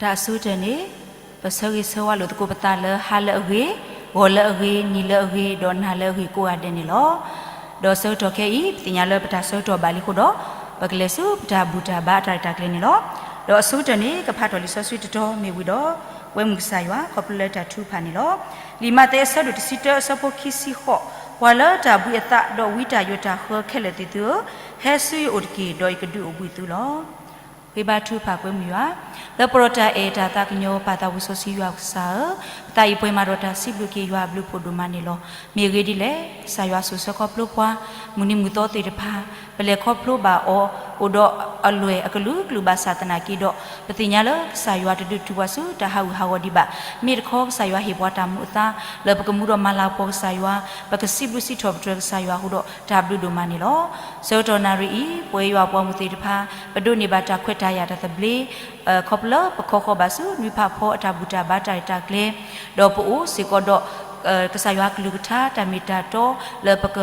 တၢ်အဆိကတၢၢ်န့ၣ်, ပဆၢဂ့ၤဆၢဝါလိာ်သကိးပသးလၢဟါလၢအဂ့ၤ, ဂီၤလၢအဂ့ၤ, နံၤလၢအဂ့ၤ, ဒီးနၤလၢအဂ့ၤကိးဂၤဒဲးန့ၣ်လီၤ. ဒီးဆၢကတီၢ်ခဲအံၤ ပသ့ၣ်ညါလၢပတၢ်ဆၢကတီၢ်ဘၣ်လံအဃိဒီး, ပကလဲၤဆူပတၢ်ဘူၣ်တၢ်ဘါအတၢ်ရဲၣ်တၢ်ကျဲၤန့ၣ်လီၤ. ဒီးအဆိကတၢၢ်န့ၣ် ကဖးထီၣ်လံာ်စီဆှံတတီၤမ့ၢ်ဝံၤဒီး, ကွဲမုာ်ကစၢ်ယွၤ ခီဖျိလၢတၢ်ထုကဖၣ်န့ၣ်လီၤ. လံာ်မးသဲအဆၢဒိၣ်တဆံတၢအဆၢဖိခံဆံဃိး, ပှၤလၢတၢ်ဘှံးအသးဒီးဝံတၢ်ယိးတၢ်ဃၢခဲလၢာ်သ့ၣ်သုဧၢ, ဟဲဆူယအိၣ်တက့ၢ်, ဒီးယကဒုးအိၣ်ဘှံးသုလီၤ. ဃ့ဘါထုကဖၣ်ကွဲမုာ်ယွၤ, လၢပှၤဒီးတၢ်အဲၣ်တၢ်သးကညီၤပာ်သးဝံစီဆှံယွၤကစၢ်ဧၢ, ပသးအံၤပှဲၤမးဒီးတၢ်စံးဘျုးက့ၤယွၤအဘျုးဖှိၣ်ဒိၣ်မးန့ၣ်လီၤ. မ့ၢ်အဂ့ၢ်ဒ်လဲၣ်, ကစၢ်ယွၤဆိၣ်ဆၢခီဖျိပှၤ, မုၢ်နံၤမုၢ်သီသ့ၣ်တဖၣ်, ပလဲၤခီဖျိဘၣ်အီၤ, အိၣ်ဒီးအလွဲၢ်အကလုာ်ကလုာ်ဘၣ်ဆၣ်သနာ်က့ဒီး, ပသ့ၣ်ညါလၢကစၢ်ယွၤတဒုးတုၤပှၤဆူတၢ်ဟးဂူာ်ဟးဂီၤဒံးဘၣ်. မ့ၢ်တခီကစၢ်ယွၤဟ့ၣ်ပှၤတၢ်မူအသါ, လၢပကမူဒီးမၤလၤကပီၤကစၢ်ယွၤ, ပကစံးဘျုးစံးထီၣ်ပတြၢၤကစၢ်ယွၤအဃိဒီးတၢ်ဘျုးဒိၣ်မးန့ၣ်လီၤ. ဆၢကတီၢ်နၣ်ရံၣ်အံၤ ပဝဲယွၤပှၤမုၢ်သ့ၣ်တဖၣ်, ပဒိးန့ၢ်ဘၣ်တၢ်ခွဲးတၢ်ယာ်တၢ်သဘျ့ ခီဖျိလၢပခီဃီၤဘၣ်ဆူနွံဖးဖီအတၢ်ဘူၣ်တၢ်ဘါတၢ်ရဲၣ်တၢ်ကျဲၤ, ဒီးပအိၣ်စ့ၢ်ကီးဒီး ကစၢ်ယွၤကလုၢ်ကထါတၢ်မ့ၢ်တၢ်တီလၢပက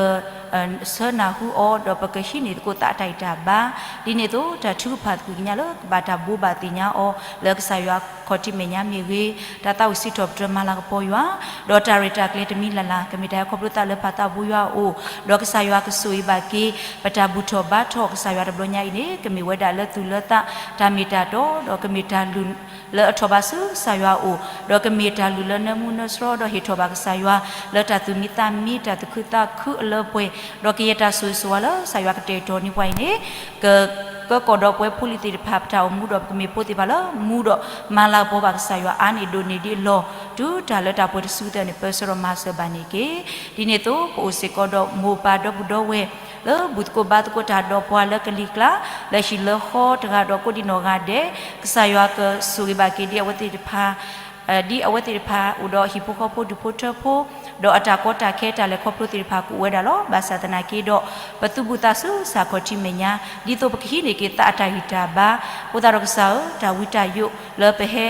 ဆၢနၢ်ဟူအီၤ, ဒီးပကဟံးန့ၢ်သကိးသးအတၢ်ဂံၢ်တၢ်ဘါ, ဒ်န့ၣ်အသိး တၢ်ထုကဖၣ်သကွံာ်ကညးလၢကဘၣ်တၢ်ဘိးဘၣ်သ့ၣ်ညါအီၤ လၢကစၢ်ယွၤခီၣ်ထံးမဲာ်ညါမ့ၢ်ဂ့ၤ, တၢ်သးဝံၣ်စံးထီၣ်ပတြၢၤမၤလၤကပီၤယွၤ, ဒီးတၢ်ရဲၣ်တၢ်ကျဲၤတမံၤလၢ်လၢ် ကမ့ၢ်တၢ်ဟဲခီဖျိသးလၢပၢ်သးဘိယွၤအအိၣ်, ဒီးကစၢ်ယွၤကဆိၣ်ဂ့ၤဘၣ်က့ၤ ပတၢ်ဘူၣ်ထီၣ်ဘါထီၣ်ကစၢ်ယွၤတဘျီညါအံၤန့ၣ် ကမ့ၢ်ဝဲဒၣ်လၢသူၣ်လၢသး တၢ်မ့ၢ်တၢ်တီ, ဒီးကမ့ၢ်တၢ်လုၢ်လၢအထီၣ်ဘးဆူကစၢ်ယွၤအအိၣ်, ဒီးကမ့ၢ်တၢ်လုၢ်လၢနၢမူနၢဆှီ ဒီးဟ့ၣ်ထီၣ်ဘၣ်ကစၢ်ယွၤ လၢတၢ်သူၣ်မံသးမံ တၢ်သူၣ်ခုသးခုအလၢပှဲၤ, ဒီးကယဲၢ်တၢ်ဆိၣ်ဂ့ၤဆိၣ်ဝါလၢကစၢ်ယွၤကတဲာ်ကတီၤန့ၢ်ပှၤအံၤန့ၣ်, က ကၢကီၢ်ဒီးပဝဲဖိလံၤသ့ၣ်တဖၣ် ပတၢ်အိၣ်မူဒီး ပကမ့ၢ်ဖိသ့ၣ်တဖၣ်လၢမူဒီးမၤလၤကပီၤဘၣ်ကစၢ်ယွၤအါန့ၢ်ဒိၣ်န့ၢ်ဒ်အလီၢ်, တုၤတၢ်လၢတၢ်ပှဲၤတစုကတၢၢ်န့ၣ် ပၢဆှၢဒီးမၤစၢၤဘၣ်န့ၣ်တက့ၢ်. ဒ်န့ၣ်အသိး ပအိၣ်စ့ၢ်ကီးဒီးမိၢ်ပၢ်ဒီပုၢ်ဒီဝဲၢ် လၢဘူၣ်သကိးဘါသကိးတၢ်ဒီးပှၤလၢကလံၤကျါ, လၢဟံၣ်လၢဃီတဂၤဒီးကိးဒံးနီၢ်ဂၤဒဲး, ကစၢ်ယွၤကဆိၣ်ဂ့ၤဘၣ်က့ၤဒ်အဝဲသ့ၣ်တဖၣ် ဒ်အဝဲသ့ၣ်တဖၣ်အိၣ်ဒီးဟံၣ်ဖိဃီဖိဒူၣ်ဖိထၢဖိ, ဒီးအတၢ်ကီတၢ်ခဲတၢ်လဲၤခီဖျိသ့ၣ်တဖၣ်ကအိၣ်ဝဲဒၣ်လီၤ. ဘၣ်ဆၣ်သနာ်က့ဒီး ပသုးဘူးသးဆူကစၢ်ခီၣ်ထံးမဲာ်ညါ ဒ်သိးပကဟံးန့ၢ်က့ၤသးအတၢ်ဂံၢ်တၢ်ဘါ, အဃိသတးဒီးကစၢ်ဧၢ, တၢ်ဝံတၢ်ယိးလၢပဟဲ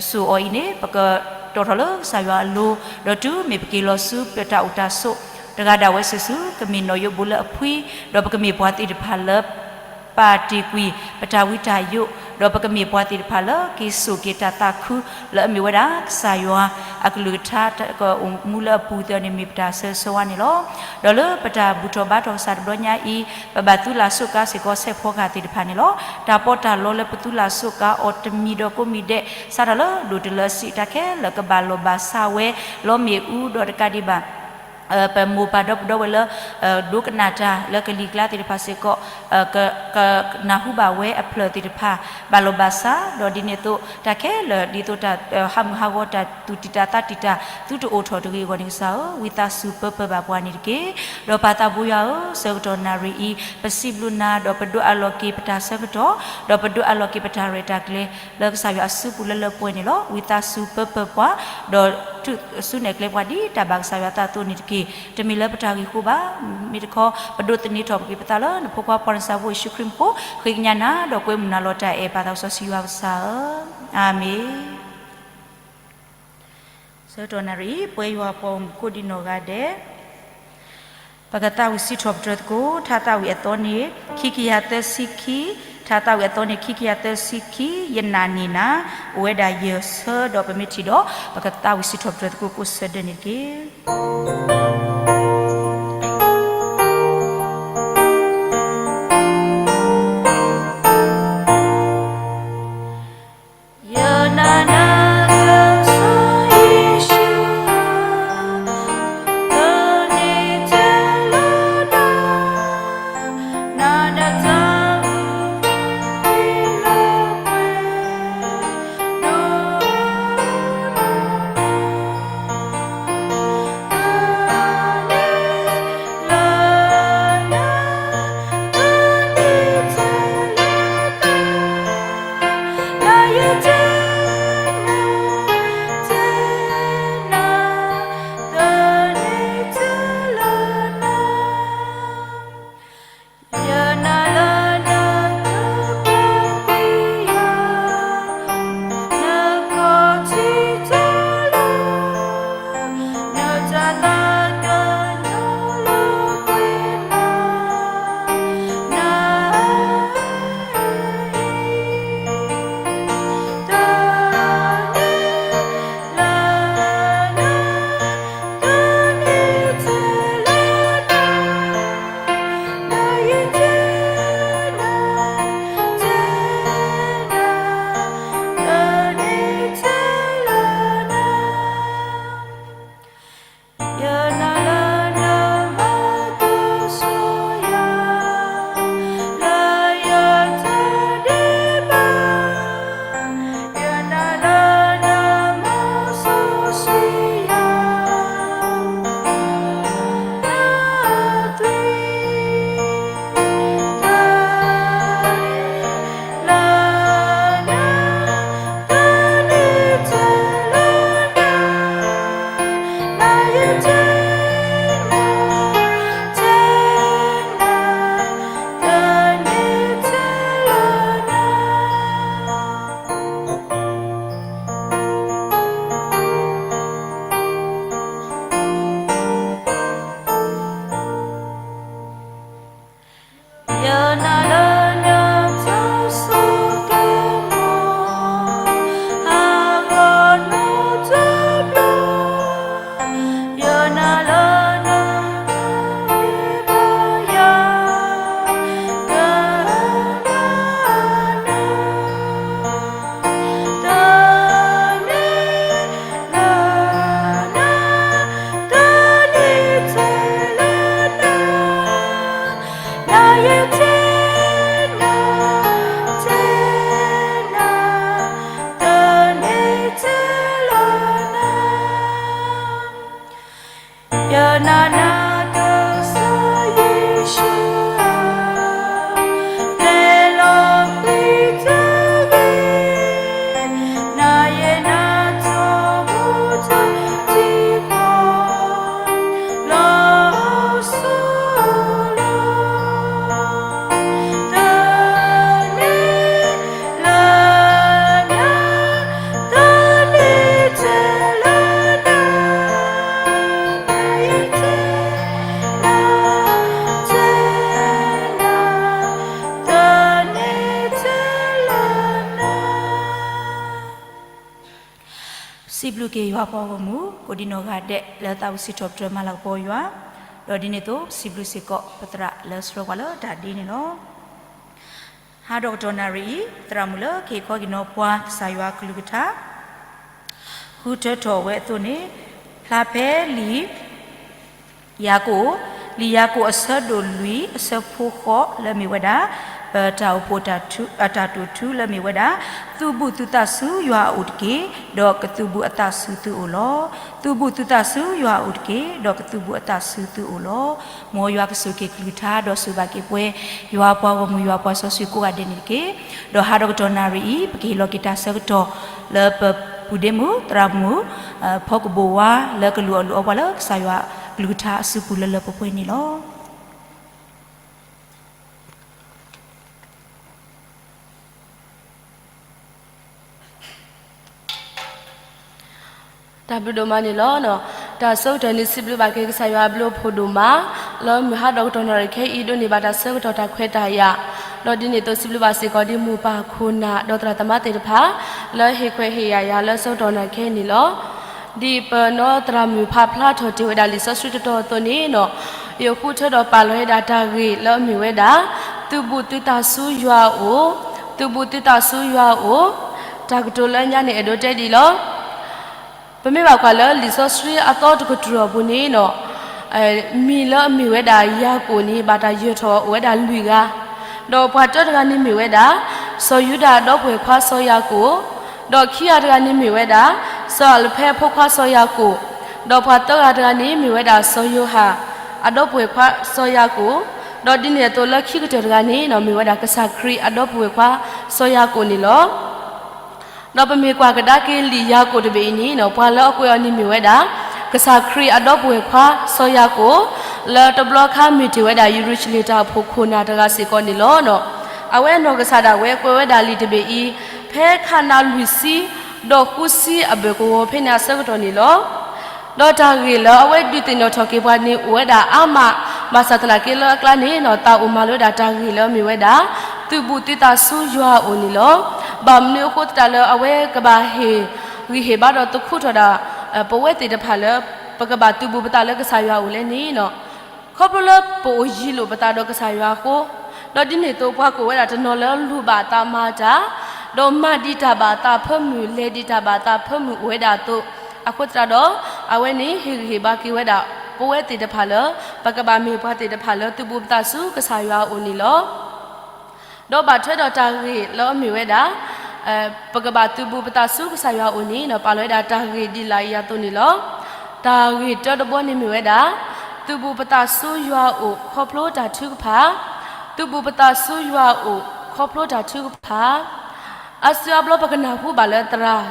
စိာ်အီၤအံၤန့ၣ် ပကတီၣ်ထီၣ်လၢကစၢ်ယွၤအလိၤ, ဒီးတုၤမ့ၢ်ပက့ၤလီၤဆူပတၢ်အိၣ်တၢ်ဆိး တဂၤဒၣ်ဝဲစုာ်စုာ် ကမ့ၢ်နီၣ်ယိးဘူးလၢအဖှံ, ဒီးပကမ့ၢ်ပှၤသ့ၣ်တဖၣ်လၢ ပာ်တ့ၢ်ကွံာ်ပတၢ်ဝံတၢ်ယိး, ဒီးပကမ့ၢ်ပှၤသ့ၣ်တဖၣ်လၢက့ၤစိာ်က့ၤတၢ်သးခု လၢအမ့ၢ်ဝဲဒၣ်ကစၢ်ယွၤအကလုၢ်ကထါ ကအိၣ်မူလၢအပူၤသ့ၣ်န့ၣ် မ့ၢ်ပတၢ်ဆၢဂ့ၤဆၢဝါန့ၣ်လီၤ. ဒီးလၢပတၢ်ဘူၣ်ထီၣ်ဘါထီၣ်ကစၢ်တဘျီညါအံၤ ပဘၣ်သူလၢ်စိးကါစ့ၢ်ကီး ဆဲးဖီကဟၣ်သ့ၣ်တဖၣ်န့ၣ်လီၤ. တၢ်ပီးတၢ်လီလၢပသူလၢ်စိးကါအီၤတမံၤဒီးကိးမံၤဒဲး စးထီၣ်လၢဒိၣ်တုၤလၢအဆံး တၢ်ခဲလၢာ်ကဘၣ်လိာ်ဘၣ်စးဝဲ လီမ့ၣ်အူဒီးတကးဒံးဘၣ် ပမိၢ်ပၢ်ဒီပုၢ်ဒီဝဲၢ်လၢ ဒိကနၣ်တၢ်လၢကလံၤကျါသ့ၣ်တဖၣ်စ့ၢ်ကီး ကနၢ်ဟူဘၣ်ဝဲအဖျၢၣ်သ့ၣ်တဖၣ် ဘၣ်လိာ်ဘၣ်စး, ဒီးဒ်န့ၣ်အသိး တၢ်ခဲလၢာ်ဒ်သိးတၢ်ဟးမုၢ်ဟးဂီၤ တၢ်သူၣ်တံၢ်တၢ်သးတံၢ်တၢ် သုတအိၣ်ထီၣ်တဂ့ၤအဂီၢ်န့ၣ် ကစၢ်ဧၢ, ဝံသးစူၤပၢပၢဘၣ်ပှၤန့ၣ်တက့ၢ်. ဒီးပၢ်သးဘိယွၤဧၢ, ဆၢကတီၢ်နၣ်ရံၣ်အံၤ ပစံးဘျုးနၤ ဒီးပဒိးအးလီၤက့ၤပတၢ်ဆၢကတီၢ်, ဒီးပဒိးအးလီၤက့ၤပတၢ်ရဲၣ်တၢ်ကျဲၤ လၢကစၢ်ယွၤအစုပူၤလၢလၢပှဲၤပှဲၤန့ၣ်လီၤ. ဝံသးစူၤပၢပၢပှၤ, ဒီးစူၢ်နာ်ကျဲပှၤဒ်တၢ်ဘၣ်ကစၢ်ယွၤအသးအသိးန့ၣ်တက့ၢ်. တမ့ၢ်လၢပတၢ်ဂ့ၢ်ဃိဘၣ်, မ့ၢ်တခီ ပဒိးသန့ၤထီၣ်က့ၤပသးလၢနဖိခွါပှၤနစၢ်ဖိယ့ၣ်ၡူးခရံာ်အမံၤအဃိ, ဃ့ကညးနၤ ဒီးကွဲမုာ်နၤလီၤတၢ်အဲၣ်ပၢ်သးစီဆှံယွၤကစၢ်ဧၢ, အၤမ့ၣ်. ဆၢကတီၢ်နၣ်ရံၣ်အံၤ ပဝဲယွၤပှၤဂီၢ်မုၢ်ကိးဒံးနီၢ်ဂၤဒဲး ပကသးဝံၣ်စံးထီၣ်ပတြၢၤသကိး ထါသးဝံၣ်အသီန့ၣ် ခံကယၤသၢဆံခံ, ထါသးဝံၣ်အသီန့ၣ် ခံကယၤသၢဆံခံ, ယနာ်န့ၢ်နၤ, အိၣ်ဝဲဒၣ်ယဲၢ်ဆၢ ဒီးပမ့ၢ်ထံၣ်ဒီး ပကသးဝံၣ်စံးထီၣ်ပတြၢၤသကိးကိးဆၢဒၢးန့ၣ်တက့ၢ်. နၤနၤတစၢ်ယ့ၣ်ၡူးဧၢ, လဲၤလီၤကွံာ်တဂ့ၤ, နၤယဲနၤထီဘိထီထံကီၢ် လီၤဆီလီၤ, တန့ၢ်လၢနၤ, တန့ၢ်ထဲလၢနၤ, နၤယဲထဲနၤ, ထဲနၤ, တန့ၢ်ထဲလၢနၤ. စံးဘျုးက့ၤယွၤပှၤဂီၢ်မုၢ် ကိးဒံနီၢ်ဂၤဒဲး လၢသးဝံၣ်စံးထီၣ်ပတြၢၤမၤလၤကပီၤယွၤ, ဒီးဒ်န့ၣ်အသိး စံးဘျုးစ့ၢ်ကီးပသရၣ်လၢဆှၢပှၤလၢတၢ်ဒ့န့ၣ်လီၤ. ဟါဒီကတီၢ်နၣ်ရံၣ်အံၤ သရၣ်မုၣ်လၢကဟ့ၣ်ခီဟ့ၣ်နီၤပှၤကစၢ်ယွၤအကလုၢ်ကထါ ဃုထၢထီၣ်ဝဲအသိးန့ၣ်, ဖျါဖဲလံာ် ယၤကိာ်, လံာ်ယၤကိာ်အဆၢဒိၣ်လွံၢ် အဆၢဖိဃိးလၢမ့ၢ်ဝဲဒၣ် ပတၢ်အိၣ်ဖှိၣ် အတၢ်တိာ်ထူလၢမ့ၢ်ဝဲဒၣ် သုးဘူးသုသးဆူယွၤအအိၣ်တက့ၢ်, ဒီးကသုးဘူးအသးဆူသုအိၣ်လီၤ. သုးဘူးသုသးဆူယွၤအအိၣ်တက့ၢ်, ဒီးကသုးဘူးအသးဆူသုအိၣ်လီၤ. မ်ယွၤကဆိၣ်ဂ့ၤက့ၤကလုၢ်ကထါ ဒီးဆိၣ်ဂ့ၤဘၣ်က့ၤပဝဲ ယွၤပှၤဂီၢ်မုၢ် ယွၤပှၤစီဆှံကိးဂၤဒဲးန့ၣ်တက့ၢ်. ဒီးဟါဒီကတီၢ်နၣ်ရံၣ်အံၤ ပကဟ့ၣ်လီၤက့ၤတၢ်ဆၢကတီၢ်လၢပပုၢ်ဒ့မုၣ် သရၣ်မုၣ် ဖီကဘိၣ်ဝါ လၢကလူၤအီၣ်လူၤအီပှၤလၢကစၢ်ယွၤကလုၢ်ကထါအစုပူၤလၢလၢပှဲၤပှဲၤန့ၣ်လီၤ. တၢ်ဘျုးဒိၣ်မးန့ၣ်လီၤ. တၢ်ဆၢကတီၢ်န့ၣ် စံးဘျုးဘၣ်က့ၤကစၢ်ယွၤအဘျုးအဖှိၣ်ဒိၣ်မး, လၢမုၢ်ဟါဒီကတီၢ်နၣ်ရံၣ်ခဲအံၤ ဒိးန့ၢ်ဘၣ်တၢ်ဆၢကတီၢ်တၢ်ခွဲးတၢ်ယာ်, ဒီးဒ်န့ၣ်အသိးစံးဘျုးဘၣ်စ့ၢ်ကီးဒ်မိၢ်ပၢ်ခိၣ်နၢ် ဒီးသရၣ်သမါသ့ၣ်တဖၣ် လၢဟ့ၣ်ခွဲးဟ့ၣ်ယာ်ယၤလၢဆၢကတီၢ်နၣ်ရံၣ်ခဲအံၤန့ၣ်လီၤ. ဒ်ပနီၢ်သရၣ်မုၣ်ဖးဖျါထီၣ်တ့ၢ်ဝဲဒၣ်လံာ်စီဆှံတတီၤအသိးန့ၣ်, ယဃုထၢဒီးပာ်လီၤဝဲဒၣ်တၢ်ဂ့ၢ်လၢအမ့ၢ်ဝဲဒၣ် သုးဘူးသုသးဆူယွၤအအိၣ်, သုးဘူးသုသးဆူယွၤအအိၣ်, တၢ်ကတိၤလၢညါန့ၣ် အဲၣ်ဒိးတဲဒ်အံၤလီၤ. ပမ့ၢ်ဘၣ်ကွၢ်လၢလံာ်စီဆှံအသီတကတြူၢ်အပူၤန့ၣ်, မံၤလၢအမ့ၢ်ဝဲဒၣ်ယၤကိာ်န့ၣ် ဘၣ်တၢ်ယၢၤထီၣ်အီၤအိၣ်ဝဲဒၣ်လွံၢ်ဂၤ, ဒီးပှၤတၢတဂၤန့ၣ်မ့ၢ်ဝဲဒၣ် စီၤယူဒၤအဒီပုၢ်ဝဲၢ်ခွါစီၤယၤကိာ်, ဒီးခံဂၤတဂၤန့ၣ်မ့ၢ်ဝဲဒၣ် စီၤအၤလဖဲအဖိခွါစီၤယၤကိာ်, ဒီးပှၤသၢဂၤတဂၤန့ၣ်မ့ၢ်ဝဲဒၣ်စီၤယိၤဟၣ် အဒီပုၢ်ဝဲၢ်ခွါစီၤယၤကိာ်, ဒီးဒ်န့ၣ်အသိးလၢခံကတၢၢ်တဂၤန့ၣ် မ့ၢ်ဝဲဒၣ်ကစၢ်ခရံာ်အဒီပုၢ်ဝဲၢ်ခွါစီၤယၤကိာ်န့ၣ်လီၤ. ဒီးပမ့ၢ်ကွၢ်ကဒါက့ၤလံာ်ယၤကိာ်တဘ့ၣ်အံၤန့ၣ် ပှၤလၢအကွဲးအီၤန့ၣ်မ့ၢ်ဝဲဒၣ် ကစၢ်ခရံာ်အဒီပုၢ်ဝဲၢ်ခွါစီၤယၤကိာ်, လၢတဘျီခါမ့ၢ်တ့ၢ်ဝဲဒၣ်ယရူၤၡလ့ၣ်တၢ်အိၣ်ဖှိၣ်ခိၣ်နၢ်တဂၤစ့ၢ်ကီးန့ၣ်လီၤ. အဝဲအနီၢ်ကစၢ်ဒၣ်ဝဲကွဲးဝဲဒၣ်လံာ်တဘ့ၣ်အံၤ ဖဲခးနးလွံၢ်ဆံ ဒီးဃုဆံအဘၢၣ်ကဝီၤဖဲန့ၣ်အဆၢကတီၢ်န့ၣ်လီၤ. ဒီးတၢ်ဂ့ၢ်လၢအဝဲဒုးသ့ၣ်နီၣ်ထီၣ်က့ၤပှၤန့ၣ်အိၣ်ဝဲဒၣ်အါမး, ဘၣ်ဆၣ်သနာ်က့လၢအကျါန့ၣ် သးအိၣ်မၤလၢဝဲဒၣ်တၢ်ဂ့ၢ်လၢအမ့ၢ်ဝဲဒၣ် သုးဘူးသုသးဆူယွၤအအိၣ်န့ၣ်လီၤ. ဘၣ်မနုၤအဃိသတးလၢအဝဲကဘၣ်ဟ့ၣ်ဂံၢ်ဟ့ၣ်ဘါဒီးသခူထီၣ်ဒၣ် ပဝဲသ့ၣ်တဖၣ်လၢ ပကဘၣ်သုးဘူးပသးလၢကစၢ်ယွၤအအိၣ်လဲၣ်န့ၣ်, ခီဖျိလၢပအိၣ်ယံၤလိာ်ပသးဒီးကစၢ်ယွၤအဃိ, ဒီးဒ်န့ၣ်အသိးပှၤကိးဝဲဒၣ်တနီၤလၢလူၤဘၣ်အသးမၤတၢ်, ဒီးမၤဒံးတၢ်ဘၣ်အသးအဖၢမုၢ် လဲၤဒံးတၢ်ဘၣ်အသးအဖၢမုၢ်အိၣ်ဝဲဒၣ်အသိး, အဃိသတးဒီး အဝဲန့ၣ်ဟ့ၣ်ဂံၢ်ဟ့ၣ်ဘါက့ၤဝဲဒၣ် ပဝဲသ့ၣ်တဖၣ်လၢ ပကဘၣ်မ့ၢ်ပှၤသ့ၣ်တဖၣ်လၢသုးဘူးပသးဆူကစၢ်ယွၤအအိၣ်န့ၣ်လီၤ. ဒီးဘၣ်ထွဲဒီးတၢ်ဂ့ၢ်လၢအမ့ၢ်ဝဲဒၣ် ပကဘၣ်သုးဘူးပသးဆူကစၢ်ယွၤအအိၣ်န့ၣ် ပာ်လီၤဝဲဒၣ်တၢ်ဂ့ၢ်ဒ်လာ်အံၤအသိးန့ၣ်လီၤ. တၢ်ဂ့ၢ်တၢတဘီန့ၣ်မ့ၢ်ဝဲဒၣ် သုးဘူးပသးဆူယွၤအအိၣ်ခီဖျိတၢ်ထုကဖၣ်, သုးဘူးပသးဆူယွၤအအိၣ်ခီဖျိတၢ်ထုကဖၣ်. အါစုအါဘျီပကနၢ်ဟူဘၣ်လၢသရၣ်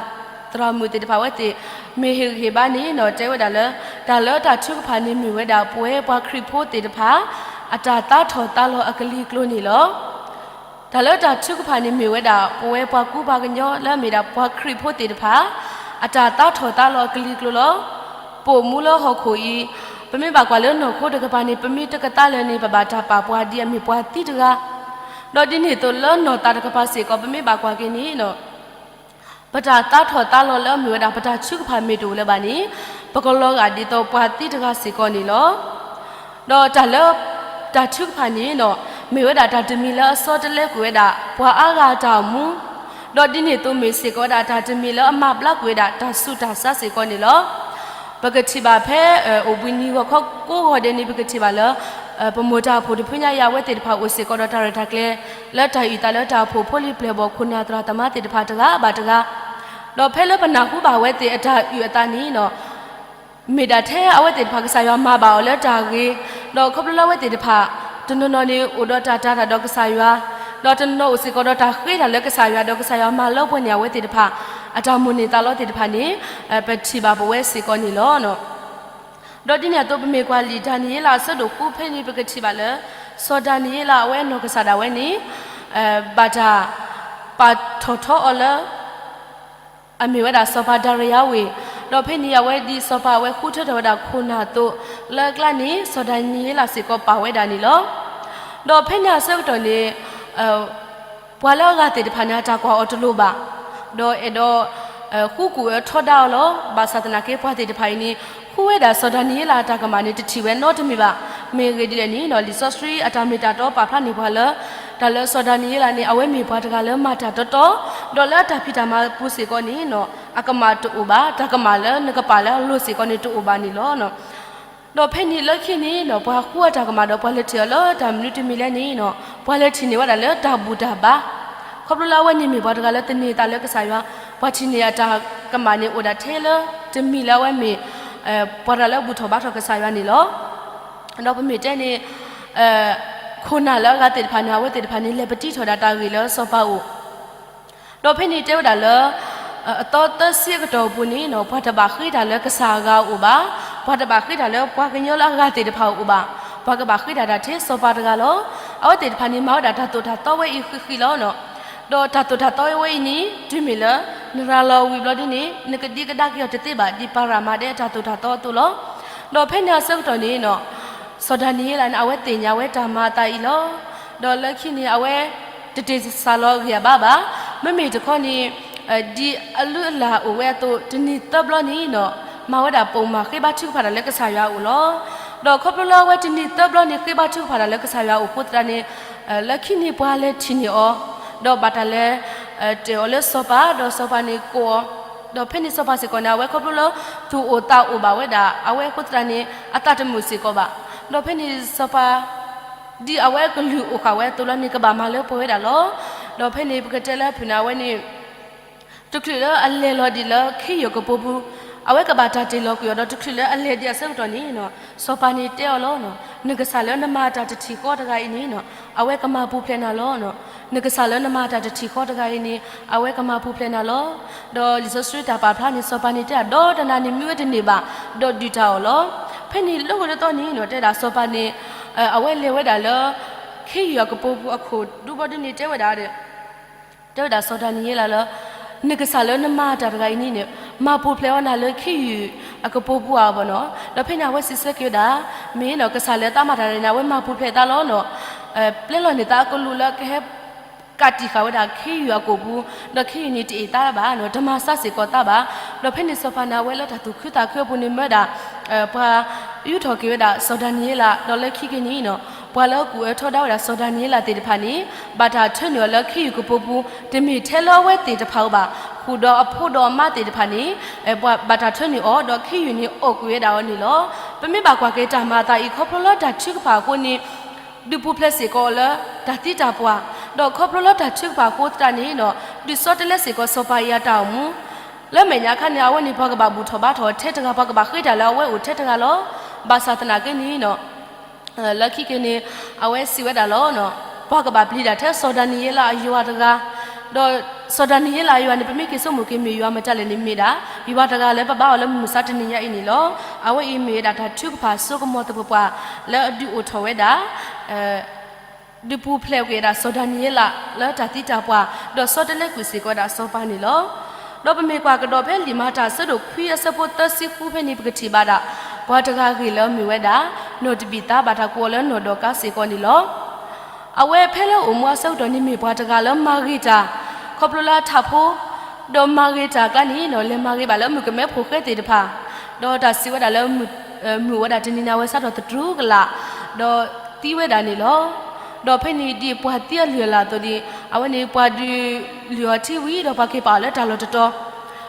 သရၣ်မုၣ်သ့ၣ်တဖၣ်ဝဲသ့ၣ် မ့ၢ်ဟ့ၣ်ဂံၢ်ဟ့ၣ်ဘါန့ၣ် တဲဝဲဒၣ်လၢ တၢ်လၢတၢ်ထုကဖၣ်န့ၣ်မ့ၢ်ဝဲဒၣ် ပဝဲပှၤခရံာ်ဖိသ့ၣ်တဖၣ် အတၢ်သးထီၣ်သးလီၤအကလံၤကျိၤန့ၣ်လီၤ. တၢ်လၢတၢ်ထုကဖၣ်န့ၣ်မ့ၢ်ဝဲဒၣ် ပဝဲပှၤကူပှၤကညီလၢအမ့ၢ်ဒၣ်ပှၤခရံာ်ဖိသ့ၣ်တဖၣ် အတၢ်သးထီၣ်သးလီၤအကလံၤကျိၤလီၤ. ပအိၣ်မူလၢဟီၣ်ခိၣ်အံၤ ပမ့ၢ်ဘၣ်ကွၢ်လၢနီၢ်ခိတကပၤန့ၣ် ပမ့ၢ်တကသါလၢာ်န့ၣ် ပဘၣ်တၢ်ပာ်ပှၤဒ်အမ့ၢ်ပှၤသံတဂၤ, ဒီးဒ်န့ၣ်အသိးလၢနီၢ်သးတကပၤစ့ၢ်ကီး ပမ့ၢ်ဘၣ်ကွၢ်က့ၤန့ၣ် ပတၢ်သးထီၣ်သးလီၤလၢအမ့ၢ်ဝဲဒၣ် ပတၢ်ထုကဖၣ်မ့ၢ်တအိၣ်လၢၤဘၣ်န့ၣ် ပကလီၤဂာ်ဒ်သိးပှၤသံတဂၤစ့ၢ်ကီးန့ၣ်လီၤ. ဒီးတၢ်လၢ တၢ်ထုကဖၣ်န့ၣ် မ့ၢ်ဝဲဒၣ်တၢ်တမံၤလၢအဆီတလဲကွံာ်ဝဲဒၣ် ပှၤအါဂၤအတၢ်အိၣ်မူ, ဒီးဒ်န့ၣ်အသိးမ့ၢ်စ့ၢ်ကီးဝဲဒၣ်တၢ်တမံၤလၢအမၤဘျါကွံာ်ဝဲဒၣ်တၢ်ဆူးတၢ်ဆါစ့ၢ်ကီးန့ၣ်လီၤ. ပကထံၣ်ဘၣ်ဖဲ အိၣ်ဘှံးနံၤဂီၤခီကိးဂီၤဒဲးန့ၣ် ပကထံၣ်ဘၣ်လၢ ပမိၢ်တၢ်အိၣ်ဖှိၣ်တဖုညါအံၤ အဝဲသ့ၣ်တဖၣ်အိၣ်စ့ၢ်ကီးဒီးတၢ်ရဲၣ်တၢ်ကျဲၤ လၢတၢ်အုၣ်သးလၢတၢ်အိၣ်ဖှိၣ်ဖိလံၤပျဲၢ်ဘီၣ်ခိၣ်နၢ်သရၣ်သမါသ့ၣ်တဖၣ်တဂၤဘၣ်တဂၤ, ဒီးဖဲလၢပနၢ်ဟူဘၣ်ဝဲသ့ၣ်အတၢ်အုၣ်အသးန့ၣ် မ့ၢ်ဒၣ်ထဲအဝဲသ့ၣ်တဖၣ်ကစၢ်ယွၤမၤဘၣ်အီၤလၢတၢ်ဂ့ၤ, ဒီးခီဖျိလၢအဝဲသ့ၣ်တဖၣ် တနီၤနီၤန့ၣ်အိၣ်ဒီးတၢ်တၤတၢ်ဒီးကစၢ်ယွၤ, ဒီးတနီၤနီၤအိၣ်စ့ၢ်ကီးဒီးတၢ်ဃ့တၢ်လၢကစၢ်ယွၤဒီးကစၢ်ယွၤမၤလၢပှဲၤန့ၢ်အဝဲသ့ၣ်တဖၣ် အတၢ်မိၣ်န့ၢ်သးလီသ့ၣ်တဖၣ်န့ၣ် ပထံၣ်ဘၣ်ပဝဲစ့ၢ်ကီးန့ၣ်လီၤ. ဒီးဒ်န့ၣ်အသိးပမ့ၢ်ကွၢ်လံာ်ဒၤနံးယ့လးအဆၢဒိၣ်ဃုဖဲန့ၣ် ပကထံၣ်ဘၣ်လၢ စီၤဒၤနံးယ့လးအဝဲအနီၢ်ကစၢ်ဒၣ်ဝဲန့ၣ် ဘၣ်တၢ်ပာ်ထီၣ်ထီအီၤလၢ အမ့ၢ်ဝဲဒၣ်စီၤပၤဒၤရံယါဝ့ၢ်, ဒီးဖဲန့ၣ်အဝဲဒ်စီၤပၤအဝဲဃုထၢထီၣ်ဝဲဒၣ်ခိၣ်နၢ်အသိး လၢအကျါန့ၣ် စီၤဒၤနံးယ့လးစ့ၢ်ကီးပာ်ဝဲဒၣ်န့ၣ်လီၤ. ဒီးဖဲန့ၣ်အဆၢကတီၢ်န့ၣ် ပှၤလၢအဂၤသ့ၣ်တဖၣ်န့ၣ် အတၢ်ကွၢ်အီၤတလိၤဘၣ်, ဒီးအဲၣ်ဒိး ဃုကူၣ်အၢထီဒါအီၤလီၤ. ဘၣ်ဆၣ်သနာ်က့ ပှၤသ့ၣ်တဖၣ်အံၤန့ၣ် ဃုဝဲဒၣ်စီၤဒၤနံးယ့လးအတၢ်ကမၣ်န့ၣ် တထံၣ်ဝဲနီတမံၤဘၣ်. မ့ၢ်အဂ့ၢ်ဒ်လဲၣ်န့ၣ် လံာ်စီဆှံအတၢ်မ့ၢ်တၢ်တီပာ်ဖျါန့ၢ်ပှၤလၢ တၢ်လၢစီၤဒၤနံးယ့လးန့ၣ် အဝဲမ့ၢ်ပှၤတဂၤလၢမၤတၢ်တီတီ, ဒီးလၢအတၢ်ဖံးတၢ်မၤပူၤစ့ၢ်ကီးန့ၣ် အကမၣ်တအိၣ်ဘၣ်, တၢ်ကမၣ်လၢနကပာ်လၢအလိၤစ့ၢ်ကီးန့ၣ်တအိၣ်ဘၣ်န့ၣ်လီၤ. ဒီးဖဲန့ၣ်လၢခံန့ၣ် ပှၤဃုအတၢ်ကမၣ်ဒီးပှၤလဲၤထံၣ်အီၤလၢတၢ်မနုၤတမံၤလဲၣ်န့ၣ် ပှၤလဲၤထံၣ်န့ၢ်ဝဲဒၣ်လၢတၢ်ဘူၣ်တၢ်ဘါ, ခီဖျိလၢအဝဲန့ၣ်မ့ၢ်ပှၤတဂၤလၢသန့ၤအသးလၢကစၢ်ယွၤ, ပှၤထံၣ်န့ၢ်အတၢ်ကမၣ်န့ၣ်အိၣ်ဒၣ်ထဲလၢတမံၤလၢအဝဲမ့ၢ် ပှၤတဂၤလၢဘူၣ်ထီၣ်ဘါထီၣ်ကစၢ်ယွၤန့ၣ်လီၤ. ဒီးပမ့ၢ်တဲန့ၣ် ခိၣ်နၢ်လၢအဂၤသ့ၣ်တဖၣ်န့ၣ် အဝဲသ့ၣ်တဖၣ်န့ၣ် လဲၤပတံထီၣ်ဒၣ်တၢ်ဂ့ၢ်လၢစီၤပၤအိၣ်, ဒီးဖဲန့ၣ်တဲဝဲဒၣ်လၢ အသီသၢဆံအကတီၢ်အပူၤန့ၣ် ပှၤတဘၣ်ဃ့တၢ်လၢကစၢ်အဂၤအအိၣ်ဘၣ်, ပှၤတဘၣ်ဃ့တၢ်လၢပှၤကညီလၢအဂၤသ့ၣ်တဖၣ်အအိၣ်ဘၣ်, ပှၤကဘၣ်ဃ့တၢ်ဒၣ်ထဲစီၤပၤတဂၤလီၤ. အဝဲသ့ၣ်တဖၣ်န့ၣ် မၤဝဲဒၣ်တၢ်သိၣ်တၢ်သီဝဲအံၤဃံးဃံးလီၤ. ဒီးတၢ်သိၣ်တၢ်သီဝဲအံၤန့ၣ် တုၤမ့ၢ်လၢ နရၤလီၤဝံၤဘျီဒ်န့ၣ် နကဒံကဒါက့ၤအီၤတသ့ဘၣ် ဒ်ပၤရၣ်မၤဒဲးအတၢ်သိၣ်တၢ်သီအသိးလီၤ. ဒီးဖဲန့ၣ်အဆၢကတီၢ်န့ၣ် စီၤဒၤနံးယ့လးန့ၣ် အဝဲသ့ၣ်ညါဝဲတၢ်မၤအသးအံၤလီၤ. ဒီးလၢခံန့ၣ် အဝဲတတ့ၢ်စၢ်လီၤဂံၢ်အဘါဘၣ်. မ့မ့ၢ်တခီန့ၣ် ဒ်အလုၢ်အလၢ်အိၣ်ဝဲအသိး တနံၤသၢဘျီန့ၣ် မၤဝဲဒၣ်ပိာ်မုၣ်ဃ့ဘါထုကဖၣ်တၢ်လၢကစၢ်ယွၤအအိၣ်လီၤ. ဒီးခီဖျိလၢအဝဲတနံၤသၢဘျီန့ၣ် ဃ့ဘါထုကဖၣ်တၢ်လၢကစၢ်ယွၤအအိၣ်အဃိသတးန့ၣ် လၢခံန့ၣ်ပှၤလဲၤထံၣ်န့ၢ်အီၤ, ဒီးဘၣ်တၢ်လဲၤ တဲာ်အီၤလၢစီၤပၤ, ဒီးစီၤပၤန့ၣ်ကိးအီၤ, ဒီးဖဲန့ၣ်စီၤပၤစ့ၢ်ကီးန့ၣ် အဝဲခီဖျိလၢသူၣ်အိၣ်သးအိၣ်ဘၣ်ဝဲဒၣ် အဝဲအဃိသတးန့ၣ် အသးတမုာ်စ့ၢ်ကီးဘၣ်. ဒီးဖဲန့ၣ်စီၤပၤ ဒ်အဝဲကလုၢ်အိၣ်ဃာ်ဝဲအသိးလီၤန့ၣ် ကဘၣ်မၤလၢပှဲၤဝဲဒၣ်လီၤ. ဒီးဖဲန့ၣ်ပကတဲလၢအဖုၣ်န့ၣ် အဝဲန့ၣ် တချုးလၢအလဲၤလီၤဒံးလၢခ့ယုၢ်အကပိာ်ပူၤ, အဝဲကဘၣ်တၢ်တ့ၢ်လီၤကွံာ်အီၤဒီး တချုးလၢအလဲၤဒံးအဆၢကတီၢ်န့ၣ် စီၤပၤန့ၣ်တဲအီၤလီၤ, နကစၢ်လၢနမၤတၢ်တထံၣ်ဃီတဂၤအံၤန့ၣ် အဝဲကမၤပူၤဖျဲးနၤလီၤ. နကစၢ်လၢနမၤတၢ်တထံၣ်ဃီတဂၤအံၤန့ၣ် အဝဲကမၤပူၤဖျဲးနၤလီၤ. ဒီးလံာ်စီဆှံတၢ်ပာ်ဖျါန့ၣ် စီၤပၤန့ၣ်တဲဒၣ် ဒီးတနၤန့ၣ်မ့ၢ်ဝဲတန့ၢ်ဘၣ်, ဒီးဒုၣ်တၢ်အီၣ်လီၤ. ဖဲန့ၣ်လၢဂီၤတသီန့ၣ် တဲဒၣ်စီၤပၤန့ၣ် အဝဲလဲၤဝဲဒၣ်လၢ ခ့ယုၢ်အကပိာ်ပူၤအခိၣ်ဒူဘျီဒ်န့ၣ် တဲဝဲဒၣ် တဲဝဲဒၣ်စီၤဒၤနံးယ့လးလၢ နကစၢ်လၢနမၤတၢ်တဂၤအံၤန့ၣ် မၤပူၤဖျဲးအီၤနၤလၢခ့ယုၢ်အကပိာ်ပူၤဧါဘၣ်နီၤ. ဒီးဖဲန့ၣ် အဝဲစံးဆၢက့ၤဝဲဒၣ် မ့ၢ်နီၤ ကစၢ်လၢသးမၤတၢ်န့ၣ် အဝဲမၤပူၤဖျဲးသးလီၤနီၤ. ပျဲလီၤန့ၢ်သးအကလူးလၢကဟဲကးတံာ်ဃာ်ဝဲဒၣ်ခ့ယုၢ်အကပိာ်ပူၤ, ဒီးခ့ယုၢ်န့ၣ်တအ့ၣ်သးဘၣ်နီၤ, တမၤစၢ်စ့ၢ်ကီးသးဘၣ်. ဒီးဖဲန့ၣ်စီၤပၤန့ၣ် အဝဲလၢတၢ်သူၣ်ခုသးခုအပူၤန့ၣ်မၢဒၣ် ပှၤယူးထီၣ်က့ၤဝဲဒၣ်စီၤဒၤနံးယ့လး, ဒီးလၢခံက့ၤန့ၣ်နီၤ ပှၤလၢအကူၣ်အၢထီဒါဝဲဒၣ်စီၤဒၤနံးယ့လးသ့ၣ်တဖၣ်န့ၣ် ဘၣ်တၢ်ထၢနုာ်အီၤလၢခ့ယုၢ်ကပိာ်ပူၤ, တမ့ၢ်ထဲလၢအဝဲသ့ၣ်တဖၣ်ဧိၤဘၣ်, ဃုာ်ဒီးအဖိဒီးအမါသ့ၣ်တဖၣ်န့ၣ် ဘၣ်တၢ်ထၢနုာ်အီၤ, ဒီးခ့ယုၢ်န့ၣ်အိၣ်ကွံာ်ဝဲဒၣ်အီၤန့ၣ်လီၤ. ပမ့ၢ်ဘၣ်ကွၢ်က့ၤတၢ်မၤအသးအံၤ ခီဖျိလၢတၢ်ထုကဖၣ်အဃိန့ၣ် ဒုးပူၤဖျဲးစ့ၢ်ကီးအီၤလၢတၢ်သံတၢ်ပှၢ်, ဒီးခီဖျိလၢတၢ်ထုကဖၣ်အဃိသတးန့ၣ်နီၤ ဒုးဆီတလဲစ့ၢ်ကီးစီၤပၤအံၤအတၢ်အိၣ်မူ လၢမဲာ်ညါခါန့ၣ် အဝဲန့ၣ်ပှၤကဘၣ်ဘူၣ်ထီၣ်ဘါထီၣ်ထဲတဂၤ, ပှၤကဘၣ်ဃ့တၢ်လၢအဝဲအိၣ်ထဲတဂၤလီၤ. ဘၣ်ဆၣ်သနာ်က့န့ၣ်နီၤ လၢခံက့ၤန့ၣ် အဝဲစံးဝဲဒၣ်လီၤ, ပှၤကဘၣ်ပျံၤဒၣ်ထဲစီၤဒၤနံးယ့လးအယွၤတဂၤ, ဒီးစီၤဒၤနံးယ့လးအယွၤန့ၣ် ပမ့ၢ်က့ၤဆိကမိၣ်က့ၤမ့ၢ်ယွၤမတၤလဲၣ်န့ၣ် မ့ၢ်ဒၣ် ယွၤတဂၤလၢပဘါအီၤလၢမုၢ်မဆါတနံၤညါအံၤန့ၣ်လီၤ. အဝဲအံၤမ့ၢ်ဝဲဒၣ်တၢ်ထုကဖၣ်စိကမီၤသပှၢ်ပှၢ် လၢအဒုးအိၣ်ထီၣ်ဝဲဒၣ် ဒုးပူၤဖျဲးကွံာ်ဝဲဒၣ်စီၤဒၤနံးယ့လးလၢတၢ်သံတၢ်ပှၢ်, ဒီးဆီတလဲကွံာ်စ့ၢ်ကီးဝဲဒၣ်စီၤပၤန့ၣ်လီၤ. ဒီးပမ့ၢ်ကွၢ်ကဒီးဖဲလံာ်မၤတၢ်အဆၢဒိၣ်ခွံအဆၢဖိသၢဆံဃုဖဲန့ၣ် ပကထံၣ်ဘၣ်ဒၣ် ပှၤတဂၤဂ့ၢ်လၢမ့ၢ်ဝဲဒၣ် နီၢ်တဘံၣ်သါ ဘၣ်တၢ်ကိးအီၤလၢနီၢ်ဒီကၤစ့ၢ်ကီးန့ၣ်လီၤ. အဝဲဖဲလၢအိၣ်မူအဆၢကတီၢ်န့ၣ်မ့ၢ်ပှၤတဂၤလၢမၤဂ့ၤတၢ် ခီဖျိလၢအထးဖိ ဒီးမၤဂ့ၤတၢ်အကျါန့ၣ်နီၤ လဲၤမၤဂ့ၤဘၣ်လၢမုၣ်ကမဲဖိဃဲသ့ၣ်တဖၣ်, ဒီးတၢ်စံးဝဲဒၣ်လၢ မုာ်ဝဲဒၣ်တနံၤန့ၣ် အဝဲစးထီၣ်သတြူးကလာ်, ဒီးသံဝဲဒၣ်န့ၣ်လီၤ. ဒီးဖဲန့ၣ်ဒ်ပှၤသံအလုၢ်အလၢ်အသိးန့ၣ် အဝဲန့ၣ်ပှၤဒုးလုၢ်အီၤထံဝံၤဒီးပှၤက့ၤပာ်အီၤလၢတၢ်လီၢ်တတီၤ,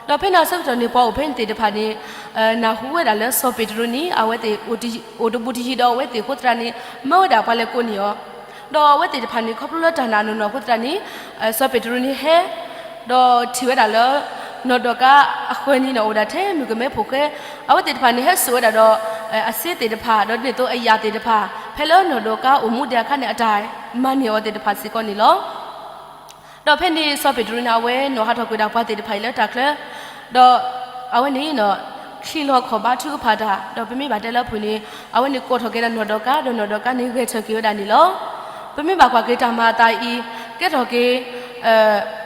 ဒီးဖဲန့ၣ်အဆၢကတီၢ်န့ၣ် ပှၤအိၣ်ဖဲန့ၣ်သ့ၣ်တဖၣ်န့ၣ် နၢ်ဟူဝဲဒၣ်လၢစီၤပ့းတရူးန့ၣ် အဝဲသ့ၣ်အိၣ်တဘူးတယံၤဒီးအဝဲသ့ၣ်အဃိသတးန့ၣ် မၢဝဲဒၣ်ပှၤလဲၤကိးန့ၢ်အီၤ, ဒီးအဝဲသ့ၣ်တဖၣ်န့ၣ် ခီဖျိလၢတၢ်နာ်နီၢ်နီၢ်အဃိသတးန့ၣ် စီၤပ့းတရူးန့ၣ်ဟဲ ဒီးထံၣ်ဝဲဒၣ်လၢ နီၢ်ဒီကါအဃၢၤန့ၣ်နီၣ် အိၣ်ဒၣ်ထဲမုၣ်ကမဲဖိဃဲ, အဝဲသ့ၣ်တဖၣ်န့ၣ် ဟဲစိာ်ဝဲဒၣ်ဒီး အစ့သ့ၣ်တဖၣ် ဒီးဒ်န့ၣ်အသိးအယၣ်သ့ၣ်တဖၣ် ဖဲလၢနီၢ်ဒီကါအိၣ်မူဒံးအခါန့ၣ် အတၢ်မၤန့ၢ်အီၤသ့ၣ်တဖၣ်စ့ၢ်ကီးန့ၣ်လီၤ. ဒီးဖဲန့ၣ်စီၤပ့းတရူးန့ၣ် အဝဲနီၣ်ဟးထီၣ်ကွံာ်ဒၣ်ပှၤသ့ၣ်တဖၣ်အံၤလၢတၢ်ချၢ, ဒီးအဝဲန့ၣ် ချံးလီၤခီၣ်ဘါထုကဖၣ်တၢ်, ဒီးပမ့ၢ်ဘၣ်တဲလၢအပူၤန့ၣ် အဝဲန့ၣ်ကိးထီၣ်က့ၤဒၣ်နီၢ်ဒီကါ, ဒီးနီၢ်ဒီကါန့ၣ်ဂဲၤဆၢထၢၣ်က့ၤဝဲဒၣ်န့ၣ်လီၤ. ပမ့ၢ်ဘၣ်ကွၢ်က့ၤတၢ်မၤအသးအံၤ ကဲထီၣ်က့ၤ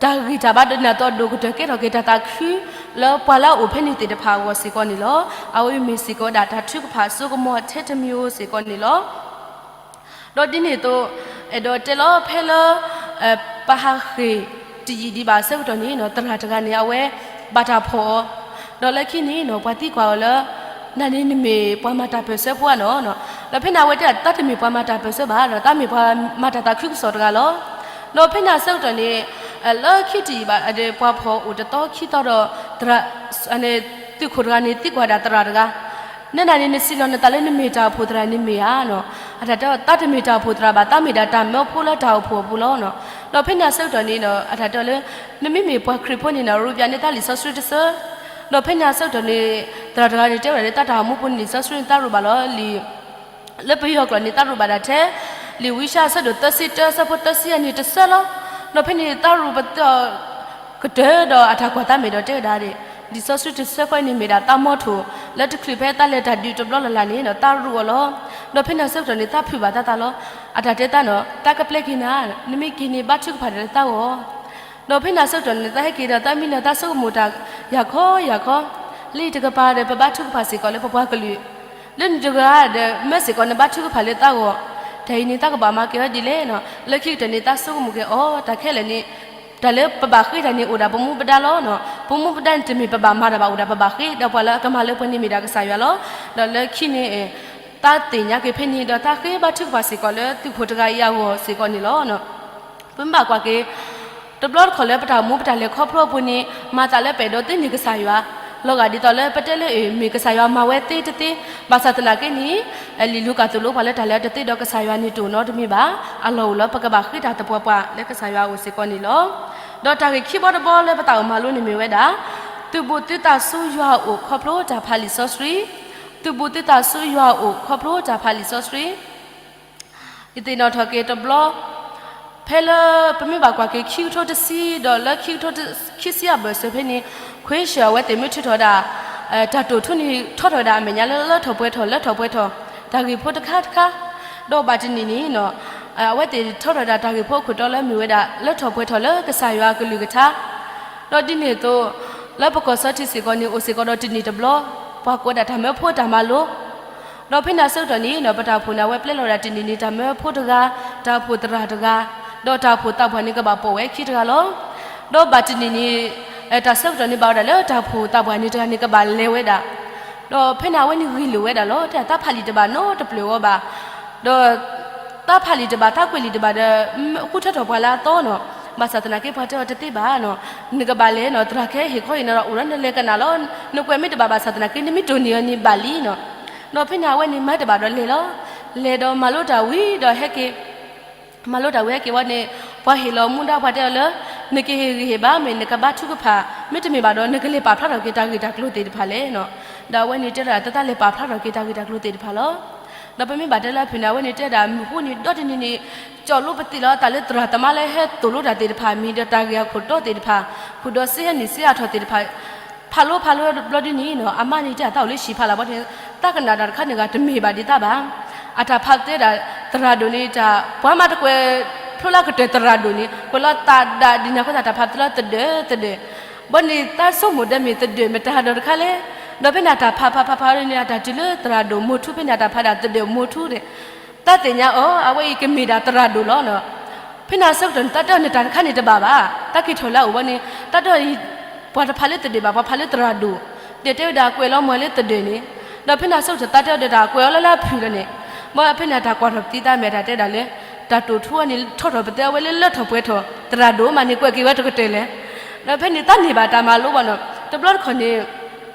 တၢ်ဂံၢ်တၢ်ဘါဒီးနၢ်သီဒိၣ်ကတၢၢ် ကဲထီၣ်က့ၤတၢ်သးခုလၢပှၤလၢအအိၣ်ဖဲန့ၣ်သ့ၣ်တဖၣ်အဂီၢ်စ့ၢ်ကီးန့ၣ်လီၤ. အဝဲမ့ၢ်စ့ၢ်ကီးဝဲဒၣ်တၢ်ထုကဖၣ်စိကမီၤထဲတမံၤဧိၤစ့ၢ်ကီးန့ၣ်လီၤ. ဒီးဒ်န့ၣ်အသိး အဲၣ်ဒိးတဲလီၤဖဲလၢ ပဟးဃ့ၢ်တယံာ်ဒံးဘၣ်အဆၢကတီၢ်န့ၣ် သရၣ်တဂၤန့ၣ် အဝဲဘၣ်တၢ်ဖီၣ်အီၤ, ဒီးလၢခံန့ၣ် ပှၤသံကွၢ်အီၤလၢ နၤန့ၣ်နမ့ၢ်ပှၤမၤတၢ်ပၢၢ်ဆၢဖိဧါနီၤ, ဒီးဖဲန့ၣ်အဝဲတဲ တၢ်တမ့ၢ်ပှၤမၤတၢ်ပၢၢ်ဆၢဘၣ်ဒီး တၢ်မ့ၢ်ပှၤမၤတၢ်သးခုကစီၣ်တဂၤလီၤ. ဒီးဖဲန့ၣ်အဆၢကတီၢ်န့ၣ် လၢခံတယံာ်ဘၣ် ပှၤဖီၣ်အိၣ်တသီခံသီဒီး သရၣ် သုးခိၣ်တဂၤန့ၣ် သံကွၢ်ဒၣ်သရၣ်တဂၤ, နနၤန့ၣ် နစံးလီၤနသးလၢနမ့ၢ်တၢ်အိၣ်ဖှိၣ်သရၣ်န့ၣ်မ့ၢ်ဧါနီၤ, အတၢ်တဲအီၤ တၢ်တမ့ၢ်တၢ်အိၣ်ဖှိၣ်သရၣ်ဘၣ်, တၢ်မ့ၢ်ဒၣ်တၢ်မၢဖိလၢတၢ်အိၣ်ဖှိၣ်အပူၤလီၤနီၤ. ဒီးဖဲန့ၣ်အဆၢကတီၢ်န့ၣ် အတၢ်တဲအီၤလၢ နမ့မ့ၢ်ပှၤခရံာ်ဖိန့ၣ်နီၤ ရူပျးန့ၢ်တၢ်လံာ်စီဆှံတဆၢ, ဒီးဖဲန့ၣ်အဆၢကတီၢ်န့ၣ် သရၣ်တဂၤန့ၣ် တဲဝဲဒၣ်လၢ တၢ်တၢ်အိၣ်မူပူၤန့ၣ် လံာ်စီဆှံန့ၣ် တၢ်ရူးဘၣ်လီၤလံာ် လၢပယီၤကျိာ်န့ၣ် တၢ်ရူးဘၣ်ဒၣ်ထဲ လံာ်ဝံယၡါယၤ အဆၢဒိၣ်သၢဆံတၢ အဆၢဖိသၢဆံယဲၢ်န့ၣ်တဆၢလီၤ. ဒီးဖဲန့ၣ် တၢ်ရူးပသ့ၣ်အီၤ ကတၢၢ်ဒီးအတၢ်ကွၢ်သးမဲာ်ဒီးတဲဝဲဒၣ် လံာ်စီဆှံတဆၢဃီန့ၣ်မ့ၢ်ဒၣ်တၢ်မီထိၣ် လၢတချုးဖဲတၢ်လဲၤတၢ်ဒုးတဘျီလၢ်လၢ်န့ၣ်ဒီး တၢ်ရူးအီၤလီၤ. ဒီးဖဲန့ၣ်အဆၢကတီၢ်န့ၣ် တၢ်ဖုးဘၣ်တၢ်သးလီၤ. အတၢ်တဲတၢ်နီၤ တၢ်ကပျဲက့ၤနၤ နမ့ၢ်က့ၤန့ၣ် ဘါထုကဖၣ်တၢ်လၢတၢ်ဂီၢ် ဒီးဖဲန့ၣ်အဆၢကတီၢ်န့ၣ် တၢ်ဟဲက့ၤဒီးတၢ်မံလၢတၢ်ဆိကမိၣ်တၢ် ယၤခီယၤခီ, လၢတကပၤဒီး ပဘါထုကဖၣ်စ့ၢ်ကီးလၢပပှၤကလုာ်, လၢနတဂၤဒီး မၢစ့ၢ်ကီးနဘါထုကဖၣ်လၢတၢ်ဂီၢ်, တၢ်အံၤန့ၣ် တၢ်ကဘၣ်မၤက့ၤအီၤဒ်လဲၣ်နီၤ. လၢခံကတၢၢ်န့ၣ် တၢ်ဆိကမိၣ်က့ၤအီၤ တၢ်ခဲလၢာ်န့ၣ် တၢ်လၢပဘၣ်ဃ့တၢ်န့ၣ် အိၣ်ဒၣ်ပမူပဒါလီၤနီၤ. ပမူပဒါန့ၣ် တမ့ၢ်ပဘၣ်မၤတၢ်ဘၣ် အိၣ်ဒၣ်ပဘၣ်ဃ့, ဒီးပှၤလၢအကမၤလၢပှဲၤန့ၣ်မ့ၢ်ဒၣ်ကစၢ်ယွၤလီၤ. ဒီးလၢခံန့ၣ် တၢ်သ့ၣ်ညါက့ၤဖဲန့ၣ် ဒီးတၢ်ဃ့ဘါထုကဖၣ်စ့ၢ်ကီးလၢသုးခိၣ်တဂၤအံၤအဂီၢ်စ့ၢ်ကီးန့ၣ်လီၤ. ပမ့ၢ်ဘၣ်ကွၢ်က့ၤ တဘျီတခီၣ်လၢပတၢ်အိၣ်မူပတၢ်လဲၤခီဖျိအပူၤန့ၣ် မၤသးလၢပအဲၣ်ဒိးသ့န့ၢ်ကစၢ်ယွၤ, လီၤဂာ်ဒ်သိးလၢပတဲလၢ မ့ၢ်ကစၢ်ယွၤမၤဝဲသ့တသ့, ဘၣ်ဆၣ်သနာ်က့န့ၣ် လံာ်လူၤကၣ်သိၣ်လိပှၤလၢတၢ်လၢအတသ့ဒီးကစၢ်ယွၤန့ၣ်တအိၣ်နီတမံၤဘၣ်. အလီၢ်အိၣ်လၢပကဘၣ်ဃ့တၢ်သပှၢ်ပှၢ်လၢကစၢ်ယွၤအအိၣ်စ့ၢ်ကီးန့ၣ်လီၤ. ဒီးတၢ်ဂ့ၢ်ခံဘီတဘီလၢပသးအိၣ်မၤလိန့ၣ်မ့ၢ်ဝဲဒၣ် သုးဘူးသုသးဆူယွၤအအိၣ်ခီဖျိတၢ်ဖးလံာ်စီဆှံ, သုးဘူးသုသးဆူယွၤအအိၣ်ခီဖျိတၢ်ဖးလံာ်စီဆှံ ယသ့ၣ်နီၣ်ထီၣ်က့ၤတဘျီ ဖဲလၢပမ့ၢ်ဘၣ်ကွၢ်က့ၤခံကထိတဆံ ဒီးလၢခံကထိခံဆံအဘၢၣ်စၢၤဖဲန့ၣ် ခွ့ၡၢၣ်အဝဲသ့ၣ်မ့ၢ်ထုးထီၣ်ဝဲဒၣ် တၢ်တိာ်ထူန့ၣ် ထီထီၣ်ဝဲဒၣ်အမဲာ်ညါလၢလၢထီၣ်ပှဲၤထီၣ် လၢထီၣ်ပှဲၤထီၣ် တၢ်ဂ့ၢ်ဖိတခါတခါ, ဒီးဘၣ်တနံၤန့ၣ် အဝဲသ့ၣ်ထီထီၣ်ဝဲဒၣ်တၢ်ဂ့ၢ်ဖိအခိၣ်တီလၢမ့ၢ်ဝဲဒၣ် လၢထီၣ်ပှဲၤထီၣ်လၢကစၢ်ယွၤအကလုၢ်ကထါ ဒီးဒ်န့ၣ်အသိး လၢပကီၢ်စီထံစ့ၢ်ကီးန့ၣ် အိၣ်စ့ၢ်ကီးဒီးတနံၣ်တဘျီ ပှၤကိးဒၣ်တၢ်မၢဖိတၢ်မၤလိ ဒီးဖဲန့ၣ်အဆၢကတီၢ်န့ၣ် ပတၢ်အိၣ်ဖှိၣ်န့ၣ် အဝဲပျဲလီၤဝဲဒၣ်တနံၣ်န့ၣ် တၢ်မၢဖိတဂၤ, တၢ်အိၣ်ဖှိၣ်သရၣ်တဂၤ, ဒီးတၢ်အိၣ်ဖှိၣ်သးပှၢ်န့ၣ် ကဘၣ်ပိာ်ဝဲခံတဂၤလီၤ. ဒီးဘၣ်တနံၣ်န့ၣ် တၢ်ဆၢကတီၢ်န့ၣ် ဘၣ်ဝဲဒၣ်လၢတၢ်အိၣ်ဖှိၣ်သးပှၢ်န့ၣ်တဂၤန့ၣ် ကဘၣ်လဲၤဝဲဒၣ် ဒီးဖဲန့ၣ်အဝဲန့ၣ်ဂ့ၢ်လိာ်ဝဲဒၣ်လီၤ. တၢ်ဖးလံာ်တဘၣ်နီတပျၢၢ်အဂီၢ်ဘၣ်, ဒီး တၢ်ဖးလံာ်တဘၣ် တၢ်ကွဲးလံာ်တဘၣ်ဒီး ဃုထၢထီၣ်ပှၤလၢအသီနီၤ, ဘၣ်ဆၣ်သနာ်က့ပှၤတဲအီၤတသ့ဘၣ်နီၤ, နကဘၣ်လဲၤနီၤ, သရၣ်ကဟဲဟ့ၣ်ခီအံၤနီၤဒီး အိၣ်ဒီးနလဲၤကနၣ်လီၤ, နကွဲးမ့ၢ်တဘၣ်ဘၣ်ဆၣ်သနာ်က့ နမ့ၢ်တိၢ်န့ၢ်အီၤန့ၣ်ဘၣ်လံနီၤ. ဒီးဖဲန့ၣ်အဝဲန့ၣ်မၤတဘၣ်ဒီးလဲၤလီၤ, လဲၤဒီးမၤလိတၢ်ဝံၤဒီးဟဲက့ၤ မၤလိတၢ်ဝံၤဟဲက့ၤဝံၤန့ၣ် ပှၤဟ့ၣ်လီၤမူဒါပှၤတဲအီၤလၢ နကဟ့ၣ်ဂံၢ်ဟ့ၣ်ဘါ မ့ၢ်နကဘါထုကဖၣ်, မ့တမ့ၢ်ဘၣ်ဒီး နကလဲၤပာ်ဖျါထီၣ်က့ၤတၢ်ဂ့ၢ်တၢ်ကျိၤသ့ၣ်တဖၣ်လဲၣ်နီၤ. ဒီးအဝဲန့ၣ်တဲဒၣ် တၢ်လဲၤပာ်ဖျါထီၣ်က့ၤတၢ်ဂ့ၢ်တၢ်ကျိၤသ့ၣ်တဖၣ်လီၤ. ဒီးပမ့ၢ်ဘၣ်တဲလၢအဖုၣ်န့ၣ် အဝဲန့ၣ်တဲဒၣ် မုၢ်ဃိန့ၣ် ဒီတနံၤန့ၣ် ကၠီၣ်လိပသံးလီၤအသးလၢသရၣ်သမါလၢဟဲသိၣ်လိတၢ်သ့ၣ်တဖၣ် မ့ၢ်ဒီးတၢ်ဂ့ၢ်အခိၣ်တီသ့ၣ်တဖၣ်, ဃုာ်ဒီးစ့ဟဲနုာ်စ့အါထီၣ်သ့ၣ်တဖၣ် ဖးလိဖးလိတဘျီဒ်န့ၣ်နီၤ, အမါန့ၣ်တဲအသးအိၣ်လၢဟံၣ်ဖးလၢ်ဘီန့ၣ် တၢ်ကနၣ်တၢ်တခါန့ၣ်ဂ့ၤ တမ့ၢ်ဘၣ်ဒ်တၢ်ဘၣ်. အတၢ်ဖးသ့ဒၣ် သရၣ်ဒိၣ်န့ၣ်တၢ် ပှၤမၤတကွဲးဖျိလၢကတၢၢ်သရၣ်ဒိၣ်န့ၣ် ကွဲးလီၤသးဒၣ်ဒ်န့ၣ်အဃိသတး တၢ်ဖးသ့လၢသဒၢးသဒၢး, ဘီန့ၣ်တၢ်ဆိကမိၣ်ဒီးမ့ၢ်သဒၢးမတၤဒီးတခါလဲၣ်. ဒီးဖဲန့ၣ်အတၢ်ဖးဖးဖးဖးန့ၣ် အတၢ်တုၤလၢသရၣ်ဒိၣ်မိၢ်ထူဖဲန့ၣ် အတၢ်ဖးဒၣ်သဒၢးမိၢ်ထူန့ၣ် တၢ်သ့ၣ်ညါအီၤ အဝဲအံၤကမ့ၢ်ဒၣ်သရၣ်ဒိၣ်လီၤနီၤ. ဖဲန့ၣ်အဆၢကတီၢ်န့ၣ် တၢ်တဲအီၤန့ၣ်တၢ်တခါန့ၣ်တဘၣ်ဘၣ်, တၢ်က့ၤထီၣ်လၢအအိၣ်ဘီန့ၣ် တၢ်တဲအီၤ ပှၤတဖးလၢသဒၢးဘၣ်, ပှၤဖးလၢသရၣ်ဒိၣ်, ဒီးတဲဝဲဒၣ်ကွဲးလီၤမၢၤလၢသဒၢးန့ၣ်, ဒီးဖဲန့ၣ်အဆၢကတီၢ်တၢ်တဲအီၤဒီးတၢ်ကွဲးအီၤလၢလၢအဖုၣ်လီၤန့ၣ်, ဘီဖဲန့ၣ်အတၢ်ကွၢ်ထီၣ်ပသံသးမ့ၢ်အတၢ်တဲဒၣ်လၢ တၢ်တိာ်ထူအီၤန့ၣ် ထီထီၣ်ပသဲအဝဲလၢလၢထီၣ်ပှဲၤထီၣ် သရၣ်ဒိၣ်မးန့ၣ် ကွဲးက့ၤဝဲတကတၢၢ်လဲၣ်. ဒီးဖဲန့ၣ်တၢ်န့ၢ်ဘၣ်တၢ်မၤလိဘၣ်နီၤ, တဘျီတခီၣ်န့ၣ်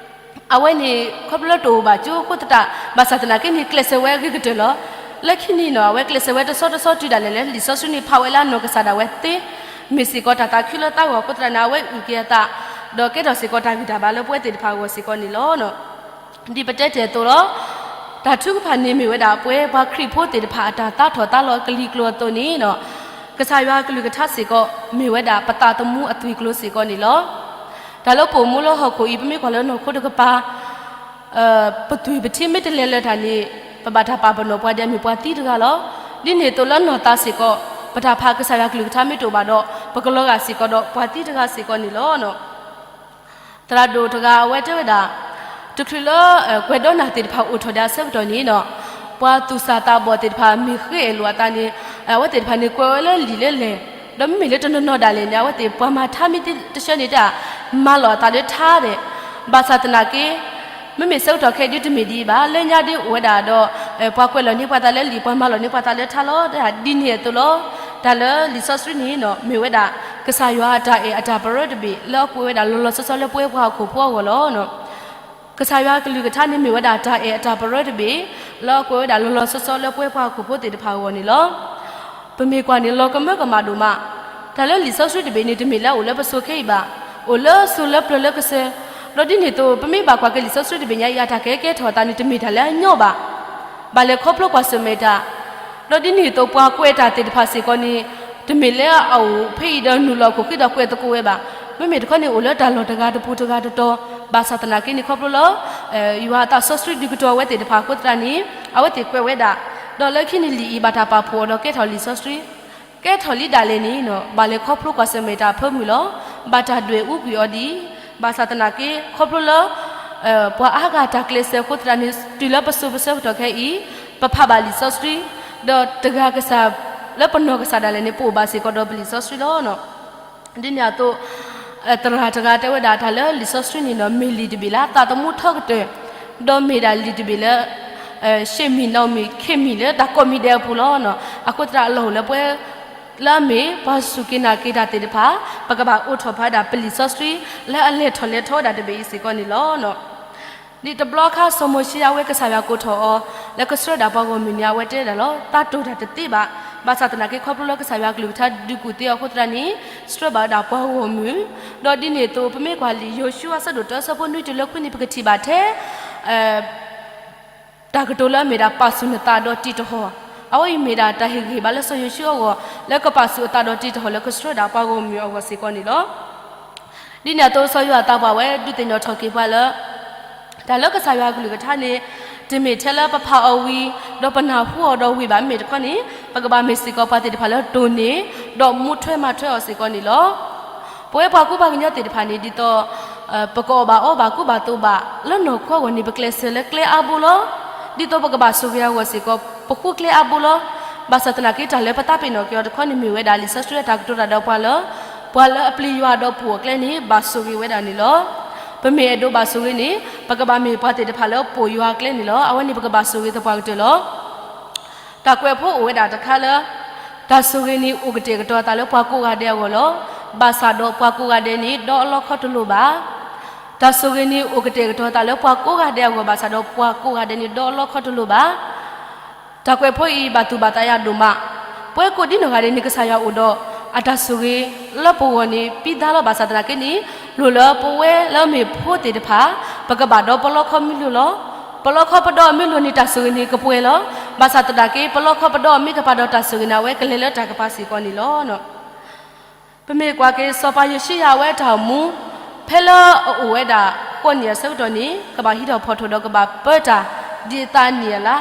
အဝဲန့ၣ် ခီဖျိလၢတအိၣ်ဘၣ်ကၠိအဃိသတး ဘၣ်ဆၣ်သနာ်က့န့ၣ် ကျဲးစၢးဝဲအဂ့ၤကတၢၢ်လီၤ. လၢခံန့ၣ်နီၤ အဝဲကျဲးစၢးဝဲတဆီတဆီတုၤဒၣ်လဲာ်လၢ လံာ်စီဆှံန့ၣ်ဖးဝဲလၢအနီၢ်ကစၢ်ဒၣ်ဝဲသ့, မ့ၢ်စ့ၢ်ကီးတၢ်သးခုလၢတၢ်ဂီၤအဃိသတးန့ၣ် အဝဲအုၣ်က့ၤအသး ဒီးကဲထီၣ်စ့ၢ်ကီးတၢ်ဂံၢ်တၢ်ဘါလၢပဝဲသ့ၣ်တဖၣ်အဂီၢ်စ့ၢ်ကီးန့ၣ်လီၤ. ဒ်ပတဲတ့ၢ်အသိးလီၤ. တၢ်ထုကဖၣ်န့ၣ်မ့ၢ်ဝဲဒၣ် ပဝဲပှၤခရံာ်ဖိသ့ၣ်တဖၣ်အတၢ်သးထီၣ်သးလီၤအကလံၤကျိၤအသိးန့ၣ်, ကစၢ်ယွၤအကလုၢ်ကထါစ့ၢ်ကီး မ့ၢ်ဝဲဒၣ်ပသးသမူအသွံၣ်ကျိၤစ့ၢ်ကီးန့ၣ်လီၤ. တၢ်လၢပအိၣ်မူလၢဟီၣ်ခိၣ်အံၤ ပမ့ၢ်ကွၢ်လၢနီၢ်ခိတကပၤ ပသွံၣ်ပထံမ့ၢ်တလဲၤလၢၤတၢ်န့ၣ်, ပဘၣ်တၢ်ပာ်ပနီၣ်ပှၤဒ်အမ့ၢ်ပှၤသံတဂၤလီၤ. ဒ်န့ၣ်အသိးလၢနီၢ်သးစ့ၢ်ကီး, ပတၢ်ဖးကစၢ်ယွၤကလုၢ်ကထါမ့ၢ်တအိၣ်ဘၣ်ဒီး, ပကလီၤဂာ်စ့ၢ်ကီးဒီးပှၤသံတဂၤစ့ၢ်ကီးန့ၣ်လီၤ. သရၣ်ဒိၣ်တဂၤအဝဲတဲဝဲဒၣ်, တချုးလၢကွဲးဒီးနၢ်သ့ၣ်တဖၣ်အိၣ်ထီၣ်ဒၣ်အဆၢကတီၢ်န့ၣ်, ပှၤသူၣ်စၢ်သးဘီၣ်သ့ၣ်တဖၣ်မ့ၢ်ဃ့အဲၣ်လိာ်အသးန့ၣ်, အဝဲသ့ၣ်တဖၣ်န့ၣ်ကွဲးဝဲလၢလံာ်လၢလဲၣ်, ဒီးမ့မ့ၢ်လၢတနီၤနီၤဒၣ်လဲာ်န့ၣ် အဝဲသ့ၣ်ပှၤမၤထါမ့ၢ်တဆှၢန့ၣ်တၢ်, မၤလီၤအသးလၢထါဒဲး, ဘၣ်ဆၣ်သနာ်က့ မ့မ့ၢ်ဆၢကတီၢ်ခဲအံၤဒ်တမ့ၢ်ဒ်အံၤဘၣ်, လၢညါဒ်အိၣ်ဝဲဒၣ်ဒီး ပှၤကွဲးလီၤန့ၢ်ပှၤသးလၢလံာ်, ပှၤမၤလီၤန့ၢ်ပှၤသးလၢထါလီၤ. ဒ်န့ၣ်အသိးလီၤ. တၢ်လၢလံာ်စီဆှံန့ၣ် မ့ၢ်ဝဲဒၣ် ကစၢ်ယွၤအတၢ်အဲၣ်အတၢ်ပရၢတဘ့ၣ် လၢအကွဲးဝဲဒၣ်လီၤလီၤဆီဆီလၢပဝဲပှၤဟီၣ်ခိၣ်ဖိအဂီၢ်လီၤ. ကစၢ်ယွၤအကလုၢ်ကထါန့ၣ်မ့ၢ်ဝဲဒၣ်တၢ်အဲၣ်အတၢ်ပရၢတဘ့ၣ် လၢအကွဲးဝဲဒၣ်လီၤလီၤဆီဆီလၢပဝဲပှၤဟီၣ်ခိၣ်ဖိသ့ၣ်တဖၣ်အဂီၢ်န့ၣ်လီၤ. ပမ့ၢ်ကွၢ်န့ၣ်လီၤကမၢကမၣ်ဒိၣ်မး, တၢ်လၢလံာ်စီဆှံတဘ့ၣ်န့ၣ် တမ့ၢ်လၢအအိၣ်လၢပစိၤခဲအံၤဘၣ်, အိၣ်လၢစိၤလၢပျၢၤလၢကစၢၢ်, ဒီးဒ်န့ၣ်အသိး ပမ့ၢ်ဘၣ်ကွၢ်က့ၤလံာ်စီဆှံတဘ့ၣ်ညါအံၤ အတၢ်ကဟဲကဲထီၣ်အသးန့ၣ် တမ့ၢ်တၢ်လၢအညီဘၣ်. ဘၣ်လဲၤခီဖျိကွၢ်ဆၢၣ်မဲာ်တၢ်, ဒီးဒ်န့ၣ်အသိးပှၤကွဲးတၢ်သ့ၣ်တဖၣ်စ့ၢ်ကီးန့ၣ် တမ့ၢ်လၢအအိၣ်ဖဲအံၤဒီးနုာ်လီၤအခိၣ်ဃံဒီးကွဲးသကိးဝဲဘၣ်. မ့မ့ၢ်တခီန့ၣ် အိၣ်လၢတၢ်လီၢ်တဂၤတပူၤတဂၤတတီၤ, ဘၣ်ဆၣ်သနာ်က့န့ၣ် ခီဖျိလၢ ယွၤအသးစီဆှံဒုးကတီၤအဝဲသ့ၣ်တဖၣ်အဃိသတးန့ၣ် အဝဲသ့ၣ်ကွဲးဝဲဒၣ်, ဒီးလၢခံန့ၣ်လံာ်အံၤဘၣ်တၢ်ပာ်ဖှိၣ်အီၤဒီးကဲထီၣ်လံာ်စီဆှံ, ကဲထီၣ်လံဒၣ်လဲာ်န့ၣ် ဘၣ်လဲၤခီဖျိကွၢ်ဆၢၣ်မဲာ်တၢ်အဖၢမုၢ်လီၤ. ဘၣ်တၢ်ဒွဲၣ်အူကွံာ်အီၤဒ်အံၤ, ဘၣ်ဆၣ်သနာ်က့ ခီဖျိလၢ ပှၤအါဂၤတၢ်ကျဲးစၢးအဃိသတးန့ၣ် တုၤလၢပစိၤပဆၢကတီၢ်ခဲအံၤ ပဖးဘၣ်လံာ်စီဆှံ, ဒီးတဂၤကစၢ် လၢပနီၢ်ကစၢ်ဒၣ်လဲာ်န့ၣ် ပအိၣ်ဘၣ်စ့ၢ်ကီးဒီးပလံာ်စီဆှံလီၤ. ဒ်န့ၣ်အသိး သရၣ်တဂၤတဲဝဲဒၣ် တၢ်လၢလံာ်စီဆှံန့ၣ်ဒီး မ့ၢ်လံာ်တဘ့ၣ်လၢအသးသမူထီကတၢၢ်, ဒီးမ့ၢ်ဒၣ်လံာ်တဘ့ၣ်လၢ ရှ့ၣ်မံၣ်နီၣ်မံၣ်ခ့ၣ်မံၣ်လၢတၢ်ကိးမံၤဒဲးအပူၤလီၤ. အဃိသတးအလီၢ်အိၣ်လၢပဝဲ လၢအမ့ၢ်ပှၤစူၢ်က့ၤနာ်က့ၤတၢ်သ့ၣ်တဖၣ် ပကဘၣ်အိးထီၣ်ဖးဒၣ်ပလံာ်စီဆှံ လၢအလဲၤထီၣ်လဲၤထီဝဲဒၣ်တဘ့ၣ်အံၤစ့ၢ်ကီးန့ၣ်လီၤ. ဒ်တဘျီခါ စီၤမိၤၡ့အဝဲကစၢ်ယွၤကိးထီၣ်အီၤ လၢကဆှၢဒၣ်ပှၤဂီၢ်မုၢ်န့ၣ် အဝဲတဲဒၣ်လီၤ, တၢ်တိာ်တၢ်တသ့ဘၣ်. ဘၣ်ဆၣ်သနာ်က့ ခီဖျိလၢကစၢ်ယွၤကလုၢ်ကထါဒုးကူၣ်သ့အီၤအဃိသတးန့ၣ် ဆှၢဘၣ်ဝဲဒၣ်ပှၤဂီၢ်မုၢ်, ဒီးဒ်န့ၣ်အသိး ပမ့ၢ်ကွၢ်လံာ်ယိၤၡူအဆၢဒိၣ်တၢ အဆၢဖိနွံတုၤလၢခွံန့ၣ် ပကထံၣ်ဘၣ်ထဲ တၢ်ကတိၤလၢအမ့ၢ်ဒၣ်ပာ်ဆူၣ်နသးဒီးတံာ်တဟီၣ်, အဝဲအံၤမ့ၢ်ဒၣ်တၢ်ဟ့ၣ်ဂံၢ်ဘါလၢစီၤယိၤၡူအဂီၢ် လၢကပာ်ဆူၣ်အသးဒီးတံာ်တဟီၣ်လၢကဆှၢဒၣ်ပှၤဂီၢ်မုၢ်အဂီၢ်စ့ၢ်ကီးန့ၣ်လီၤ. ဒ်န့ၣ်အသိး စီၤယိၤဟၣ်သးပှၢ်ဝဲဒုးသ့ၣ်နီၣ်ထီၣ်က့ၤပှၤလၢ တၢ်လၢကစၢ်ယွၤအကလုၢ်ကထါန့ၣ် တမ့ၢ်ထဲလၢပဖးအီၤဝံၤ ဒီးပနၢ်ဟူအီၤဒီးဝံၤဘၣ်. မ့မ့ၢ်တခီန့ၣ် ပကဘၣ်မ့ၢ်စ့ၢ်ကီးပှၤသ့ၣ်တဖၣ်လၢတိၢ်န့ၢ် ဒီးမူထွဲမၤထွဲအီၤစ့ၢ်ကီးန့ၣ်လီၤ. ပဝဲပှၤကူပှၤကညီသ့ၣ်တဖၣ်န့ၣ် ဒ်သိး ပကအီၣ်ဘၣ်အီဘၣ်ကူဘၣ်သိးဘၣ် လၢနီၢ်ခိအဂီၢ်န့ၣ် ပကျဲးစၢးလၢကျဲအါဘိလီၤ. ဒ်သိးပကဘၣ်ဆိၣ်ဂ့ၤအဂီၢ်စ့ၢ်ကီး ပဃုကျဲအါဘိလီၤ. ဘၣ်ဆၣ်သနာ်က့ တၢ်လၢပသးပ့ၤနီၣ်က့ၤအီၤတခီန့ၣ်မ့ၢ်ဝဲဒၣ် လံာ်စီဆှံအတၢ်ကတိၤတၢ်ဒီးပှၤလၢ ပှၤလၢအပျံၤယွၤဒီးပိာ်အကျဲန့ၣ် ဘၣ်ဆိၣ်ဂ့ၤဝဲဒၣ်န့ၣ်လီၤ. ပမ့ၢ်အဲၣ်ဒိးဘၣ်ဆိၣ်ဂ့ၤန့ၣ် ပကဘၣ်မ့ၢ်ပှၤသ့ၣ်တဖၣ်လၢပိာ်ယွၤအကျဲန့ၣ်လီၤ. အဝဲန့ၣ်ပကဘၣ်ဆိၣ်ဂ့ၤသပှၢ်ကတၢၢ်လီၤ. တၢ်ကွဲးဖိအိၣ်ဝဲဒၣ်တခါလၢ တၢ်ဆိၣ်ဂ့ၤန့ၣ်အိၣ်ကတဲာ်ကတီၤအသးလၢပှၤကိးဂၤဒဲးအဂီၢ်လီၤ. ဘၣ်ဆၣ်ဒီးပှၤကိးဂၤဒဲးန့ၣ် ဒီအလီခီတလိၤဘၣ်. တၢ်ဆိၣ်ဂ့ၤန့ၣ်အိၣ်ကတဲာ်ကတီၤအသးလၢပှၤကိးဂၤဒဲးအဂီၢ် ဘၣ်ဆၣ်ဒီးပှၤကိးဂၤဒဲးန့ၣ် ဒီအလီခီတလိၤဘၣ်. တၢ်ကွဲးဖိအံၤဘၣ်သူၣ်ဘၣ်သးယၤဒိၣ်မး. ပဝဲကိးဒံနီၢ်ဂၤဒဲးန့ၣ် ကစၢ်ယွၤအိၣ်ဒီး အတၢ်ဆိၣ်ဂ့ၤလၢပဂီၢ်န့ၣ် ပံသါလီၤ. ဘၣ်ဆၣ်သနာ်က့န့ၣ် လိၣ်လၢပဝဲလၢအမ့ၢ်ဖိသ့ၣ်တဖၣ် ပကဘၣ်ဒီပလီခီမ့ၢ်လိၤလီၤ. ပလီခီပဒီအီၤမ့ၢ်လိၤန့ၣ် တၢ်ဆိၣ်ဂ့ၤန့ၣ်ကပှဲၤလီၤ. ဘၣ်ဆၣ်သနာ်က့ ပလီခီပဒီအီၤမ့ၢ်တပာ်ဒီးတၢ်ဆိၣ်ဂ့ၤန့ၣ် အဝဲကလဲၤလၢတၢ်ကပၤစ့ၢ်ကီးန့ၣ်လီၤ. ပမ့ၢ်ကွၢ်က့ၤစီၤပၤယိၤၡံယၤအဝဲအတၢ်အိၣ်မူ ဖဲလၢအအိၣ်ဝဲဒၣ်ဃိးနံၣ်အဆၢကတီၢ်န့ၣ် ကဘၣ်ဟံးထီၣ်ဖီၣ်ထီၣ်ဒီးကဘၣ်ပၢတၢ် ဒ်အသးန့ၣ်အလါ.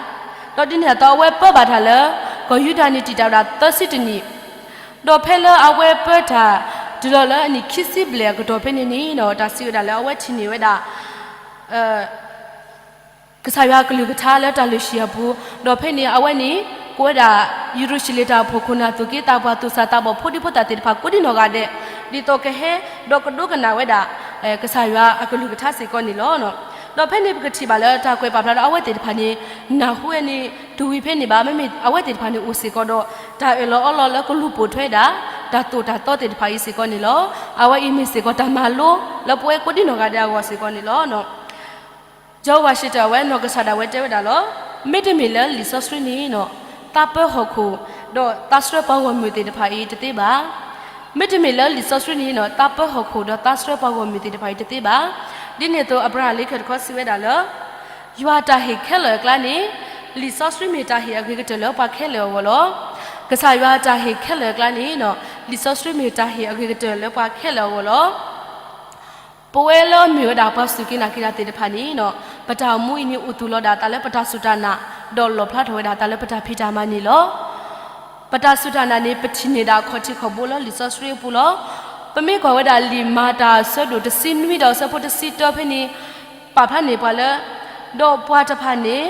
ဒီးဒ်န့ၣ်အသိး အဝဲပၢဘၣ်တၢ်လၢ ကီၢ်ယူဒၤန့ၣ် တံာ်တာ်ဝဲဒၣ်သၢဆံတနံၣ်, ဒီးဖဲလၢအဝဲပၢတၢ် တုၤလီၤလၢအနံၣ်ခံဆံဘျဲၣ်အကတီၢ်ဖဲန့ၣ်န့ၣ် တၢ်စံးဝဲဒၣ်လၢအဝဲထံၣ်န့ၢ်ဝဲဒၣ် ကစၢ်ယွၤအကလုၢ်ကထါလၢတၢ်လုၢ်ဟံၣ်အပူၤ, ဒီးဖဲန့ၣ်အဝဲန့ၣ် ကိးဝဲဒၣ် ယရူၤၡလ့ၣ်တၢ်အိၣ်ဖှိၣ်ခိၣ်နၢ်သူၣ်က့သးပှၢ်သူၣ်စၢ်သးဘီၣ်ဖိဒံဖိသၣ်သ့ၣ်တဖၣ်ကိးဒံနီၢ်ဂၤဒဲး, ဒ်သိးကဟဲဒီးကဒိကနၣ်ဝဲဒၣ် ကစၢ်ယွၤအကလုၢ်ကထါစ့ၢ်ကီးန့ၣ်လီၤ. ဒီးဖဲန့ၣ်ပကထံၣ်ဘၣ်လၢတၢ်ကွဲးပာ်ဖျါဒီးအဝဲသ့ၣ်တဖၣ်န့ၣ် နၢ်ဟူဝဲန့ၣ် တဝံၤဖဲန့ၣ်ဘၣ်, မ့မ့ၢ်အဝဲသ့ၣ်တဖၣ်န့ၣ်အိၣ်စ့ၢ်ကီးဒီး တၢ်အၢၣ်လီၤအီလီၤလၢကလူၤပိာ်ထွဲဒၣ် တၢ်သိၣ်တၢ်သီသ့ၣ်တဖၣ်အံၤစ့ၢ်ကီးန့ၣ်လီၤ. အဝဲအံၤမ့ၢ်စ့ၢ်ကီးတၢ်မၤလိလၢပဝဲကိးဒံနီၢ်ဂၤဒဲးအဂီၢ်စ့ၢ်ကီးန့ၣ်လီၤ. ကၠီၤဝၤၡ့ၣ်တၢၣ် အဝဲနီၢ်ကစၢ်ဒၣ်ဝဲတဲဝဲဒၣ်လီၤ. မ့တမ့ၢ်လၢလံာ်စီဆှံန့ၣ် သးပၢဟီၣ်ခိၣ် ဒီးသးဆှၢပှၤဂီၢ်မုၢ်သ့ၣ်တဖၣ်အံၤတသ့ဘၣ်. မ့တမ့ၢ်လၢလံာ်စီဆှံန့ၣ် သးပၢဟီၣ်ခိၣ်ဒီးသးဆှၢပှၤဂီၢ်မုၢ်သ့ၣ်တဖၣ်အံၤတသ့ဘၣ်. ဒ်န့ၣ်အသိး အၤဘြၤဟၣ်လံာ်ခၢၣ်တခီစံးဝဲဒၣ်လၢ ယွၤအတၢ်ဟ့ၣ်ခဲလၢာ်အကျါန့ၣ် လံာ်စီဆှံမ့ၢ်တၢ်ဟ့ၣ်အဂ့ၤကတၢၢ်လၢပှၤခဲလၢာ်အဂီၢ်လီၤ. ကစၢ်ယွၤအတၢ်ဟ့ၣ်ခဲလၢာ်အကျါန့ၣ် လံာ်စီဆှံမ့ၢ်တၢ်ဟ့ၣ်အဂ့ၤကတၢၢ်လၢပှၤခဲလၢာ်အဂီၢ်လီၤ. ပဝဲလၢမ့ၢ်ဝဲဒၣ်ပှၤစူၢ်က့ၤနာ်က့ၤတၢ်သ့ၣ်တဖၣ်န့ၣ် ပတၢ်အိၣ်မူအံၤန့ၣ် အိၣ်သူၣ်လီၤဒၣ်အသးလၢပတၢ်စူၢ်တၢ်နာ် ဒီးလီၣ်ဖျါထီၣ်ဝဲဒၣ်အသးလၢပတၢ်ဖံးတၢ်မၤန့ၣ်လီၤ. ပတၢ်စူၢ်တၢ်နာ်န့ၣ် ပထံၣ်န့ၢ်ဒၣ်အခီၣ်ထံးခီၣ်ဘိလၢလံာ်စီဆှံအပူၤလီၤ. ပမ့ၢ်ကွၢ်ဝဲဒၣ်လံာ်မၤတၢ်အဆၢဒိၣ်တဆံနွံဒီးအဆၢဖိတဆံတၢဖဲန့ၣ် ပာ်ဖျါန့ၢ်ပှၤလၢ ဒီးပှၤတဖၣ်န့ၣ်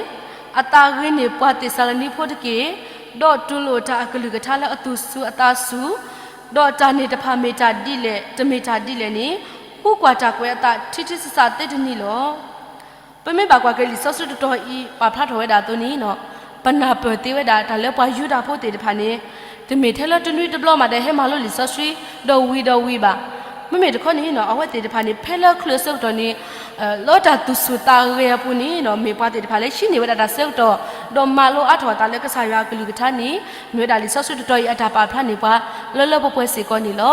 အသးဂ့ၤန့ၢ်ပှၤသ့းစၤလနံဖိတက့ၢ်, ဒီးတူၢ်လိာ်တၢ်အကလုၢ်ကထါလၢအသူၣ်စူၤအသးစူၤ, ဒီးတၢ်န့ၣ်တဖၣ်မ့ၢ်တၢ်ဒ်လဲၣ် တမ့ၢ်တၢ်ဒ်လဲၣ်န့ၣ် ဃုကွၢ်တၢ်ကွဲးအသးထံထံဆးဆးသ့တနံၤလီၤ. ပမ့ၢ်ဘၣ်ကွၢ်က့ၤလံာ်စီဆှံတတီၤအံၤ ပာ်ဖျါထီၣ်ဝဲဒၣ်အသိးန့ၣ် ပနၢ်ပၢၢ်သ့ဝဲဒၣ်တၢ်လၢပှၤယူဒၤဖိသ့ၣ်တဖၣ်န့ၣ် တမ့ၢ်ထဲလၢတနွံတဘျီမးဒီးဟဲမၤလိလံာ်စီဆှံ ဒီးဝံၤဒီးဝံၤဘၣ်. မ့မ့ၢ်တခီန့ၣ် အဝဲသ့ၣ်တဖၣ်န့ၣ် ဖဲလၢချုးအဆၢကတီၢ်န့ၣ် လၢတၢ်သူၣ်ဆူၣ်သးဂဲၤအပူၤန့ၣ် မ့ၢ်ပှၤသ့ၣ်တဖၣ်လၢဟံးန့ၢ်ဝဲဒၣ်တၢ်ဆၢကတီၢ် ဒီးမၤလိအါထီၣ်အသးလၢကစၢ်ယွၤအကလုၢ်ကထါန့ၣ် မ့ၢ်ဝဲဒၣ်လံာ်စီဆှံတတီၤအံၤအတၢ်ပာ်ဖျါန့ၢ်ပှၤ လၢလၢပှဲၤပှဲၤစ့ၢ်ကီးန့ၣ်လီၤ.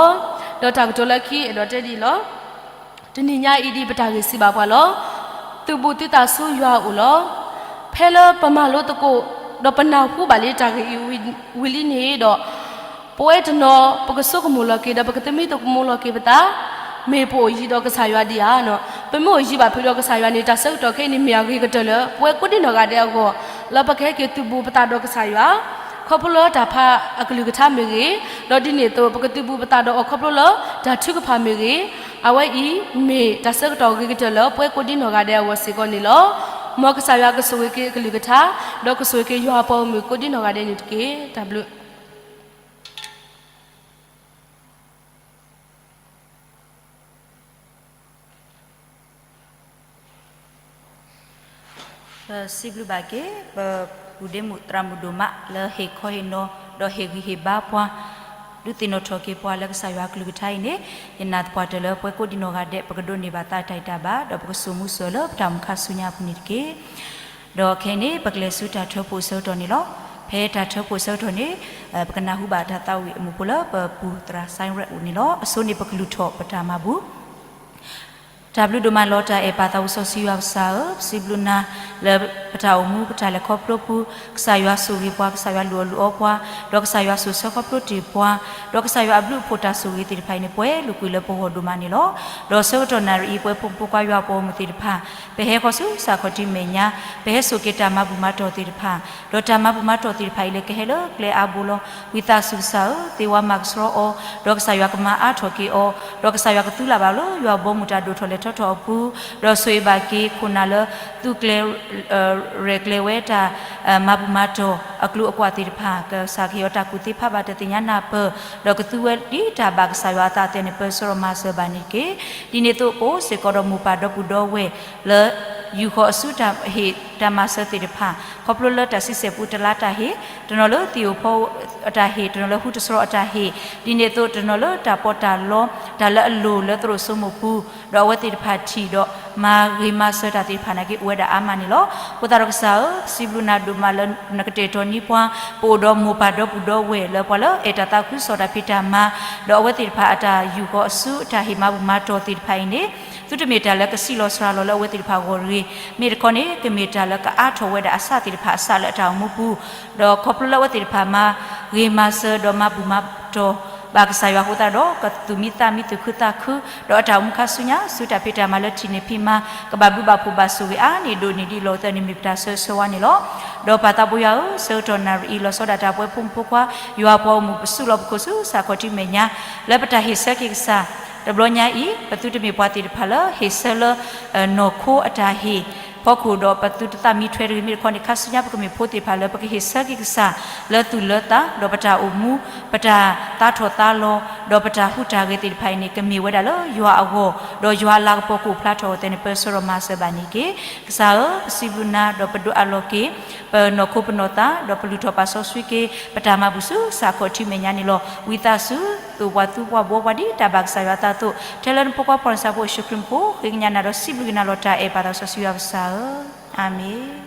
ဒီးတၢ်ကတိၤလၢခံအဲၣ်ဒိးတဲဒ်အံၤလီၤ. တနံၤညါအံၤဒ်ပတၢ်ဂ့ၢ်စံးဘၣ်ပှၤလီၤ. သုးဘူးသုသးဆူယွၤအအိၣ်လီၤ. ဖဲလၢပမၤလိသကိး ဒီးပနၢ်ဟူဘၣ်လံတၢ်ဂ့ၢ်အံၤဝံၤလံန့ၣ်ဒီး ပဝဲတနီၤ ပကဆိကမိၣ်လီၤက့ၤ ဒီးပကသမံသမိးလီၤက့ၤပသး, မ့ၢ်ပအိၣ်ယံၤဒီးကစၢ်ယွၤဒံးဧါ. ပမ့ၢ်အိၣ်ယံၤဘၣ်ဖုးဒီးကစၢ်ယွၤန့ၣ် တၢ်ဆၢကတီၢ်ခဲအံၤန့ၣ် မ့ၢ်အဂ့ၤကတၢၢ်လၢ ပဝဲကိးဒံနီၢ်ဂၤဒဲးအဂီၢ် လၢပကဟဲက့ၤသုးဘူးပသးဒီးကစၢ်ယွၤ ခီဖျိလၢတၢ်ဖးအကလုၢ်ကထါမ့ၢ်ဂ့ၤ, ဒီးဒ်န့ၣ်အသိး ပကသုးဘူးပသးဒီးအီၤခီဖျိလၢတၢ်ထုကဖၣ်မ့ၢ်ဂ့ၤ, အဝဲအံၤမ့ၢ်တၢ်ဆၢကတီၢ်ဂ့ၤကတၢၢ်လၢပဝဲကိးဒံနီၢ်ဂၤဒဲးအဂီၢ်စ့ၢ်ကီးန့ၣ်လီၤ. မ်ကစၢ်ယွၤကဆိၣ်ဂ့ၤက့ၤအကလုၢ်ကထါ, ဒီးကဆိၣ်ဂ့ၤက့ၤယွၤအပှၤဂီၢ်မုၢ်ကိးဒံနီၢ်ဂၤဒဲးန့ၣ်တက့ၢ်. တၢ်ဘျုး ပစံးဘျုးဘၣ်က့ၤ ပပူၤဒ့မုၣ်သရၣ်မုၣ်ဒိၣ်မး လၢဟ့ၣ်ခီဟ့ၣ်နီၤ ဒီးဟ့ၣ်ဂံၢ်ဟ့ၣ်ဘါပှၤ ဒုးသ့ၣ်နီၣ်ထီၣ်က့ၤပှၤလၢကစၢ်ယွၤအကလုၢ်ကထါအံၤန့ၣ်, ယနာ်သပှၢ်တၢၢ်လၢပဝဲကိးဒံနီၢ်ဂၤဒဲး ပကဒိးန့ၢ်ဘၣ်သးတၢ်အံၣ်တၢ်ဘၣ် ဒီးပကစိာ်မူစိာ်လၢပတၢ်အိၣ်မူခါဆူညါအပူၤန့ၣ်တက့ၢ်. ဒီးခဲအံၤန့ၣ် ပကလဲၤဆူတၢ်ထၢဖှိၣ်အဆၢကတီၢ်န့ၣ်လီၤ. ဖဲတၢ်ထၢဖှိၣ်အဆၢကတီၢ်န့ၣ် ပကနၢ်ဟူဘၣ်တၢ်သးဝံၣ်အမူးဖိလၢပပူၤသရၣ်စဲရၣ်အိၣ်န့ၣ်လီၤ. အဆိန့ၣ်ပကလုၢ်ထီၣ်ပတၢ်မၤဘူၣ် တၢ်ဘျုးဒိၣ်မးလီၤ တၢ်အဲၣ်ပၢ်သးဝံၣ်စီဆှံယွၤကစၢ်ဧၢ, ပစံးဘျုးနၤလၢပတၢ်အိၣ်မူ ပတၢ်လဲၤခီဖျိပူၤ, ကစၢ်ယွၤဆိၣ်ဂ့ၤပှၤ, ကစၢ်ယွၤလုၢ်အီၣ်လုၢ်အီပှၤ, ဒီးကစၢ်ယွၤစိာ်ဆှၢခီဖျိတ့ၢ်ပှၤ, ဒီးကစၢ်ယွၤအဘျုးအဖှိၣ်တၢ်ဆိၣ်ဂ့ၤသ့ၣ်တဖၣ်အံၤန့ၣ် ပှဲၤလုာ်ကွံာ်လၢပဂီၢ်ဒိၣ်မးန့ၣ်လီၤ. ဒီးဆၢကတီၢ်နၣ်ရံၣ်အံၤ ပဝဲဖိမုၣ်ဖိခွါယွၤအပှၤဂီၢ်မုၢ်သ့ၣ်တဖၣ် ပဟဲဃီၤဆူစးခီၣ်ထံမဲာ်ညါ, ပဟဲစိာ်က့ၤတၢ်မၤဘူၣ်မၤတီၢ်သ့ၣ်တဖၣ်, ဒီးတၢ်မၤဘူၣ်မၤတီၢ်သ့ၣ်တဖၣ်အံၤလၢကဟဲလၢကျဲအါဘိလီၤ. ဝံသးစူၤကစၢ်ဧၢ, သ့ဝါမၤကဆှီအီၤ, ဒီးကစၢ်ယွၤကမၤအါထီၣ်က့ၤအီၤ, ဒီးကစၢ်ယွၤကသူလၢ်ဘၣ်လၢယွၤဘီမုၢ်တၢ်ဒိၣ်ထီၣ်လဲၤထီထီၣ်အပူၤ, ဒီးဆိၣ်ဂ့ၤဘၣ်က့ၤခိၣ်နၢ်လၢ သူကျဲၤ ရဲၣ်ကျဲၤဝဲတၢ် မၤဘူၣ်မၤတီၢ်အကျိၤအကွာ်သ့ၣ်တဖၣ်, ကစၢ်ကဟ့ၣ်အီၤတၢ်ကူၣ်သ့ဖးဘၣ်တသ့ၣ်ညါနၢ်ပၢၢ်, ဒီးကသူဝဲဒ်တၢ်ဘၣ်ကစၢ်ယွၤအသးအသိးန့ၣ် ပၢၢ်ဆၢဒီးမၤစၢၤဘၣ်န့ၣ်တက့ၢ်. ဒ်န့ၣ်အသိးပအိၣ်စ့ၢ်ကီးဒီးမိၢ်ပၢ်ဒီပုၢ်ဒီဝဲၢ်လၢ ယူာ်ဃီၤအစုတၢ်ဟ့ၣ်တၢ်မၤစၢၤသ့ၣ်တဖၣ်, ခီဖျိလၢတၢ်ဆံဆဲၣ်ပူတလါတၢ်ဟ့ၣ်, တနီၤလၢသံၣ်ဧိၤဖီဧိၤအတၢ်ဟ့ၣ်, တနီၤလၢဟူတစရီအတၢ်ဟ့ၣ်, ဒ်န့ၣ်အသိးတနီၤလၢတၢ်ပီးတၢ်လီ တၢ်လၢအလိၤလၢသရိာ်စိမိၢ်ပူၤ, ဒီးအဝဲသ့ၣ်တဖၣ်ထံၣ်ဒီးမၤဂ့ၤမၤစၢၤတၢ်သ့ၣ်တဖၣ်နာ်က့ အိၣ်ဝဲဒၣ်အါမးန့ၣ်လီၤ. အဃိသတးဒီးကစၢ်ဧၢ, ပစံးဘျုးနၤဒိၣ်မးလၢနကတဲာ်ကတီၤန့ၢ်ပှၤ, ပအိၣ်ဒီးမိၢ်ပၢ်ဒီပုၢ်ဒီဝဲၢ်လၢပှၤလၢအဲၣ်တၢ်သးခုကစီၣ်တၢ်ဖံးတၢ်မၤ, ဒီးအဝဲသ့ၣ်တဖၣ်အတၢ်ယူာ်ဃီၤအစုအတၢ်ဟ့ၣ်မၤဘူၣ်မၤတီၢ်သ့ၣ်တဖၣ်အံၤန့ၣ်, သုတမ့ၢ်တၢ်လၢကစံးလီၤစှၤလီၤလၢအဝဲသ့ၣ်တဖၣ်အဂီၢ်တဂ့ၤ, မ့ၢ်တခီန့ၣ် ကမ့ၢ်တၢ်လၢကအါထီၣ်ဝဲဒၣ်အစၢ်သ့ၣ်တဖၣ်အစၢ်လၢအတၢ်အိၣ်မူပူၤ, ဒီးခီဖျိလၢအဝဲသ့ၣ်တဖၣ်မၤဂ့ၤမၤစၢၤဒီးမၤဘူၣ်မၤတီၢ်ဘၣ်ကစၢ်ယွၤအဃိသတးဒီး ကသူၣ်မံသးမံသူၣ်ခုသးခု, ဒီးအတၢ်အိၣ်မူခါဆူညါ ဆူတၢ်ဖံးတၢ်မၤလၢထံၣ်န့ၢ်ဖံးမၤ ကဘၣ်ဘျုးဘၣ်ဖှိၣ်ဘၣ်ဆိၣ်ဂ့ၤအါန့ၢ်ဒိၣ်န့ၢ်ဒံးလီၤ. အဝဲသ့ၣ်န့ၣ်မ့ၢ်ပတၢ်ဆၢဂ့ၤဆၢဝါန့ၣ်လီၤ. ဒီးပၢ်သးဘိယွၤဧၢ, ဆၢကတီၢ်နၣ်ရံၣ်အံၤ လီၤဆီဒၣ်တၢ်ပဝဲဖိမုၣ်ဖိခွါ ယွၤအပှၤဂီၢ်မုၢ် ပစုလီၤပခိၣ်ဆူစးခီၣ်ထံမဲာ်ညါ လၢပတၢ်ဟ့ၣ်ဆၢက့ၤကစၢ်, တဘျီညါအံၤ ပသုတမ့ၢ်ပှၤသ့ၣ်တဖၣ်လၢဟ့ၣ်ဆၢလၢ နီၢ်ခိအတၢ်ဟ့ၣ်ဖီခိၣ်ဒီး ပသုတသးမံထွဲတဂ့ၤ, မ့ၢ်တခီန့ၣ် ခါဆူညါပကမ့ၢ်ဖိသ့ၣ်တဖၣ်လၢပကဟ့ၣ်ဆၢက့ၤကစၢ် လၢသူၣ်လၢသး, ဒီးပတၢ်အိၣ်မူ, ပတၢ်သးထီၣ်သးလီၤ, ဒီးပတၢ်ဟူးတၢ်ဂဲၤသ့ၣ်တဖၣ်အံၤန့ၣ် ကမ့ၢ်ဝဲဒၣ်လၢယွၤအဂီၢ်, ဒီးယွၤအလၤကပီၤကအိၣ်ဖျါထီၣ်အသိးန့ၣ် ပၢၢ်ဆၢဒီးမၤစၢၤဘၣ်န့ၣ်တက့ၢ်. ကစၢ်ဧၢ, ပစံးဘျုးနၤ ဒီးပဒိးအးလီၤက့ၤ ပနီၢ်ခိပနီၢ်သး, ဒီးပလုၢ်ထီၣ်ပာ်စီဆှံက့ၤ ပတၢ်မၤဘူၣ်ဆူစးခီၣ်ထံမဲာ်ညါန့ၣ်လီၤ. ဝံသးစူၤ သိၣ်ပှၤသူပှၤဘှီပှၤဒ်တၢ်ဘၣ်ကစၢ်ယွၤအသးအသိး, ထဲလၢနဖိခွါဖီၣ်နစၢဖှိၣ်ယ့ၣ်ၡူးခရံာ်မူခိၣ် ဃ့ကညးနၤဒီးစံးဘျုးက့ၤနၤလီၤ တၢ်အဲၣ်ပၢ်သးစီဆှံယွၤကစၢ်ဧၢ, အၤမ့ၣ်.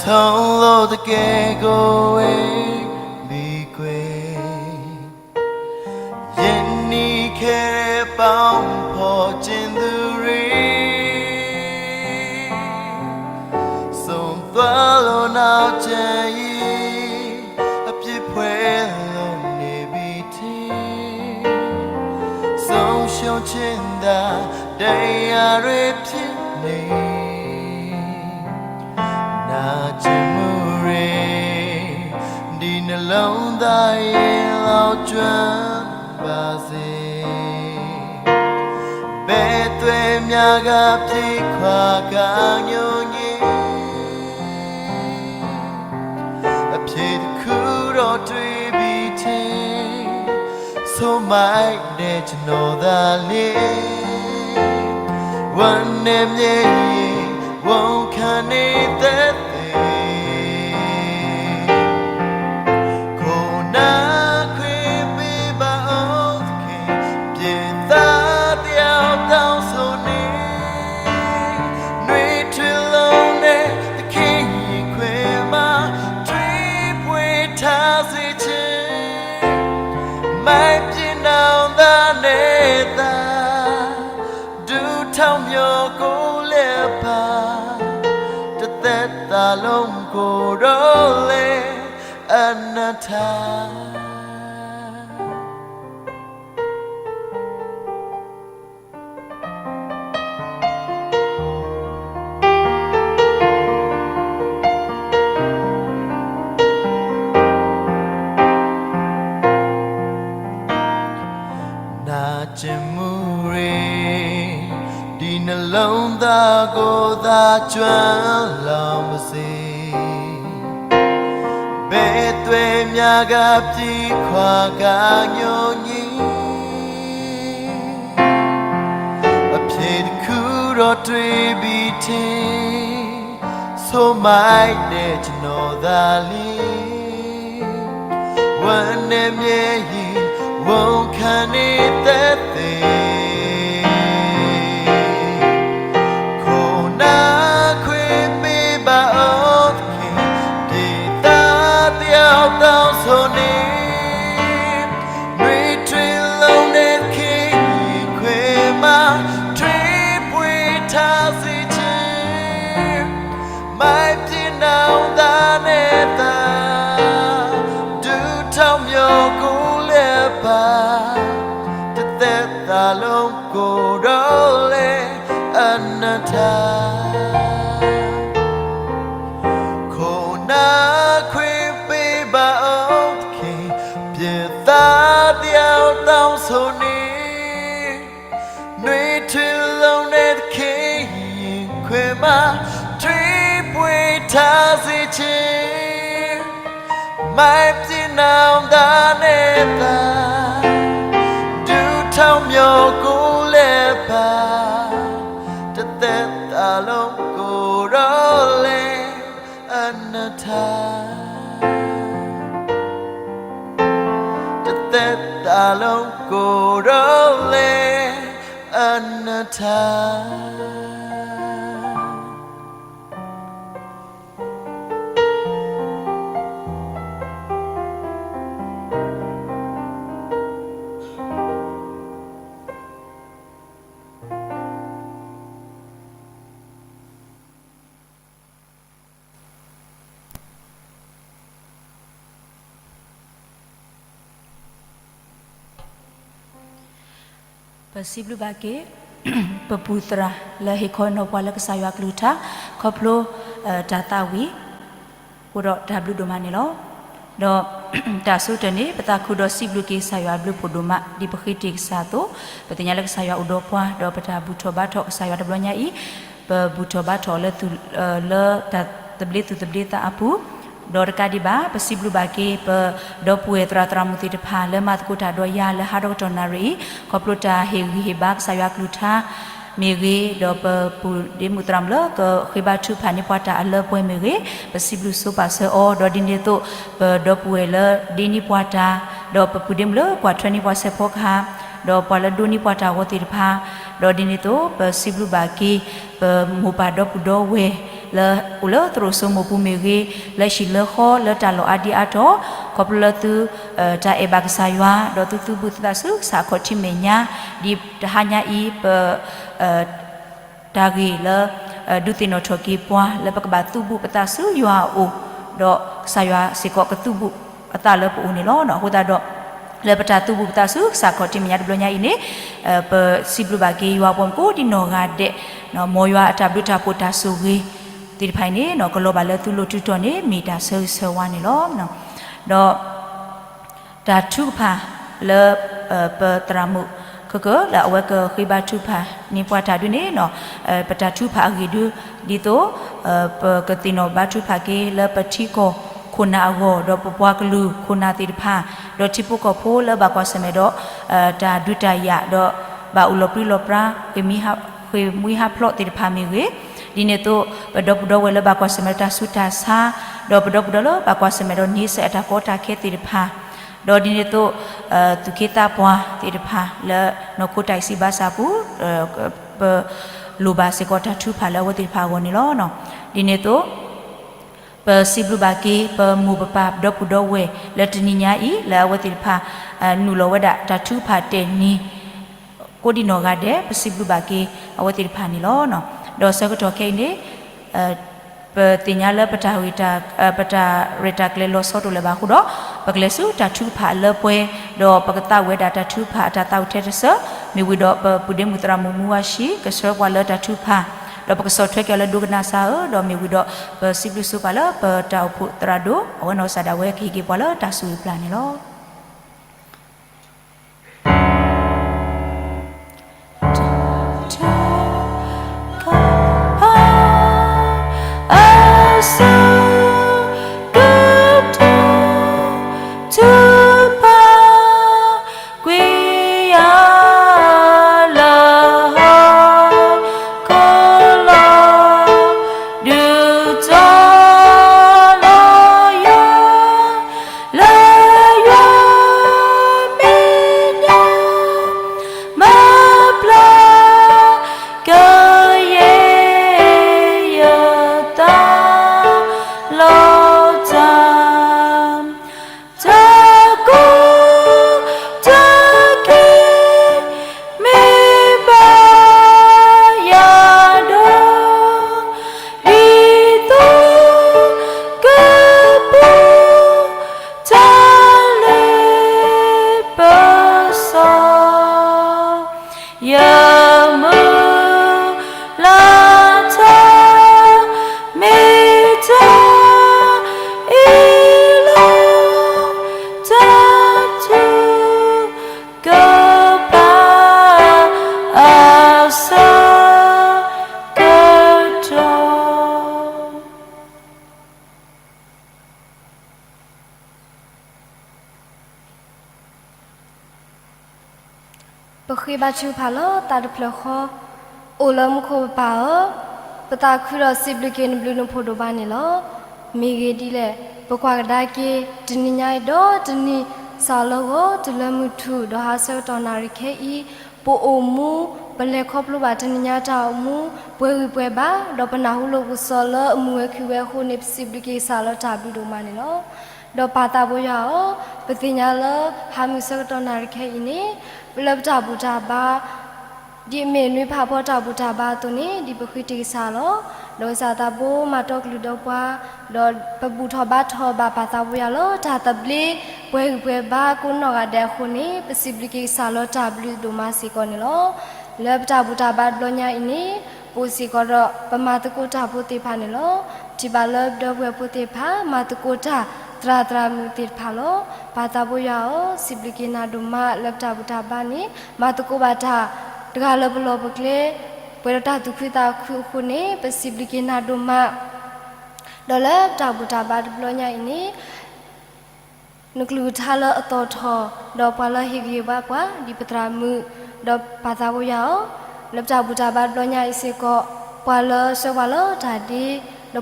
ဆုံးသောတကယ်ကိုဝေးမိကွယ် ယနေ့ခဲပေါင်းဖော်ကျင်သူတွေ ဆုံးသွားလို့နောက်ကျန်ရင် အပြစ်ဖွယ်လွန်နေပြီထင် ဆုံးရှုံးခြင်းသာတရားတွေဖြစ်နေ နာကျင်မှုတွေ ဒီနှလုံးသားရဲ့လောက်ကျွမ်းပါစေ ဘယ်သွေးများကပြေးခွာကညိုညိ အဖြေတစ်ခုတော့တွေ့ပြီထင် ဆိုမိုက်တဲ့ကျွန်တော်သာလေ ဝမ်းနဲ့မျက်ရည် ဝန်ခံနေတဲ့သေ ကိုယ်နာခွင့်ပေးပါအောင်သခင် ပြည်သားတစ်ယောက်တောင်းဆိုနေ နှွေးထွေးလုံးနဲ့သခင်ရင်ခွင်မှာ ထွေးပွေထားစေခြင်း မိုက်ပြင်းအောင်သာနဲ့သာ ဒူထောင်မျောကိုလျက်ပါ တစ်သက်တာလုံးကိုတော့လဲအနထ နာကျင်မှုတွေ ဒီနှလုံးသားကိုသာကျွမ်းလောင်ပါစေ ဘယ်သွေးများကပြေးခွာကညိုညိ အဖြေတစ်ခုတော့တွေ့ပြီထင် ဆိုမိုက်တဲ့ကျွန်တော်သာလေ ဝမ်းနဲ့မျက်ရည် ဝန်ခံနေတဲ့သေ ကိုယ်နာခွင့်ပေးပါအောင်သခင် ပြည်သားတစ်ယောက်တောင်းဆိုနေ နှွေးထွေးလုံးနဲ့သခင်ရင်ခွင်မှာ ထွေးပွေထားစေခြင်း မိုက်ပြင်းအောင်သာနဲ့သာ ဒူထောင်မျောကိုလျက်ပါ တစ်သက်တာလုံးကိုတော့လဲအနထ ကိုယ်နာခွင့်ပေးပါအောင်သခင် ပြည်သားတစ်ယောက်တောင်းဆိုနေ နှွေးထွေးလုံးနဲ့သခင်ရင်ခွင်မှာ ထွေးပွေထားစေခြင်း မိုက်ပြင်းအောင်သာနဲ့သာ ဒူထောင်မျောကိုလျက်ပါ တစ်သက်တာလုံးကိုတော့လဲအနထ တစ်သက်တာလုံးကိုတော့လဲအနထ ပစံးဘျုးဘၣ်က့ၤ ပပူၤသရၣ်လၢဟ့ၣ်ခီနီၢ်ပှၤလၢကစၢ်ယွၤအကလုၢ်ကထါ ခီဖျိ တၢ်သးဝံၣ် အိၣ်ဒီးတၢ်ဘျုးဒိၣ်မးန့ၣ်လီၤ. ဒီး တၢ်ဆိကတၢၢ်န့ၣ် ပသးခုဒီးစံးဘျုးက့ၤကစၢ်ယွၤအဘျုးဖးဒိၣ်မး ဒ်ပဃ့တ့ၢ်ကစၢ်အသိး, ပသ့ၣ်ညါလၢကစၢ်ယွၤအိၣ်ဒီးပှၤ ဒီးပတၢ်ဘူၣ်ထီၣ်ဘါထီၣ်ကစၢ်ယွၤတဘျီညါအံၤ, ပဘူၣ်ထီၣ်ဘါထီၣ်လၢသူၣ် လၢတၢ်သဘျ့သူၣ်သဘျ့သးအပူၤ, ဒီးတကးဒံးဘၣ် ပစံးဘျုးဘၣ်က့ၤ ပဒီပုၢ်ဝဲၢ်သရၣ်သရၣ်မုၣ်သ့ၣ်တဖၣ် လၢမၤသကိးတၢ်ဒီးယၤလၢဟါဒီကတီၢ်နၣ်ရံၣ်အံၤ, ခီဖျိတၢ်ဟ့ၣ်ဂံၢ်ဟ့ၣ်ဘါကစၢ်ယွၤအကလုၢ်ကထါမ့ၢ်ဂ့ၤ, ဒီးပပုၢ်ဒ့မုၣ်သရၣ်မုၣ်လၢကဃ့ဘါထုကဖၣ်န့ၢ်ပှၤတၢ်အလၢအပှဲၤမ့ၢ်ဂ့ၤ, ပစံးဘျုးဆိပာ်စၢၤအီၤ, ဒီးဒ်န့ၣ်အသိး ပဒီပုၢ်ဝဲၢ်လၢဒ့န့ၢ်ပှၤတၢ်, ဒီးပပုၢ်ဒ့မုၣ်လၢကွၢ်ထွဲန့ၢ်ပှၤစဲးဖီကဟၣ်, ဒီးပှၤလၢဒိးန့ၢ်ပှၤတၢ်အဂီၢ်သ့ၣ်တဖၣ်, ဒီးဒ်န့ၣ်အသိး ပစံးဘျုးဘၣ်က့ၤ ပမိၢ်ပၢ်ဒီပုၢ်ဒီဝဲၢ် လၢအိၣ်လၢသရိာ်စိမိၤပူၤမ့ၢ်ဂ့ၤ, လၢဟံၣ်လၢဃီလၢတၢ်လီၢ်အါဒံအါတီၤ, ခီဖျိလၢသု တၢ်အဲၣ်ဘၣ်ကစၢ်ယွၤ, ဒီးသုသုးဘူးသုသးဆူကစၢ်အခီၣ်ထံးမဲာ်ညါ, ဒ်တဟါညါအံၤ ပ တၢ်ဂ့ၢ်လၢ ဒုးသ့ၣ်နီၣ်ထီၣ်က့ၤပှၤ လၢပကဘၣ်သုးဘူးပသးဆူယွၤအအိၣ်, ဒီးကစၢ်ယွၤစ့ၢ်ကီးကသုးဘူးအသးလၢပအိၣ်န့ၣ်လီၤ. အဃိသတးဒီး လၢပတၢ်သုးဘူးပသးဆူကစၢ်အခီၣ်ထံးမဲာ်ညါတဘျီညါအံၤန့ၣ် ပစံးဘျုးဘၣ်က့ၤယွၤပှၤမူကိးဒံနီၢ်ဂၤဒဲး, မ်ယွၤအတၢ်ဘျုးတၢ်ဖှိၣ်တၢ်ဆိၣ်ဂ့ၤသ့ၣ်တဖၣ်အံၤန့ၣ် ကလီၤဘၣ်လၢသုလိၤတုၤတီၢ်န့ၣ် မ့ၢ်တၢ်ဆၢဂ့ၤဆၢဝါန့ၣ်လီၤ. ဒီး တၢ်ထုကဖၣ်လၢ ပသရၣ်မုၣ်ခၢၣ်ခၢၣ်လၢအဝဲကဃ့ဘါထုကဖၣ်န့ၢ်ပှၤတၢ်ဒုးန့ၣ် ပတၢ်ထုကဖၣ်အဂ့ၢ်ဒုး ဒ်သိး ပကသ့ၣ်နီၣ်ဘါထုကဖၣ်က့ၤလၢပထံကီၢ်ခိၣ်နၢ်အဂီၢ် ဒီးပပှၤကလုာ်ခိၣ်နၢ်သ့ၣ်တဖၣ် ဒီးထံဖိကီၢ်ဖိလၢဘၣ်ကွၢ်ဆၢၣ်မဲာ်ဒီး တၢ်ဒုးတၢ်ယၤ ဒီးဘၣ်အိၣ်လီၤပြံလီၤပြါ ဃ့ၢ်မှံဟးဖျိးသ့ၣ်တဖၣ်မ့ၢ်ဂ့ၤ, ဒ်န့ၣ်အသိး ပဒီပုၢ်ဒီဝဲၢ်လၢဘၣ်ကွၢ်ဆၢၣ်မဲာ်ဒီးတၢ်ဆူးတၢ်ဆါ, ဒီးပဒီပုၢ်ဒီဝဲၢ်လၢဘၣ်ကွၢ်ဆၢၣ်မဲာ်ဒီးန့ဆၢၣ်အတၢ်ကီတၢ်ခဲသ့ၣ်တဖၣ်, ဒီးဒ်န့ၣ်အသိး သူၣ်က့သးပှၢ်သ့ၣ်တဖၣ်လၢနီၢ်ခိတၢ်အံၣ်စံးဘါစၢ်ပူၤ ပလိၣ်ဘၣ်စ့ၢ်ကီးတၢ်ထုကဖၣ်လၢအဝဲသ့ၣ်တဖၣ်အဂီၢ်န့ၣ်လီၤ. ဒ်န့ၣ်အသိး ပစံးဘျုးဘၣ်က့ၤ ပမိၢ်ပပၢ်ပဒီပုၢ်ဒီဝဲၢ်လၢတနံၤညါအံၤ လၢအဝဲသ့ၣ်တဖၣ် နုာ်လီၤဝဲဒၣ်တၢ်ထုကဖၣ်တဲာ်နံၤ ကိးဒံနီၢ်ဂၤဒဲး ပစံးဘျုးဘၣ်က့ၤအဝဲသ့ၣ်တဖၣ်န့ၣ်လီၤ. ဒီးဆၢကတီၢ်ခဲအံၤန့ၣ် ပသ့ၣ်ညါလၢပတၢ် ပတၢ်ရဲၣ်တၢ်ကျဲၤလီၤဆီတအိၣ်လၢၤဘၣ်အဃိဒီး ပကလဲၤဆူတၢ်ထုကဖၣ်အလၢပှဲၤ, ဒီးပကသးဝံၣ်ဝဲဒၣ်တၢ်ထုကဖၣ်အတၢ်သးဝံၣ်ထဲတစၢၤ, မ့ၢ်ဝံၤဒီးပပုၢ်ဒ့မုၣ်သရၣ်မုၣ်မူဝါရှံ ကဆှၢပှၤလၢတၢ်ထုကဖၣ်, ဒီးပကဆီၣ်ထွဲက့ၤအီၤလၢဒိကနၣ်စၢ်ဧၢ, ဒီးမ့ၢ်ဝံၤဒီးပစံးဘျုးစ့ၢ်ကီးပှၤလၢပတၢ်အိၣ်ဖှိၣ်သရၣ်ဒိၣ် အဝဲနီၢ်ကစၢ်ဒၣ်ဝဲကဟ့ၣ်က့ၤပှၤလၢတၢ်ဆိၣ်ဂ့ၤပျၢ်န့ၣ်လီၤ.ပဃ့ဘါထုကဖၣ်လၢတၢ်တဖျၢၣ်ဃီ, အိၣ်လၢမူခိၣ်ပပၢ်ဧၢ, ပသးခုဒီးစံးဘျုးက့ၤနဘျုးနဖှိၣ်ဒိၣ်မးန့ၣ်လီၤ. မ့ၢ်ဂ့ၢ်ဒ်လဲၣ်, ပကွၢ်ကဒါက့ၤ တနံၤညါအံၤဒီးတနံၤ စးလၢဂီၤတုၤလၢမုၢ်ထူၣ် ဒီးဟါဆၢကတီၢ်နၣ်ရံၣ်ခဲအံၤ, ပအိၣ်မူ ပလဲၤခီဖျိဘၣ်တနံၤညါတၢ်အိၣ်မူ ပှဲၤဂံၢ်ပှဲၤဘါ, ဒီးပနၢ်ဟူလိာ်ပကစီၣ်လၢအမုာ်ဝဲခုၣ်ဝဲအဃိန့ၣ် ပစံးဘျုးက့ၤကစၢ်လၢတၢ်ဘျုးဒိၣ်မးန့ၣ်လီၤ. ဒီးပၢ်သးဘိယွၤဧၢ, ပသ့ၣ်ညါလၢ ဟါမုၢ်ဆၢကတီၢ်နၣ်ရံၣ်ခဲအံၤန့ၣ် လၢပတၢ်ဘူၣ်တၢ်ဘါ ဒ်အမ့ၢ်နွံဖးဖီတၢ်ဘူၣ်တၢ်ဘါအသိးန့ၣ် ဒ်ပဃ့တ့ၢ်ကစၢ်လီၤ. ဒီးကစၢ်သးဘိမၤတီကလုၢ်ဒီးပှၤ, ဒီးပဘူၣ်ထီၣ်ဘါထီၣ်ဘၣ်ပၢ်သးဘိယွၤလၢတၢ်သဘျ့ ပှဲၤဂံၢ်ပှဲၤဘါကိးနီၢ်ဂၤဒဲးအဃိန့ၣ် ပစံးဘျုးက့ၤကစၢ်လၢတၢ်ဘျုးဒိၣ်မးစ့ၢ်ကီးန့ၣ်လီၤ. လၢပတၢ်ဘူၣ်တၢ်ဘါတဘျီညါအံၤန့ၣ် ပအိၣ်စ့ၢ်ကီးဒီးပမၤသကိးတၢ်ဖိသ့ၣ်တဖၣ်န့ၣ်လီၤ. ထံၣ်ဘၣ်လၢပဒီပုၢ်ဝဲၢ်ဖိသ့ၣ်တဖၣ် မၤသကိးတၢ်သရၣ်သရၣ်မုၣ်သ့ၣ်တဖၣ်လီၤ. ပၢ်သးဘိယွၤဧၢ, စံးဘျုးက့ၤနၤဒိၣ်မးလၢပတၢ်ဘူၣ်တၢ်ဘါန့ၣ် မၤသကိးဘၣ်တၢ် တဂၤလၢပလီၢ်ပကျဲ ပှဲၤဒီးတၢ်သူၣ်ခုသးခုအဃိန့ၣ် ပစံးဘျုးက့ၤနၤဒိၣ်မး ဒီးလၢပတၢ်ဘူၣ်တၢ်ဘါတဘျီညါအံၤန့ၣ် နကလုၢ်ကထါလၢအသီၣ်ထီၣ် ဒီးပှၤလၢဟ့ၣ်ဂံၢ်ဟ့ၣ်ဘါပှၤ ဒ်ပသရၣ်မုၣ် ဒီးပၢ်သးဘိယွၤဧၢ, လၢပတၢ်ဘူၣ်တၢ်ဘါတဘျီညါအံၤစ့ၢ်ကီး ပှၤလၢဆှၢပှၤလၢတၢ်ဒ့, ဒီး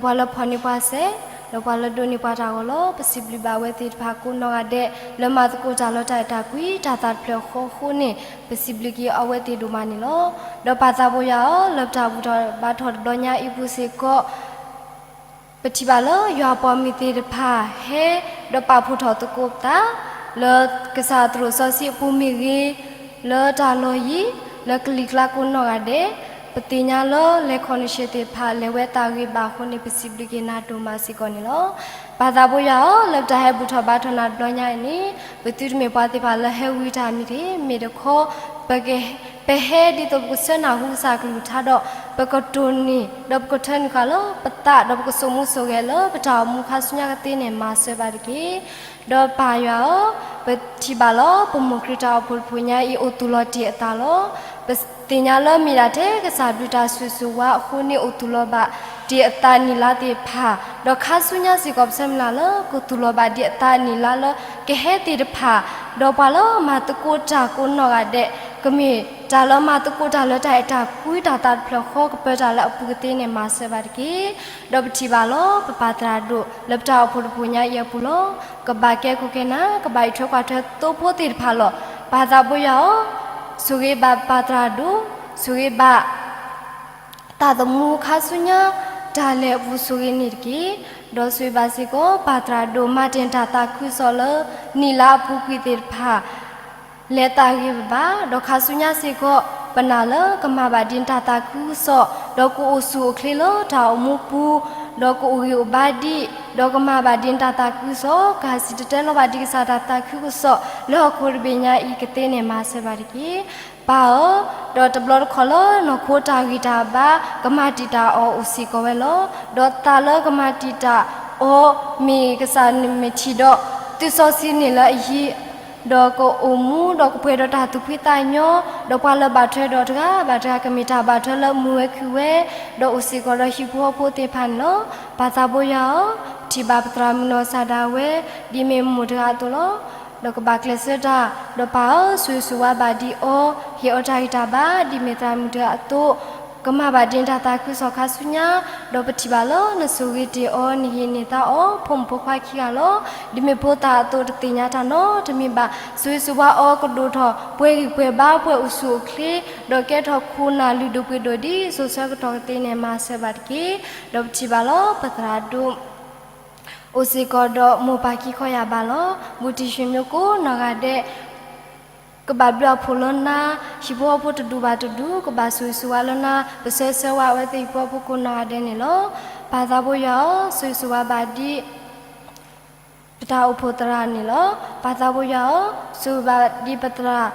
ပှၤလၢဖီၣ်န့ၢ်ပှၤစဲး, ဒီးပှၤလၢဒိးန့ၢ်ပှၤတၢ်ဂီၤလီၤ. ပစံးဘျုးဘၣ်အဝဲသ့ၣ်တဖၣ်ကိးနီၢ်ဂၤဒဲး လၢမၤသကိးတၢ်လၢတၢ်အဲၣ်တၢ်ကွံ တၢ်သးတဖျၢၣ်ဃီအဃိန့ၣ် ပစံးဘျုးက့ၤအဝဲသ့ၣ်ဒိၣ်မးန့ၣ်လီၤ. ဒီးပၢ်သးဘိယွၤဧၢ, လၢပတၢ်ဘူၣ်ထီၣ်ဘါထီၣ်တဘျီညါအံၤပူၤစ့ၢ်ကီး ပထံၣ်ဘၣ်လၢယွၤအပှၤမုၢ်သ့ၣ်တဖၣ်ဟဲ ဒီးပာ်ဖှိၣ်ထီၣ်သကိးပသး လၢကစၢ်သရိာ်စီဆှံအပူၤမ့ၢ်ဂ့ၤ, လၢတၢ်လီၢ်ယံၤ, လၢကလံၤကျါကိးနီၢ်ဂၤဒဲး, ပသ့ၣ်ညါလၢလဲၤခီၣ်နုာ်ဆံးသ့ၣ်တဖၣ် လဲၤဝဲတၢ်ဂ့ၤဘၣ်အဃိန့ၣ် ပစံးဘျုးက့ၤနၤဒိၣ်မးစ့ၢ်ကီးန့ၣ်လီၤ. ပၢ်သးဘိယွၤဧၢ, လၢပတၢ်ဟဲဘူၣ်ထီၣ်ဘါထီၣ်နၤတဘျီညါအံၤန့ၣ် ပသုတမ့ၢ်ပှၤသ့ၣ်တဖၣ်လၢဟဲဝံတၢ်မ့ၢ်တဂ့ၤ, မ့ၢ်တခီ ပက ပဟဲဒ်သိးပကဆှၢနၢ်ဟူကစၢ်ကလုၢ်ကထါဒီး ပကတိၢ်န့ၢ် ဒီးပကထၢနုာ်ဃာ်လၢပသး ဒီးပကစိာ်မူစိာ်ဂဲၤလၢပတၢ်အိၣ်မူခါဆူညါကသ့န့ၣ် မၤစၢၤဘၣ်တက့ၢ်. ဒီးပၢ်ယွၤဧၢ, ပထံၣ်ဘၣ်လီၤ ပမိၢ်ခရံာ်တၢ်အိၣ်ဖှိၣ်တဖှိၣ်ညါအံၤ အိၣ်သူၣ်လီၤတ့ၢ်အသးလီၤ. ပသ့ၣ်ညါလၢမ့ၢ်ဒၣ်ထဲကစၢ်ဘျုးတၢ်ဆိၣ်ဂ့ၤဆိၣ်ဝါအဃိန့ၣ် အိၣ်သူၣ်လီၤဘၣ်တ့ၢ်အသးနံၣ်လါသ့ၣ်တဖၣ်, ဒီးခါဆူညါစ့ၢ်ကီး ပဆၢမုၢ်လၢ်လၢ ကသူၣ်လီၤဘၣ်ဒ်အသးနံၣ်လါလၢကဟဲသ့ၣ်တဖၣ်, ဒီးပှၤလၢမၤသကိးတၢ်ကိးနီၢ်ဂၤဒဲး ကမ့ၢ်တၢ်လၢမၤသကိးတၢ်လၢတၢ်အဲၣ်တၢ်ကွံ တၢ်သးတဖျၢၣ်ဃီ ကပၢတၢ်လၢအပူၤကသ့န့ၣ် မၤစၢၤဘၣ်တက့ၢ်. ဒီးပထံၣ်ဘၣ်လီၤ ပပၢ်သရၣ်ဒိၣ် လၢပတၢ်အိၣ်ဖှိၣ်တဖှိၣ်ညါအံၤအပူၤလီၤ. ကဘၣ်ကဲခိၣ်ကဲနၢ်, ကဘၣ်အံးထွဲကွၢ်ထွဲသိဖိသ့ၣ်တဖၣ်လီၤ. ပၢ်သးဘိယွၤဧၢ, ဆိၣ်ဂ့ၤဘၣ်ပၢ်သရၣ်ဒိၣ်, ဆိၣ်ဂ့ၤဘၣ် သးသမူခါဆူညါ တၢ်လဲၤအပူၤဆိၣ်ဂ့ၤန့ၣ်တက့ၢ်. ဒီးဆိၣ်ဂ့ၤဘၣ်စ့ၢ်ကီး ပၢ်သရၣ်ဒိၣ် မၤတ့ၢ်တၢ်သးခုကစီၣ်လၢ နံၣ်လါအပူၤကွံာ်သ့ၣ်တဖၣ် လဲၤသးဂ့ၤဘၣ်ဘၣ်, ဒီးခါဆူညါစ့ၢ်ကီး ပနာ်လၢကမၤဘၣ်ဒ်နတၢ်သးခုကစီၣ်, ဒီးကအိၣ်ဆူၣ်အိၣ်ချ့လၢတၢ်အိၣ်မူပူၤ, ဒီးကအိၣ်ဂံၢ်အိၣ်ဘါဒံး, ဒီးကမၤဘၣ်ဒ်နတၢ်သးခုကစီၣ်, ကဟးစံၣ်တဲၤတဲလီၤဘၣ်ဒံးကစၢ်တၢ်သးခုကစီၣ် လၢဟီၣ်ခိၣ်တဘ့ၣ်ညါအံၤကသ့န့ၣ် မၤစၢၤဘၣ်တက့ၢ်. ပၢ်ဧၢ, ဒီးတဘျီတခီၣ်လၢနီၢ်ခိတၢ်ဂံၢ်တၢ်ဘါ ကမၤတံာ်တာ်အီၤအိၣ်စ့ၢ်ကီးဝဲလီၤ. ဒီးသးလၢကမၤတံာ်တာ်အီၤ မ့ၢ်ကစၢ်န့ၣ်မ့ၢ်ထံၣ်ဒီး သုစီဆှံန့ၢ်လၢအယံၤ, ဒီးကအိၣ်မူဒီးကပှဲၤဒီးတၢ်သူၣ်ဖှံသးညီ, ဒီးပှၤလၢဘၣ်ထွဲဒီးတဂၤဘၣ်တဂၤ ကမ့ၢ်တၢ်ဘၣ်ထွဲလၢအမုာ်ဝဲခုၣ်ဝဲ, ဒီးအိၣ်စ့ၢ်ကီးဒီးဟံၣ်ဖိဃီဖိသ့ၣ်တဖၣ်န့ၣ်လီၤ. ပၢ်သးဘိယွၤဧၢ, ပထံၣ်ဘၣ်ပသရၣ်မုၣ်နီၢ်စၢ်ဒၣ်ဝဲ ဒ်မ့ၢ်မိၢ်တဂၤအသိးလီၤ. ဒီးကဘၣ်ကျဲးစၢးတၢ်, ဒီးပၢ်ဧၢ, ဆိၣ်ဂ့ၤဆိၣ်ဝါဘၣ်ဒံးအီၤ, ဟ့ၣ်အီၤတၢ်ဂံၢ်တၢ်ဘါ ဒ်မ့ၢ်သရၣ်မုၣ်တဂၤအသိး, ကမၤဘၣ်ဒ်နတၢ်သးခုကစီၣ်ခါဆူညါ, ဒီးပထံၣ်ဘၣ်လၢနဆိၣ်ဂ့ၤတ့ၢ်အီၤ နဟ့ၣ်န့ၢ်သါအီၤ ဖိမုၣ်ဖိခွါခံဂၤလီၤ. ဒ်မ့ၢ်ဖိသၣ်အသိးတသ့ၣ်ညါတၢ်နီတမံၤဘၣ်. ဆိၣ်ဂ့ၤဆိၣ်ဝါအီၤ ကဒိၣ်ထီၣ်ပှဲၤဂံၢ်ပှဲၤဘါ ပှဲၤအိၣ်ဆူၣ်အိၣ်ချ့, ဒီးကဲထီၣ်ခိၣ်နၢ်လုၢ်ဒိၣ်ပှ့ၤဒိၣ်ဒ်စိၤဆၢကတီၢ်ကသ့န့ၣ် မၤစၢၤဘၣ်တက့ၢ်. ဒီးပထံၣ်ဘၣ်လီၤ ပသရၣ်ဒိၣ် အိၣ်စ့ၢ်ကီးဒီးမိၢ်ပၢ်ခံခီယၢ်ဘးလီၤ. ဘူးတံၢ်ဆှၢမ့ၢ်ကိးနီၢ်ဂၤဒဲး ကဘၣ်ဘျုးအဖှိၣ်လၢနၤ, ဟံၣ်ဖိဃီဖိတဒူၣ်ဘၣ်တဒူၣ် ကဘၣ်ဆိၣ်ဂ့ၤဆိၣ်ဝါလၢနၤ, ပဆၢဂ့ၤဆၢဝါဝဲသ့ၣ်ဟံၣ်ဖိဃီဖိကိးနီၢ်ဂၤဒဲးန့ၣ်လီၤ. ပၢ်သးဘိယွၤဧၢ, ဆိၣ်ဂ့ၤဆိၣ်ဝါဘၣ်ဒ် ပတၢ်အိၣ်ဖှိၣ်သရၣ်န့ၣ်လီၤ. ပၢ်သးဘိယွၤဧၢ, ဆိၣ်ဂ့ၤဘၣ်ဒ်ပသရၣ်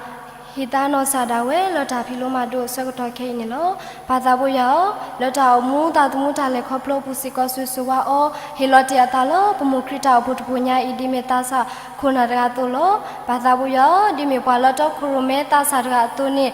ဟံးသါနီၢ်စၢ်ဒၣ်ဝဲ လၢတၢ်ဖံးလိမၤဒိးအဆၢကတီၢ်ခဲအံၤန့ၣ်လီၤ. ပၢ်သးဘိယွၤဧၢ, လၢတၢ်အိၣ်မူသးသမူတၢ်လဲၤခီဖျိအပူၤစ့ၢ်ကီး ဆိၣ်ဂ့ၤဆိၣ်ဝါအီၤ, ဟ့ၣ်လီၤတ့ၢ်အသးလၢပမိၢ်ခရံာ်တၢ်အိၣ်ဖှိၣ်တဖှိၣ်ညါအံၤ ဒ်မ့ၢ်သးစၢ်ခိၣ်နၢ်တဂၤအသိးလီၤ. ပၢ်သးဘိယွၤဧၢ, ဒ်မ့ၢ်ပှၤလၢတီခိၣ်ရိၣ်မဲသးစၢ်တဂၤအသိးန့ၣ်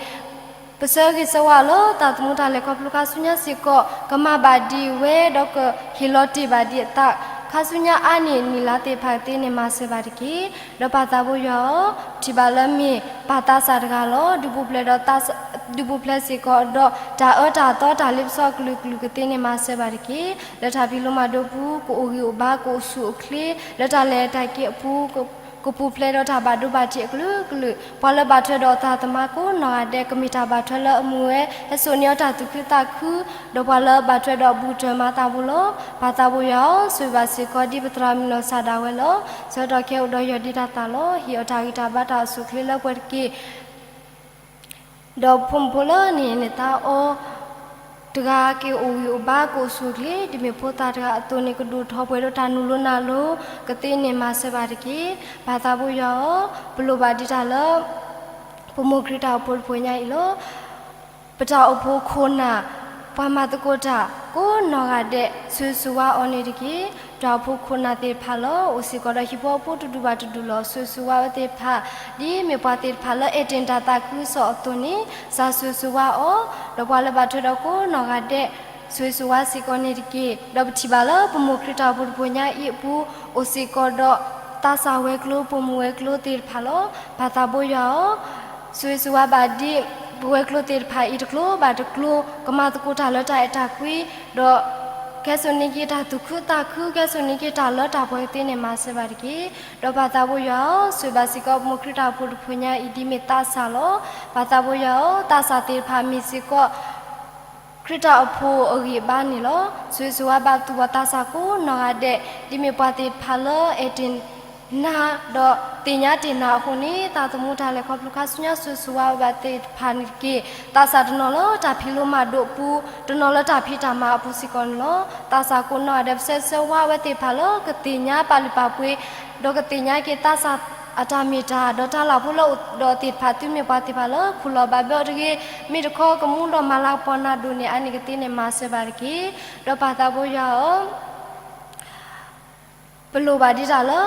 ပဆၢဂ့ၤဆၢဝါလၢသးသမူတၢ်လဲၤခီဖျိခါဆူညါစ့ၢ်ကီး ကမၤဘၣ်ဒံးဝဲ ဒီးကဟ့ၣ်လီၤတ့ၢ်ဘၣ်ဒံးအသး ခါဆူညါအါန့ၢ်နံၣ်လါသ့ၣ်တဖၣ်ကသ့န့ၣ် မၤစၢၤဘၣ်တက့ၢ်. ဒီးပၢ်သးဘိယွၤဧၢ, ပထံၣ်ဘၣ်လၢမ့ၢ်ပၢ်သးစၢ်တဂၤလီၤ. ဒုးပူၤဖျဲးဒီးသးစၢ်, ဒုးပူၤဖျဲးစ့ၢ်ကီးဒီး တၢ်အၢတၢ်သီတၢ်လ့ပစီအကလုာ်ကလုာ်ကသ့န့ၣ် မၤစၢၤဘၣ်တက့ၢ်. လၢတၢ်ဖံးလိမၤဒိးပူၤ ကအိၣ်ဂံၢ်အိၣ်ဘါ ကအိၣ်ဆူၣ်အိၣ်ချ့, လၢတၢ်လဲၤတၢ်က့ၤအပူၤ ကပူၤဖျဲးဒီးတၢ်ဘၣ်ဒိဘၣ်ထံးအကလုာ်ကလုာ်, ပှၤလၢဘၣ်ထွဲဒီးအသးသမါကိးနီၢ်ဂၤဒဲး ကမ့ၢ်တၢ်ဘၣ်ထွဲလၢအမုာ်ဝဲ ဟဲစိာ်န့ၢ်အီၤတၢ်သူၣ်ခုသးခု, ဒီးပှၤလၢဘၣ်ထွဲဒီးအဘူးတၢ်မၤသးဘိလီၤ. ပၢ်သးဘိယွၤဧၢ, ဆိၣ်ဂ့ၤဘၣ်စ့ၢ်ကီးဒ်ပသရၣ်မုၣ်နီၢ်စၢ်ဒၣ်ဝဲလီၤ. ဆၢကတီၢ်ခဲအံၤအိၣ်ဒီးယီၢ်ဒံးတၢ်သၣ်လီၤ. ဟ့ၣ်အီၤတၢ်ဂံၢ်တၢ်ဘါတၢ်အိၣ်ဆူၣ်အိၣ်ချ့လၢပှဲၤတက့ၢ်. ဒီးဖိမုၣ်ဖိလၢနဟ့ၣ်န့ၢ်သါအီၤ တဂၤက့ၤအိၣ်ဂံၢ်အိၣ်ဘါကအိၣ်ဆူၣ်အိၣ်ချ့, ဒ်မ့ၢ်ဖိသၣ်တဂၤအသိးန့ၣ် ကဒိၣ်ထီၣ်ပှဲၤဒီးတၢ်နုာ်လီၤနုာ်လီၤကသ့န့ၣ် မၤစၢၤဘၣ်တက့ၢ်. ပၢ်သးဘိယွၤဧၢ, ပလိၣ်ဘၣ်ဒံးတၢ်လၢ ပမိၢ်ခရံာ်တၢ်အိၣ်ဖှိၣ်တဖှိၣ်ညါအံၤလီၤ. ပတၢ်အိၣ်ဖှိၣ်ခိၣ်နၢ် ပှၤမၤသကိးတၢ်ကိးနီၢ်ဂၤဒဲး ဆိၣ်ဂ့ၤဆိၣ်ဝါအီၤန့ၣ်တက့ၢ်. တၢ်အိၣ်ဖှိၣ်ခိၣ်နၢ်သ့ၣ်တဖၣ်လီၤ. အိၣ်စ့ၢ်ကီးဒီးဟံၣ်ဖိဃီဖိတဒူၣ်ဘၣ်တဒူၣ်လီၤ. ဆိၣ်ဂ့ၤဆိၣ်ဝါဝဲသ့ၣ်တဖၣ် ဒ်မ့ၢ်ပှၤသ့ၣ်တဖၣ်လၢအဲၣ်တ့ၢ်နတၢ်သးခုကစီၣ်အသိးန့ၣ် စၢ်ဆိၣ်ဂ့ၤဆိၣ်ဝါအီၤ, ဒီးပှၤလၢဘၣ်ထွဲဒီးကိးနီၢ်ဂၤဒဲး ဆိၣ်ဂ့ၤဆိၣ်ဝါစ့ၢ်ကီးန့ၣ်တက့ၢ်. ဒီးပထံၣ်ဘၣ်လၢပမိၢ်ခရံာ်တၢ်အိၣ်ဖှိၣ်တဖှိၣ်ညါအံၤအပူၤ အိၣ်စ့ၢ်ကီးဒီး သးစၢ်ဝဲၤကျိၤ ပိာ်မုၣ်ဝဲၤကျိၤသ့ၣ်တဖၣ်လီၤ. ပၢ်သးဘိယွၤဧၢ, ဆိၣ်ဂ့ၤဆိၣ်ဝါဘၣ်ဒ် ပဝဲၤကျိၤသ့ၣ်တဖၣ်အံၤတကျိၤဘၣ်တကျိၤ ကမၤသကိးတၢ်လၢတၢ်အဲၣ်တၢ်ကွံ, ဒီးကဲစိာ်န့ၢ်က့ၤတၢ်သူၣ်ခုသးခု, ကဲစိာ်န့ၢ်က့ၤတၢ်လၢတၢ်ပှဲၤကသ့န့ၣ် မၤစၢၤဘၣ်တက့ၢ်. ဒီးပၢ်သးဘိယွၤဧၢ, ဆိၣ်ဂ့ၤဘၣ်စ့ၢ်ကီး ပမိၢ်ခရံာ်တၢ်အိၣ်ဖှိၣ်တဖှိၣ်ညါအံၤ ဒ်မ့ၢ်သးစၢ်လီၤ. ပၢ်သးဘိယွၤဧၢ, သးစၢ်သ့ၣ်တဖၣ်မ့ၢ်စ့ၢ်ကီး ခရံာ်တၢ်အိၣ်ဖှိၣ်အဂံၢ်အဘါန့ၣ်လီၤ. ဆိၣ်ဂ့ၤဆိၣ်ဝါဘၣ်သူၣ်ဘီၣ်သးစၢ်ကိးနီၢ်ဂၤဒဲး, ဒ်မ့ၢ်ပှၤသ့ၣ်တဖၣ်လၢအဲၣ်တ့ၢ်နၤ ဒီးသ့ၣ်ညါတ့ၢ်နၤအဃိန့ၣ်, သးသမူတၢ်လဲၤခီဖျိခါဆူညါ ဆိၣ်ဂ့ၤဆိၣ်ဝါဘၣ်သ့ၣ်တဖၣ်န့ၣ်တက့ၢ်. သးစၢ်တနီၤလၢတၢ်ဖံးလိမၤဒိးအပူၤ, တနီၤလၢတၢ်ဖံးတၢ်မၤအပူၤစ့ၢ်ကီးန့ၣ်လီၤ. သးစၢ်ကိးနီၢ်ဂၤဒဲး ပဆၢဂ့ၤဆၢဝါဝဲသ့ၣ်တဖၣ်လၢကသ့ၣ်ညါပာ်လုၢ်ပာ်ပှ့ၤ ဒီးကသ့ၣ်ညါက့ၤသးစၢ်အတၢ်မ့ၢ်တၢ်, ဒီးတၢ်လၢ်ဖိလၢအအိၣ်ဒီးသ့ၣ်တဖၣ် သုမ့ၢ်ပှၤသ့ၣ်တဖၣ်လၢခူၣ်လီၤဘၣ်ဘၢအီၤတဂ့ၤ, မ့ၢ်တခီကမူဒီးမၤလၤကပီၤနၤဒိၣ်န့ၢ်အါန့ၢ်ကသ့န့ၣ် မၤစၢၤဘၣ်တက့ၢ်. ဒီးပၢ်သးဘိယွၤဧၢ, ပလိၣ်ဘၣ်ဒံးတၢ်လၢ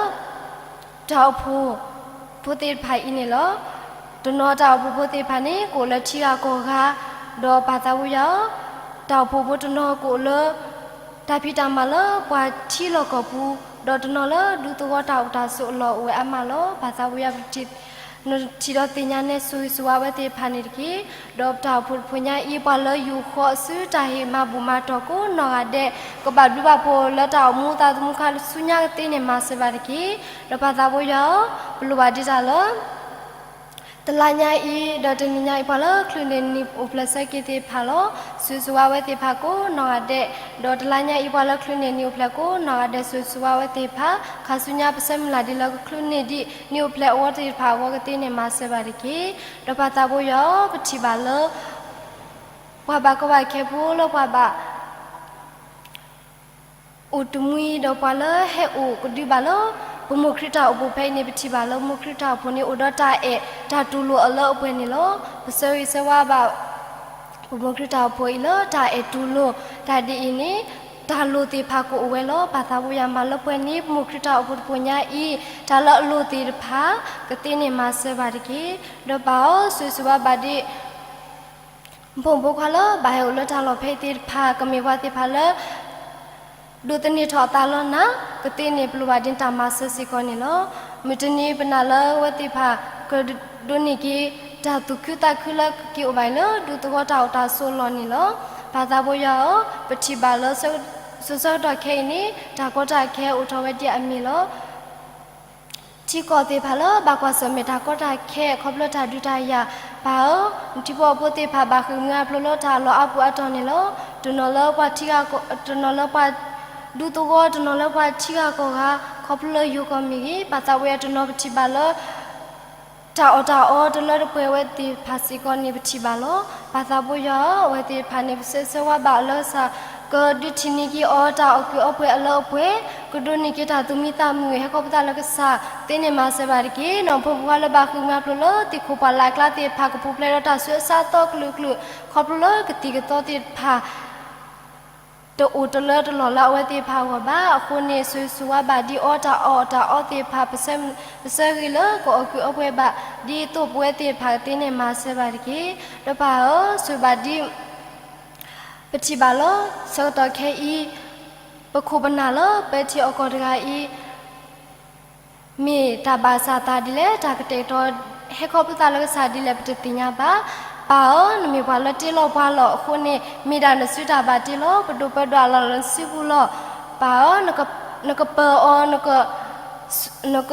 တၢ်အိၣ်ဖှိၣ်ဖိသ့ၣ်တဖၣ်အံၤန့ၣ်လီၤ. တနီၤတၢ်အိၣ်ဖှိၣ်ဖိသ့ၣ်တဖၣ်န့ၣ် ကအိၣ်လၢထံဂၤကီၢ်ဂၤ, ဒီးပၢ်သးဘိယွၤဧၢ, တၢ်အိၣ်ဖှိၣ်ဖိတနီၤကအိၣ်လၢ တၢ်ဖံးတၢ်မၤလၢပှၤထံလီၢ်ကီၢ်ပူၤ, ဒီးတနီၤလၢဒူသဝီတၢ်အိၣ်တၢ်ဆိးအလီၢ်အိၣ်ဝဲအါမးလီၤ. ပၢ်သးဘိယွၤ နထံၣ်ဒီးသ့ၣ်ညါနဲဆိၣ်ဂ့ၤဆိၣ်ဝါဝဲသ့ၣ်တဖၣ်န့ၣ်တက့ၢ်. ဒီးပတၢ်အိၣ်ဖှိၣ်တဖှိၣ်ညါအံၤ ပှၤလၢယူၢ်ဃီအစုတၢ်ဟ့ၣ်မၤဘူၣ်မၤတီၢ်ကိးနီၢ်ဂၤဒဲး ကဘၣ်ဘျုးဘၣ်ဖှိၣ်လၢတၢ်အိၣ်မူသးသမူခါဆူညါကသ့န့ၣ် မၤစၢၤဘၣ်တက့ၢ်. ဒီးပၢ်သးဘိယွၤဧၢ, ပလိၣ်ဘၣ်ဒံးတၢ်လၢ တလါညါအံၤ ဒီးတနံၤညါအံၤ ပှၤလၢချုးန့ၢ်နံၣ်အိၣ်ဖျဲၣ်ဆၢက့ၤသ့ၣ်တဖၣ်လီၤ. ဆိၣ်ဂ့ၤဆိၣ်ဝါဝဲသ့ၣ်တဖၣ်ကိးနီၢ်ဂၤဒဲး, ဒီးတလါညါအံၤ ပှၤလၢချုးန့ၢ်နံၣ်အိၣ်ဖျဲၣ်ကိးနီၢ်ဂၤဒဲး ဆိၣ်ဂ့ၤဆိၣ်ဝါဝဲသ့ၣ်တဖၣ်, ခါဆူညါပဆၢမုၢ်လၢ်ဒ်လၢကချုးန့ၢ်ဒံးနံၣ်အိၣ်ဖျဲၣ်အဝီသ့ၣ်တဖၣ်အဂီၢ်ကသ့န့ၣ် မၤစၢၤဘၣ်တက့ၢ်. ဒီးပၢ်သးဘိယွၤဧၢ, ပထံၣ်ဘၣ်လၢ ပှၤဘၣ်ကီဘၣ်ခဲဖိလၢပှၤဘၣ် အိၣ်တမှံၤဒီးပှၤလၢဟဲအိၣ်ကဒုဘၣ်လၢ ပမိၢ်ခရံာ်တၢ်အိၣ်ဖှိၣ်ဖဲအံၤန့ၣ် ပထံၣ်ဘၣ်လၢမိၢ်ခရံာ်တၢ်အိၣ်ဖှိၣ်န့ၣ် အိၣ်ဒီးတၢ်အဲၣ်တၢ်တူၢ်လိာ်အလၢအပှဲၤန့ၣ်လီၤ. ပဆၢဂ့ၤဆၢဝါဘၣ် ပမိၢ်ခရံာ်တၢ်အိၣ်ဖှိၣ်အံၤလၢတၢ်အဲၣ်တူၢ်လိာ်, တၢ်ဒ်အံၤန့ၣ် တၢ်လိၣ်သ့ၣ်တဖၣ်ကအိၣ်ဝဲလီၤ. ပၢ်သးဘိယွၤမၤလၢပှဲၤန့ၢ် ပမိၢ်ခရံာ်တၢ်အိၣ်ဖှိၣ်တဖှိၣ်ညါအံၤ တၢ်လၢအလိၣ်သ့ၣ်တဖၣ် ကသ့န့ၣ်မၤစၢၤဘၣ်တက့ၢ်. ဒီးပၢ်ဧၢ, ဆိၣ်ဂ့ၤဆိၣ်ဝါဘၣ်ဒံး ဖိမုၣ်ဖိခွါလၢဘၣ်ဟဲအိၣ်လၢတၢ်လီၢ်ဖဲအံၤသ့ၣ်တဖၣ် ကမ့ၢ်ပှၤသ့ၣ်တဖၣ်လၢ ဒိးသန့ၤထီၣ်အသးလၢနၤ, ကသ့န့ၣ်ပလိၣ်ဘၣ်ဒ်တၢ်မၤစၢၤစ့ၢ်ကီးန့ၣ်လီၤ. မုၢ်တနံၤပနာ်လၢအဝဲသ့ၣ်တဖၣ် ကဒိးန့ၢ်က့ၤ တၢ်သူၣ်ခုသးခုလၢကက့ၤအိၣ်ဘၣ်အံၤလၢ ဒူသဝီတၢ်အိၣ်တၢ်ဆိးအလီၢ်န့ၣ်လီၤ. ပၢ်သးဘိယွၤဧၢ, ပထံၣ်ဘၣ်လၢ ဆၢကတီၢ်ခဲအံၤန့ၣ် တၢ်ကီတၢ်ခဲအိၣ်ထီၣ်ဝဲဒ်အမ့ၢ်လီၤ. ထံကီၢ်သ့ၣ်တဖၣ်လၢဘၣ်ကွၢ်ဆၢၣ်မဲာ်တၢ်ကီတၢ်ခဲ ခီဖျိတၢ်ဒုးတၢ်ယၤ, ပၢ်ဧၢ, နထံဖိကီၢ်ဖိသ့ၣ်တဖၣ်ဘၣ်ဃ့ၢ်မှံဟးဖျိးလၢတၢ်လီၢ်အါပူၤအါတီၤန့ၣ်လီၤ. တနီၤလၢပှၤထံဂၤကီၢ်, တနီၤလၢပှၤဒူသဝီ, တနီၤလၢပှၤထံဂၤကီၢ်ဂၤ, ခီဖျိလၢယိၤကီၢ်မ့ၢ်ဂ့ၤ, ပၢ်သးဘိယွၤ တနီၤပထံၣ်ဘၣ်လၢ တၢ်အီၣ်တၢ်အီတလၢတပှဲၤဝဲသ့ၣ်တဖၣ်စ့ၢ်ကီးန့ၣ် ပထံၣ်ဘၣ်လီၤ. ပၢ်သးဘိယွၤဧၢ, အဝဲသ့ၣ်တဖၣ်န့ၣ် ပဆၢဂ့ၤဆၢဝါဘၣ်အီၤလၢကစၢ် ကဒုးထံၣ်န့ၢ်က့ၤအီၤတၢ်အီၣ်ကုးအီပှဲၤအလၢအပှဲၤ, ကဒိးန့ၢ်က့ၤတၢ်သူၣ်မံသးမုာ် ဟဲခီဖျိသးလၢကစၢ် သ့န့ၢ်မၤစၢၤဘၣ်တက့ၢ်. နီၢ်ဖိမုၣ်ဖိခွါလၢဘၣ်ဃ့ၢ်မှံဟးဖျိးလၢသ့ၣ်ခိၣ်ပှၢ်လၢ်အကျါသ့ၣ်တဖၣ် ကပူၤဖျဲးဒီးတၢ်ဆူးအဆါအသီကလုာ်ကလုာ် ခီဖျိလၢကသံၣ်ကသီသ့ၣ်တဖၣ် တအိၣ်တလၢတလီၢ်လၢအဝဲသ့ၣ်တဖၣ်အဂီၢ်ဘၣ်. အဃိန့ၣ် ဆိၣ်ဂ့ၤဆိၣ်ဝါဘၣ်ဒ်အီၤတၢ်အီၣ်တၢ်အီသ့ၣ်တဖၣ် ပဆၢဂ့ၤလၢကအီၣ်ကုးအီပှဲၤဘၣ် ဒ်သိးပဝဲသ့ၣ်တဖၣ်ကသ့န့ၢ်မၤစၢၤဘၣ်တက့ၢ်. ဒီးပၢ်ဧၢ, ဆိၣ်ဂ့ၤဘၣ်ဒ် ပထံၣ်ဘၣ်လၢ ဆၢကတီၢ်ခဲအံၤ ပခိၣ်ပနၢ်လၢပဲာ်ထံအီၣ်ကီၢ်တဂၤအံၤ မ့ၢ်တၢ်ဘၣ်ဆၣ်သးဒ်လဲၣ်, တၢ်ကတဲာ်ကတီၤဟဲခီဖျိသးလၢကစၢ်ဒ်လဲၣ် ပတသ့ၣ်ညါဘၣ်. ပၢ်ဧၢ, နမ့ၢ်ပှၤလၢတ့လီၤပှၤလီၤ. အဃိန့ၣ် မ့ၢ်ဒၣ်နစုတၢ်ဘၣ်တ့လီၤ, ပဒိၣ်ပၢဒိၣ်အလီၢ်လၢနစုပူၤလီၤ. ပၢ်ဧၢ, နကပၢၤအီၤ, နက နက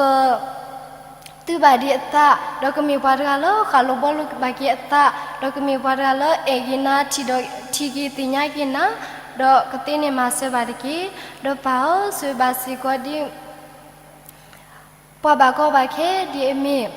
သုဘၣ်ဒံးအသး, ဒီးကမ့ၢ်ပှၤတဂၤလၢဃၣ်လိာ်ဘှီလိာ်ဘၣ်က့ၤအသး, ဒီးကမ့ၢ်ပှၤတဂၤလၢအဲၣ်က့ၤနၤ, ထံၣ်ဒီးထံၣ်က့ၤသ့ၣ်ညါက့ၤနၤ, ဒီးကသ့န့ၢ်မၤစၢၤဘၣ်တက့ၢ်. ဒီးပၢ်ဧၢ, ဆိၣ်ဂ့ၤဘၣ်စ့ၢ်ကီးဒ် ပှၤဘၣ်ကီဘၣ်ခဲဒ်အမ့ၢ်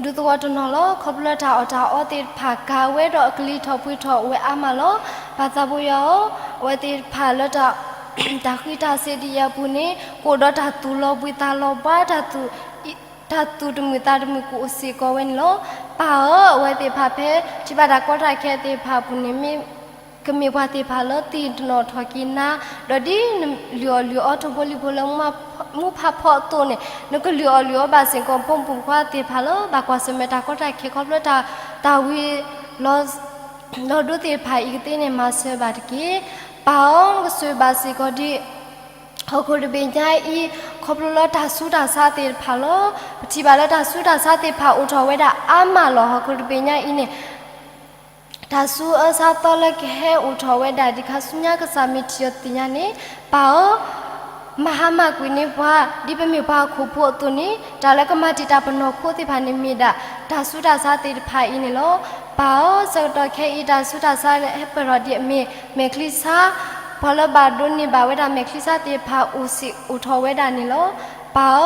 ဒူသဝီတနီၤလီၤ. ခီဖျိလၢတၢ်အီၣ်တၢ်အီသ့ၣ်တဖၣ် ကၤဝဲဒီးအကလံၤထီၣ်ပှ့ၤထီၣ်အိၣ်ဝဲအါမးလီၤ. ပၢ်သးဘိယွၤဧၢ, အဝဲသ့ၣ်တဖၣ်လၢ တၢ်ဃံးတၢ်စ့ၤဒ်အံၤအပူၤန့ၣ် ကအိၣ်ဒီးတၢ်သူၣ်လီၤဘှံးသးလီၤဘှါ, တၢ်သူၣ် တၢ်သူၣ်တမုာ်သးတမုာ်ကအိၣ်စ့ၢ်ကီးဝဲန့ၣ်လီၤ. ပၢ်ဧၢ, အဝဲသ့ၣ်တဖၣ်ဖဲထံၣ်ဘၣ်တၢ်ကီတၢ်ခဲသ့ၣ်တဖၣ်အပူၤန့ၣ် မ့ၢ်ကမ့ၢ်ပှၤသ့ၣ်တဖၣ်လၢသ့ၣ်နီၣ်ထီၣ်က့ၤနၤ, ဒီးဒ်နလုၢ်အီၣ်လုၢ်အီထိၣ်ဖိလံၣ်ဖိလၢ မူဖးဖီအသိးန့ၣ် နကလုၢ်အီၣ်လုၢ်အီဘၣ်စ့ၢ်ကီး ဖိမုၣ်ဖိခွါသ့ၣ်တဖၣ်လၢ ဘၣ်ကွၢ်ဆၢၣ်မဲာ်တၢ်ကီတၢ်ခဲ ခီဖျိတၢ် တၢ်ဝံၤလီၤ လီၤဒိသ့ၣ်တဖၣ်အံၤ ကသ့န့ၢ်မၤစၢၤဘၣ်တက့ၢ်. ပၢ်ဧၢ, နကဆိၣ်ဂ့ၤဘၣ်စ့ၢ်ကီးဒ် ဟီၣ်ခိၣ်တဘ့ၣ်ညါအံၤ ခီဖျိလၢတၢ်ဆူးတၢ်ဆါသ့ၣ်တဖၣ်လီၤ. ပထံၣ်ဘၣ်လၢတၢ်ဆူးတၢ်ဆါသ့ၣ်တဖၣ်အိၣ်ထီၣ်ဝဲဒၣ်အါမးလီၤ. ဟီၣ်ခိၣ်တဘ့ၣ်ညါအံၤန့ၣ် တၢ်ဆူးအၢဆါသီလၢကဟဲအိၣ်ထီၣ်ဝဲဒၣ် ဒ်ခါဆူညါကစၢ်မ့ၢ်ထံၣ်အီၤသ့ၣ်ညါန့ၣ် ပၢ်ဧၢ, မၤဟါမၢ်ကွံာ်န့ၢ်ပှၤ ဒ်ပမ့ၢ်ပှၤဟီၣ်ခိၣ်ဖိအသိးန့ၣ် တၢ်လၢကမၤတံာ်တာ်ပနီၢ်ခိသ့ၣ်တဖၣ်န့ၣ်မ့ၢ်ဒၣ် တၢ်ဆူးတၢ်ဆါသ့ၣ်တဖၣ်အံၤန့ၣ်လီၤ. ပၢ်ဧၢ, ဆၢကတီၢ်ခဲအံၤ တၢ်ဆူးတၢ်ဆါဟဲပၢၢ်ထီၣ်ဒ်အမ့ၢ် မဲာ်ချံဆါ, ပှၤလၢဘၣ်ဒိးန့ၢ်ဘၣ်ဝဲဒၣ်မဲာ်ချံဆါသ့ၣ်တဖၣ် အိၣ်စ့ၢ်အိၣ်ထီၣ်ဝဲဒၣ်န့ၣ်လီၤ. ပၢ်ဧ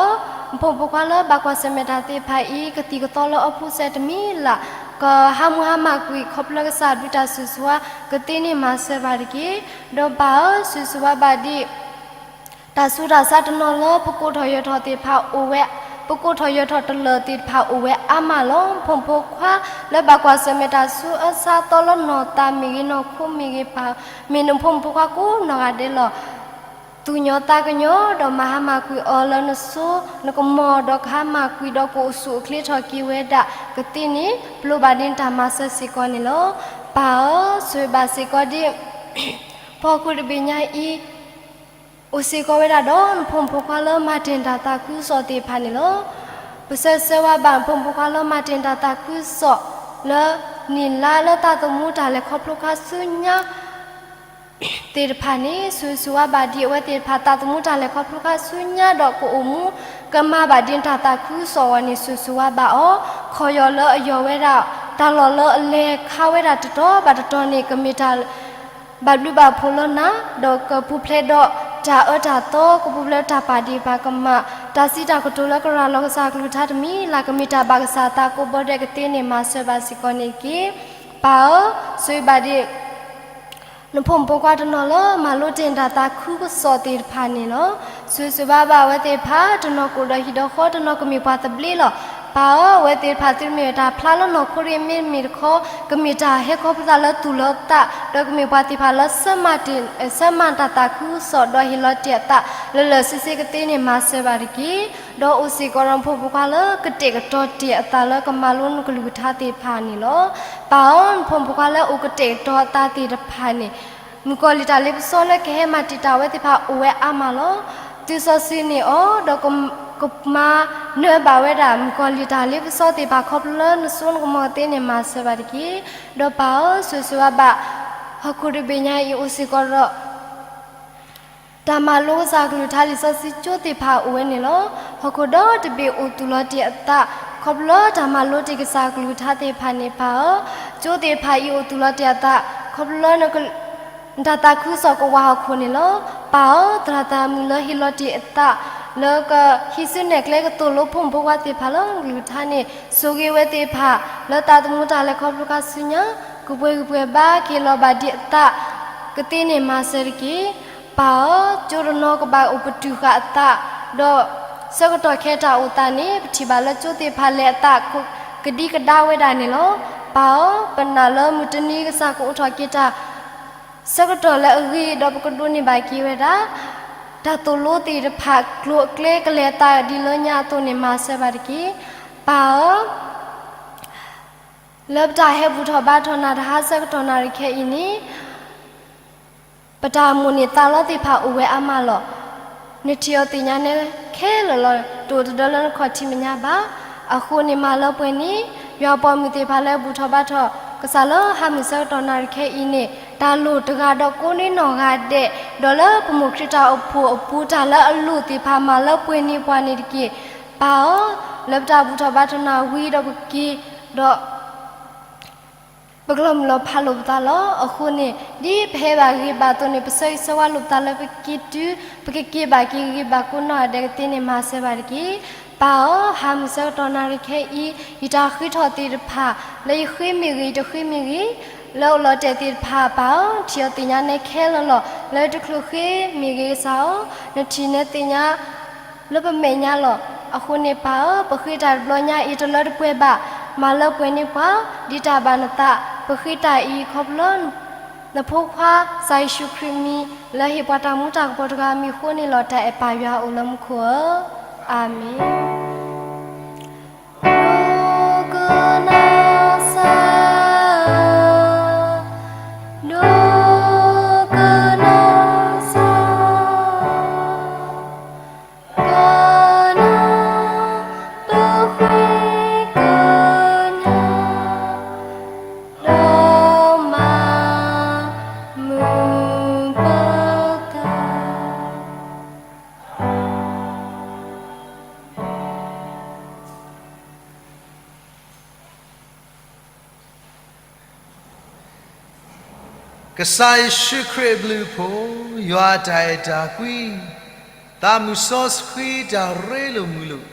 ၢ, ပဖိမုၣ်ဖိခွါလၢဘၣ်ကွၢ်ဆၢၣ်မဲာ်တၢ်သ့ၣ်တဖၣ်အံၤ ကသံၣ်ကသီလၢအဖိစဲတမံၤလၢ် ကဟါမူဟါမၢ်ကွံာ် ခီဖျိကစၢ်ဘျုးတၢ်ဆိၣ်ဂ့ၤဆိၣ်ဝါ ကသ့န့ၢ်မၤစၢၤဘၣ်တက့ၢ်. ဒီးပၢ်ဧၢ, ဆိၣ်ဂ့ၤဆိၣ်ဝါဘၣ်ဒ် တၢ်ဆူးတၢ်ဆါတနီၤလၢ ပကိးထီၣ်ယၢၤထီၣ်သ့ၣ်တဖၣ်အိၣ်ဝဲ, ပကိးထီၣ်ယၢၤထီၣ်တလၢာ်သ့ၣ်တဖၣ်အိၣ်ဝဲအါမးလီၤ. ပဖိမုၣ်ဖိခွါလၢဘၣ်ကွၢ်ဆၢၣ်မဲာ်တၢ်ဆူးအဆါသီလၢနီၢ်သးမ့ၢ်ဂ့ၤ နီၢ်ခိမ့ၢ်ဂ့ၤ ပၢ် မ့ၢ်နဖိမုၣ်ဖိခွါကိးနီၢ်ဂၤဒဲးလီၤ. သူၣ်ကညီၤသးကညီၤ ဒီးမၤဟါမၢ်ကွံာ်အီၤလၢနစိနကမီၤ ဒီးကဟါမၢ်ကွံာ်ဒီးကအိၣ်ဆူၣ်အိၣ်ချ့ထီၣ်က့ၤဝဲဒၣ်ကသ့န့ၣ် ပျိဘၣ်ဒ်နတၢ်မၤစၢၤစ့ၢ်ကီးန့ၣ်လီၤ. ပၢ်ဧၢ, ဆိၣ်ဂ့ၤဘၣ်စ့ၢ်ကီးဒ် ဖီခိၣ်တဘ့ၣ်ညါအံၤ အိၣ်စ့ၢ်ကီးဝဲဒၣ်ဒီး နဖိမုၣ်ဖိခွါလၢမၤတ့ၢ်တၢ်သးခုကစီၣ်သ့ၣ်တဖၣ်န့ၣ်လီၤ. ပဆၢဂ့ၤဆၢဝါဘၣ်နဖိမုၣ်ဖိခွါလၢမၤတ့ၢ်တၢ်သးခုကစီၣ်လၢ နံၣ်လါလၢသးသမူတၢ်လဲၤခီဖျိခါဆူညါ သ့ၣ်တဖၣ်န့ၣ် ဆိၣ်ဂ့ၤဆိၣ်ဝါဘၣ်ဒ်အဝဲသ့ၣ်တဖၣ် သးသမူတၢ်လဲၤခီဖျိခါဆူညါဒီးကအိၣ်မူ ကမၤဘၣ်ဒ်နတၢ်သးခုကစီၣ်အဂီၢ်န့ၣ် ဆိၣ်ဂ့ၤဆိၣ်ဝါဘၣ်အီၤ, ခီၣ်ယီၢ်လၢအယီၢ်ဝဲဒၣ် တၢ်လီၢ်လၢအလဲၤခါဝဲဒၣ်တတီၤဘၣ်တတီၤန့ၣ် ကမ့ၢ်တၢ် ဘၣ်ဘျုးဘၣ်ဖှိၣ်လၢနၤ, ဒီးကပူၤဖျဲးဒီးတၢ်အၢတၢ်သီ ကပူၤဖျဲးတၢ်ပာ်ဒ့ၣ်ပာ်ကမၣ် တၢ်စံးတၢ်ကတိၤလၢကရၤလီၤကစၢ်ကလုၢ်ကထါတမံၤလၢ် ကမ့ၢ်တၢ်ဘၣ်ကစၢ်အသးကိးဘီဒဲးကသ့န့ၣ် မၤစၢၤဘၣ်စ့ၢ်ကီးန့ၣ်တက့ၢ်. ပၢ်ဧၢ, ဆိၣ်ဂ့ၤဘၣ်ဒ် နဖိမုၣ်ဖိခွါတနီၤလၢ မၤလိတ့ၢ်နတၢ်သးခုကစီၣ်သ့ၣ်တဖၣ်န့ၣ်လီၤ. ဆိၣ်ဂ့ၤဆိၣ်ဝါဘၣ်အဝဲသ့ၣ်တဖၣ် တနီၤကအိၣ်ဒီးဟံၣ်ဒီးဃီ တနီၤကမ့ၢ်ပှၤသဘျ့လီၤ. ပၢ်ဧၢ, အဝဲသ့ၣ်တဖၣ်သုတမ့ၢ်တၢ်ဖျါလၢနီၢ်ခိတဂ့ၤ မ့တမ့ၢ်တခီ ကမ့ၢ်တၢ်ဟဲခီဖျိသးလၢသူၣ်လၢသး ဒီးကမ့ၢ်ပှၤသ့ၣ်တဖၣ်လၢ ဆၢမၤတၢ်သးခုကစီၣ် ဒီးဟ့ၣ်လီၤတ့ၢ်အသးလၢာ်လၢာ်ဆ့ဆ့ကသ့န့ၣ် မၤစၢၤဘၣ်တက့ၢ်. ဒီးအိၣ်စ့ၢ်ကီးဒီးနဖိမုၣ်ဖိခွါလၢ ကတဲာ်ကတီၤတ့ၢ်အသးလၢကမၤလိနကလုၢ်ကထါသ့ၣ်တဖၣ်န့ၣ်လီၤ. ပၢ်ဧၢ, နဖိမုၣ်ဖိခွါလၢအိၣ်ကတဲာ်ကတီၤအသးသ့ၣ်တဖၣ်န့ၣ် မုၣ်ကီၤလံၢ်တၢ်လ့ပစီလၢကဟဲမၤတံာ်တာ်ဝဲသ့ၣ်တဖၣ်အိၣ်ဝဲအါမးလီၤ. သုစီဆှံန့ၢ်အီၤ ဒီးကမၤနၢၤဘၣ်ဝဲဒၣ် မုၣ်ကီၤလံၢ်တၢ်လ့ပစီသ့ၣ်တဖၣ်ခီဖျိလၢနစိနကမီၤကသ့န့ၣ် မၤစၢၤဘၣ်တက့ၢ်. ဒီးပၢ်ဧၢ, ဆိၣ်ဂ့ၤဆိၣ်ဝါဘၣ် ဟီၣ်ခိၣ်တဘ့ၣ်ညါအံၤအိၣ်စ့ၢ်ကီးဒီး တၢ်မၤလိကစၢ်ကလုၢ်ကထါလံာ်စီဆှံကၠိသ့ၣ်တဖၣ်အိၣ်ဝဲန့ၣ်လီၤ. ဟီၣ်ခိၣ်ဒီတဘ့ၣ်အိၣ်သူၣ်လီၤတ့ၢ်အသး ခီဖျိလၢတၢ်မၤလိတ့ၢ်ကစၢ်ကလုၢ်ကထါသ့ၣ်တဖၣ်န့ၣ် ပၢ်ဧၢ, ကၠိသ့ၣ်တဖၣ်အံၤအိၣ်သူၣ်လီၤတ့ၢ်အသး ခီဖျိလၢ နတၢ်သးခုကစီၣ်ကဝးဟီၣ်ခိၣ်န့ၣ်လီၤ. ပၢ်ဧၢ, သရၣ်သးမုၣ်လၢဟ့ၣ်လီၤတ့ၢ်အသး လၢကဟံးစုနဲၣ်ကျဲကသိၣ်လိဖိမုၣ်ဖိခွါသ့ၣ်တဖၣ်လၢကလုၢ်ကထါန့ၣ် ဆိၣ်ဂ့ၤဝဲသ့ၣ်တဖၣ် လၢသးသမူတၢ်လဲၤခီဖျိခါဆူညါ ကပှဲၤဂံၢ်ပှဲၤဘါ ကဟ့ၣ်လီၤဘၣ်ဒံးအသး ကသ့န့ၣ်မၤစၢၤတက့ၢ်. ပၢ်ဧၢ, ကၠိတနီၤကဘၣ်အိၣ်ပတုာ်ဃာ်အသး ဒီးဆၢကတီၢ်ခဲအံၤတၢ်အိၣ်သးန့ၣ် ပထံၣ်ဘၣ်လၢကၠိသ့ၣ်တဖၣ်လဲၤအသး ကဒံကဒါဝဲဒၣ်န့ၣ်လီၤ. ပၢ်ဧၢ, ပနာ်လၢမုၢ်တနံၤကစၢ်ကအိးထီၣ်က့ၤတၢ် ဆၢကတီၢ်လၢအဂ့ၤ ဒီးပကဒိးန့ၢ်ဘၣ်က့ၤဝဲဒၣ် တၢ်သိၣ်လိသ့ၣ်တဖၣ် ကျိၤအကျဲကလဲၤအသးဒ်လၢညါအသိးန့ၣ် မၤစၢၤဘၣ်တက့ၢ်. ပၢ်ဧၢ, လၢပတၢ်ဟဲဘူၣ်ထီၣ်ဘါထီၣ်နၤတဟါဆၢကတီၢ်နၣ်ရံၣ်ခဲအံၤန့ၣ် ပတၢ်မိၣ်န့ၢ်သးလီသ့ၣ်တဖၣ်အိၣ်ဝဲအါမးလီၤ. နထံၣ်အီၤသ့ၣ်ညါနဲခဲလၢာ်လီၤ. တအိၣ်တဒၢလၢနခီၣ်ထံးမဲာ်ညါဘၣ်. အဃိန့ၣ်မၤလၢပှဲၤန့ၣ် ယွၤပိာ်မုၣ်သ့ၣ်တဖၣ်လၢဘူၣ်ထီၣ်ဘါထီၣ် ကစၢ်လၢဟါမုၢ်ဆၢကတီၢ်နၣ်ရံၣ်ခဲအံၤန့ၣ် တၢ်လိၣ်တဂၤဒီးကိးန့ၢ်နီၢ်ဂၤဒဲး ဒီးလၢပမိၢ်ခရံာ်တၢ်အိၣ်ဖှိၣ်အပူၤ တၢ်လၢအလိၣ်သ့ၣ်တဖၣ်မၤလၢပှဲၤန့ၢ်ပှၤန့ၣ်တက့ၢ်. ပၢ်ဧၢ, လၢပတၢ်ဘူၣ်ထီၣ်ဘါထီၣ်နၤဝံၤဒီးပက့ၤဒီး ပကလီၤမုၢ်လီၤဖးလိာ်ပသးလီၤ. အဃိန့ၣ် ဒ်ပဟဲဘၣ်ဂ့ၤဘၣ်အသိးန့ၣ် ပဆၢဂ့ၤဆၢဝါလိာ်ပသးလၢပက့ၤတုၤ ပကက့ၤဘၣ်က့ၤဂ့ၤဂ့ၤဘၣ်ကိးနီၢ်ဂၤဒဲးကသ့န့ၣ် မၤစၢၤဘၣ်တက့ၢ်. ပၢ်ဧၢ, ဟါမုၢ်ဆၢကတီၢ်နၣ်ရံၣ်ခဲအံၤ ယတၢ်ဃ့ထီၣ်သ့ၣ်တဖၣ် လၢယဃ့မ့ၢ်ဂ့ၤ ယတဃ့မ့ၢ်ဂ့ၤ လၢအိၣ်လီၤတဲာ်သ့ၣ်တဖၣ် ပၢ်ဧၢ, နထံၣ်အီၤသ့ၣ်ညါနဲခဲလၢာ်လီၤ. လၢတချုးဃ့မ့ၢ်ဂ့ၤကစၢ်ဧၢ, နထံၣ်နဲသ့ၣ်ညါ လၢပမဲာ်ညါလီၤ. အဃိန့ၣ်ပၢ်ဧၢ, ပဃ့တၢ်တဘျီညါအံၤတလၢတပှဲၤဘၣ်, မၤလၢပှဲၤန့ၢ်ပှၤ ဒ်တၢ်ဘၣ်နသး, ပဃ့တၢ်အံၤခီဖျိ နဖိခွါကစၢ်ယ့ၣ်ၡူးခရံာ်အမံၤ လၢဟ့ၣ်ပှၤတၢ်မူတၢ်ကပီၤတဂၤအမံၤအဃိန့ၣ်လီၤ. တၢ်အဲၣ်ပၢ်ယွၤအိၣ်လၢမူခိၣ်ဧၢ, အၤမ့ၣ်. ဒိကနၣ်စၢ်, ဒိကနၣ်စၢ်, ကနၣ်ပဃ့ကညး ဒီးမၤမုာ်ပသး. ကစၢ်ယ့ၣ်ၡူးခရံာ်အဘျုးအဖှိၣ်, ယွၤအတၢ်အဲၣ်တၢ်ကွံ, သးမုၢ်စီဆှံတၢ်ရ့လိာ်မုာ်လိာ်,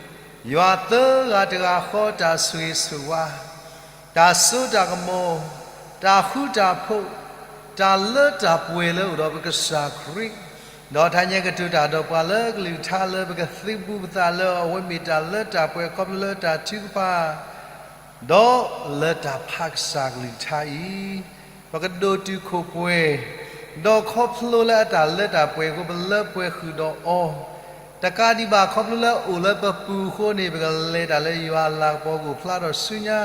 ယွၤသၢဂၤတဂၤဃီတၢ်ဆိၣ်ဂ့ၤဆိၣ်ဝါ, တၢ်စိတၢ်ကမီၤ, တၢ်ဃူတၢ်ဖိး, တၢ်လၢတၢ်ပှဲၤလၢအိၣ်ဒီးပကစၢ်ခရံာ်, ဒီးတၢ်ညါကတိၤတၢ်ဒီးပှၤလၢကလုၢ်ကထါလၢပကသုးဘူးပသးလၢအဝဲမ့ၢ်တၢ်လၢတၢ်ပှဲၤခီဖျိလၢတၢ်ထုကဖၣ် ဒီးလၢတၢ်ဖးကစၢ်ကလုၢ်ကထါအံၤ, ပကဒိၣ်တုာ်ခိၣ်ပှဲၤ, ဒီးခီဖျိလၢအတၢ်လၢတၢ်ပှဲၤအဃိ ပလၢပှဲၤဃုာ်ဒီးအီၤ, တကးဒံးဘၣ်ခီဖျိလၢအိၣ်လၢပပူၤအဃိန့ၣ် ပကလဲၤတၢ်လၢယွၤအလၤကပီၤကအိၣ်ဖျါထီၣ်ဆူညါ,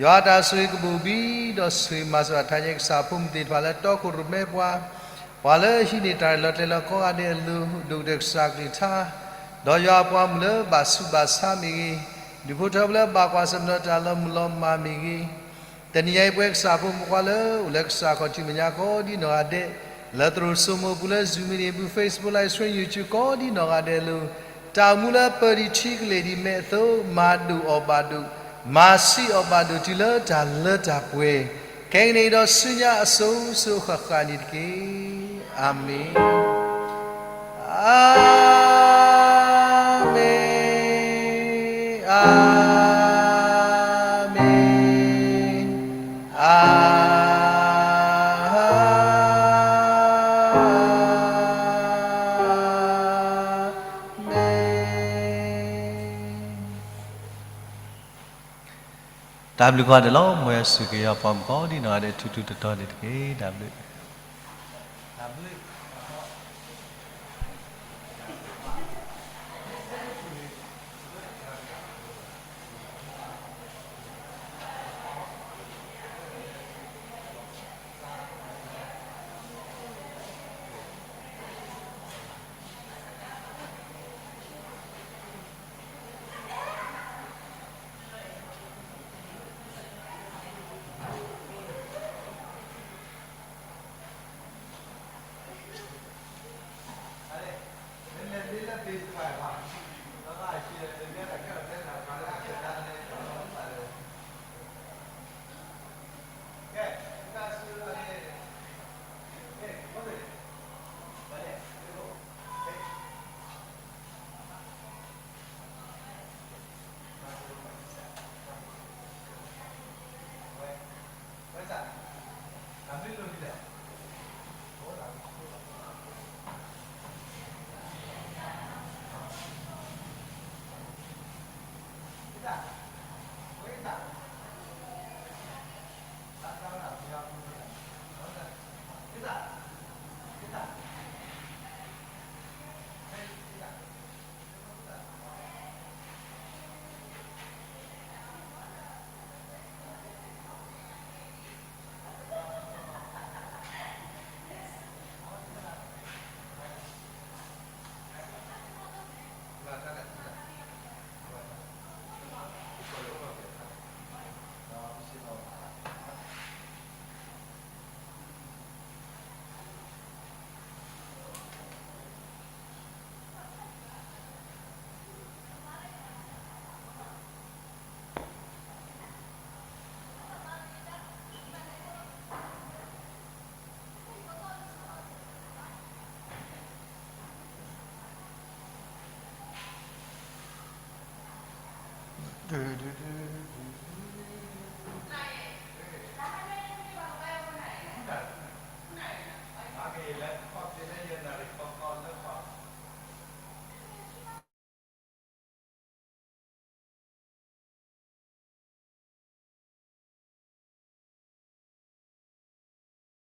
ယွၤအတၢ်ဆိၣ်ဂ့ၤကဘိၣ်ဘံဒီးဆိၣ်ဂ့ၤမၤစၢၤဘၣ်ထါညါကစၢ်ဖိမုၣ်သ့ၣ်တဖၣ်လၢတီခိၣ်ရိၣ်မဲပှၤ, ပှၤလၢဟံးန့ၢ်တၢ်ရဲၣ်လီၤကျဲၤလီၤကိးဂၤဒဲးအလိၤ, ဒိၣ်ကတၢၢ်ကစၢ်ကလုၢ်ကထါ ဒီးယွၤအပှၤမုၣ်လၢဘၣ်ဆူးဘၣ်ဆါမ့ၢ်ဂ့ၤ, ဒူၣ်ဖိထၢဖိလၢဘၣ်ကွၢ်ဆၢၣ်မဲာ်ဒီးတၢ်လီၤမုၢ်လီၤမၢ်မ့ၢ်ဂ့ၤ, တနံၤညါအံၤပဝဲကစၢ်ဖိမုၣ်ဖိခွါလၢအိၣ်လၢကစၢ်ခီၣ်ထံးမဲာ်ညါကိးဒ်နီၢ်ဂၤဒဲး, လၢသရိာ်စိမိၤအပူၤလၢ Zoom meeting အပူၤ Facebook Live Stream YouTube ကိးဒ်နီၢ်ဂၤဒဲးအလိၤ, တၢ်အိၣ်မူလၢပၢၤဒံးထံကလဲၤဒံးမဲာ်အသိး မၤဒိၣ်အီၣ်ဘၣ်ဒိၣ်, မၤဆံးအီၣ်ဘၣ်ဒိၣ်တုၤလၢတၢ်လၢတၢ်ပှဲၤ, ခဲကနံၣ်အံၤဒီးဆူညါအစိၤစိၤအဃၣ်ဃၣ်န့ၣ်တက့ၢ်. အၤမ့ၣ်. အၤမ့ၣ်, အၤမ့ၣ်, အၤမ့ၣ်. တၢ်ဘျုးဖးဒိၣ်လီၤ. မ်ယွၤဆိၣ်ဂ့ၤယွၤပှၤမုၣ်ကိးဒ်နီၢ်ဂၤဒဲး ထူထူတီတီန့ၣ်တက့ၢ်. တၢ်ဘျုး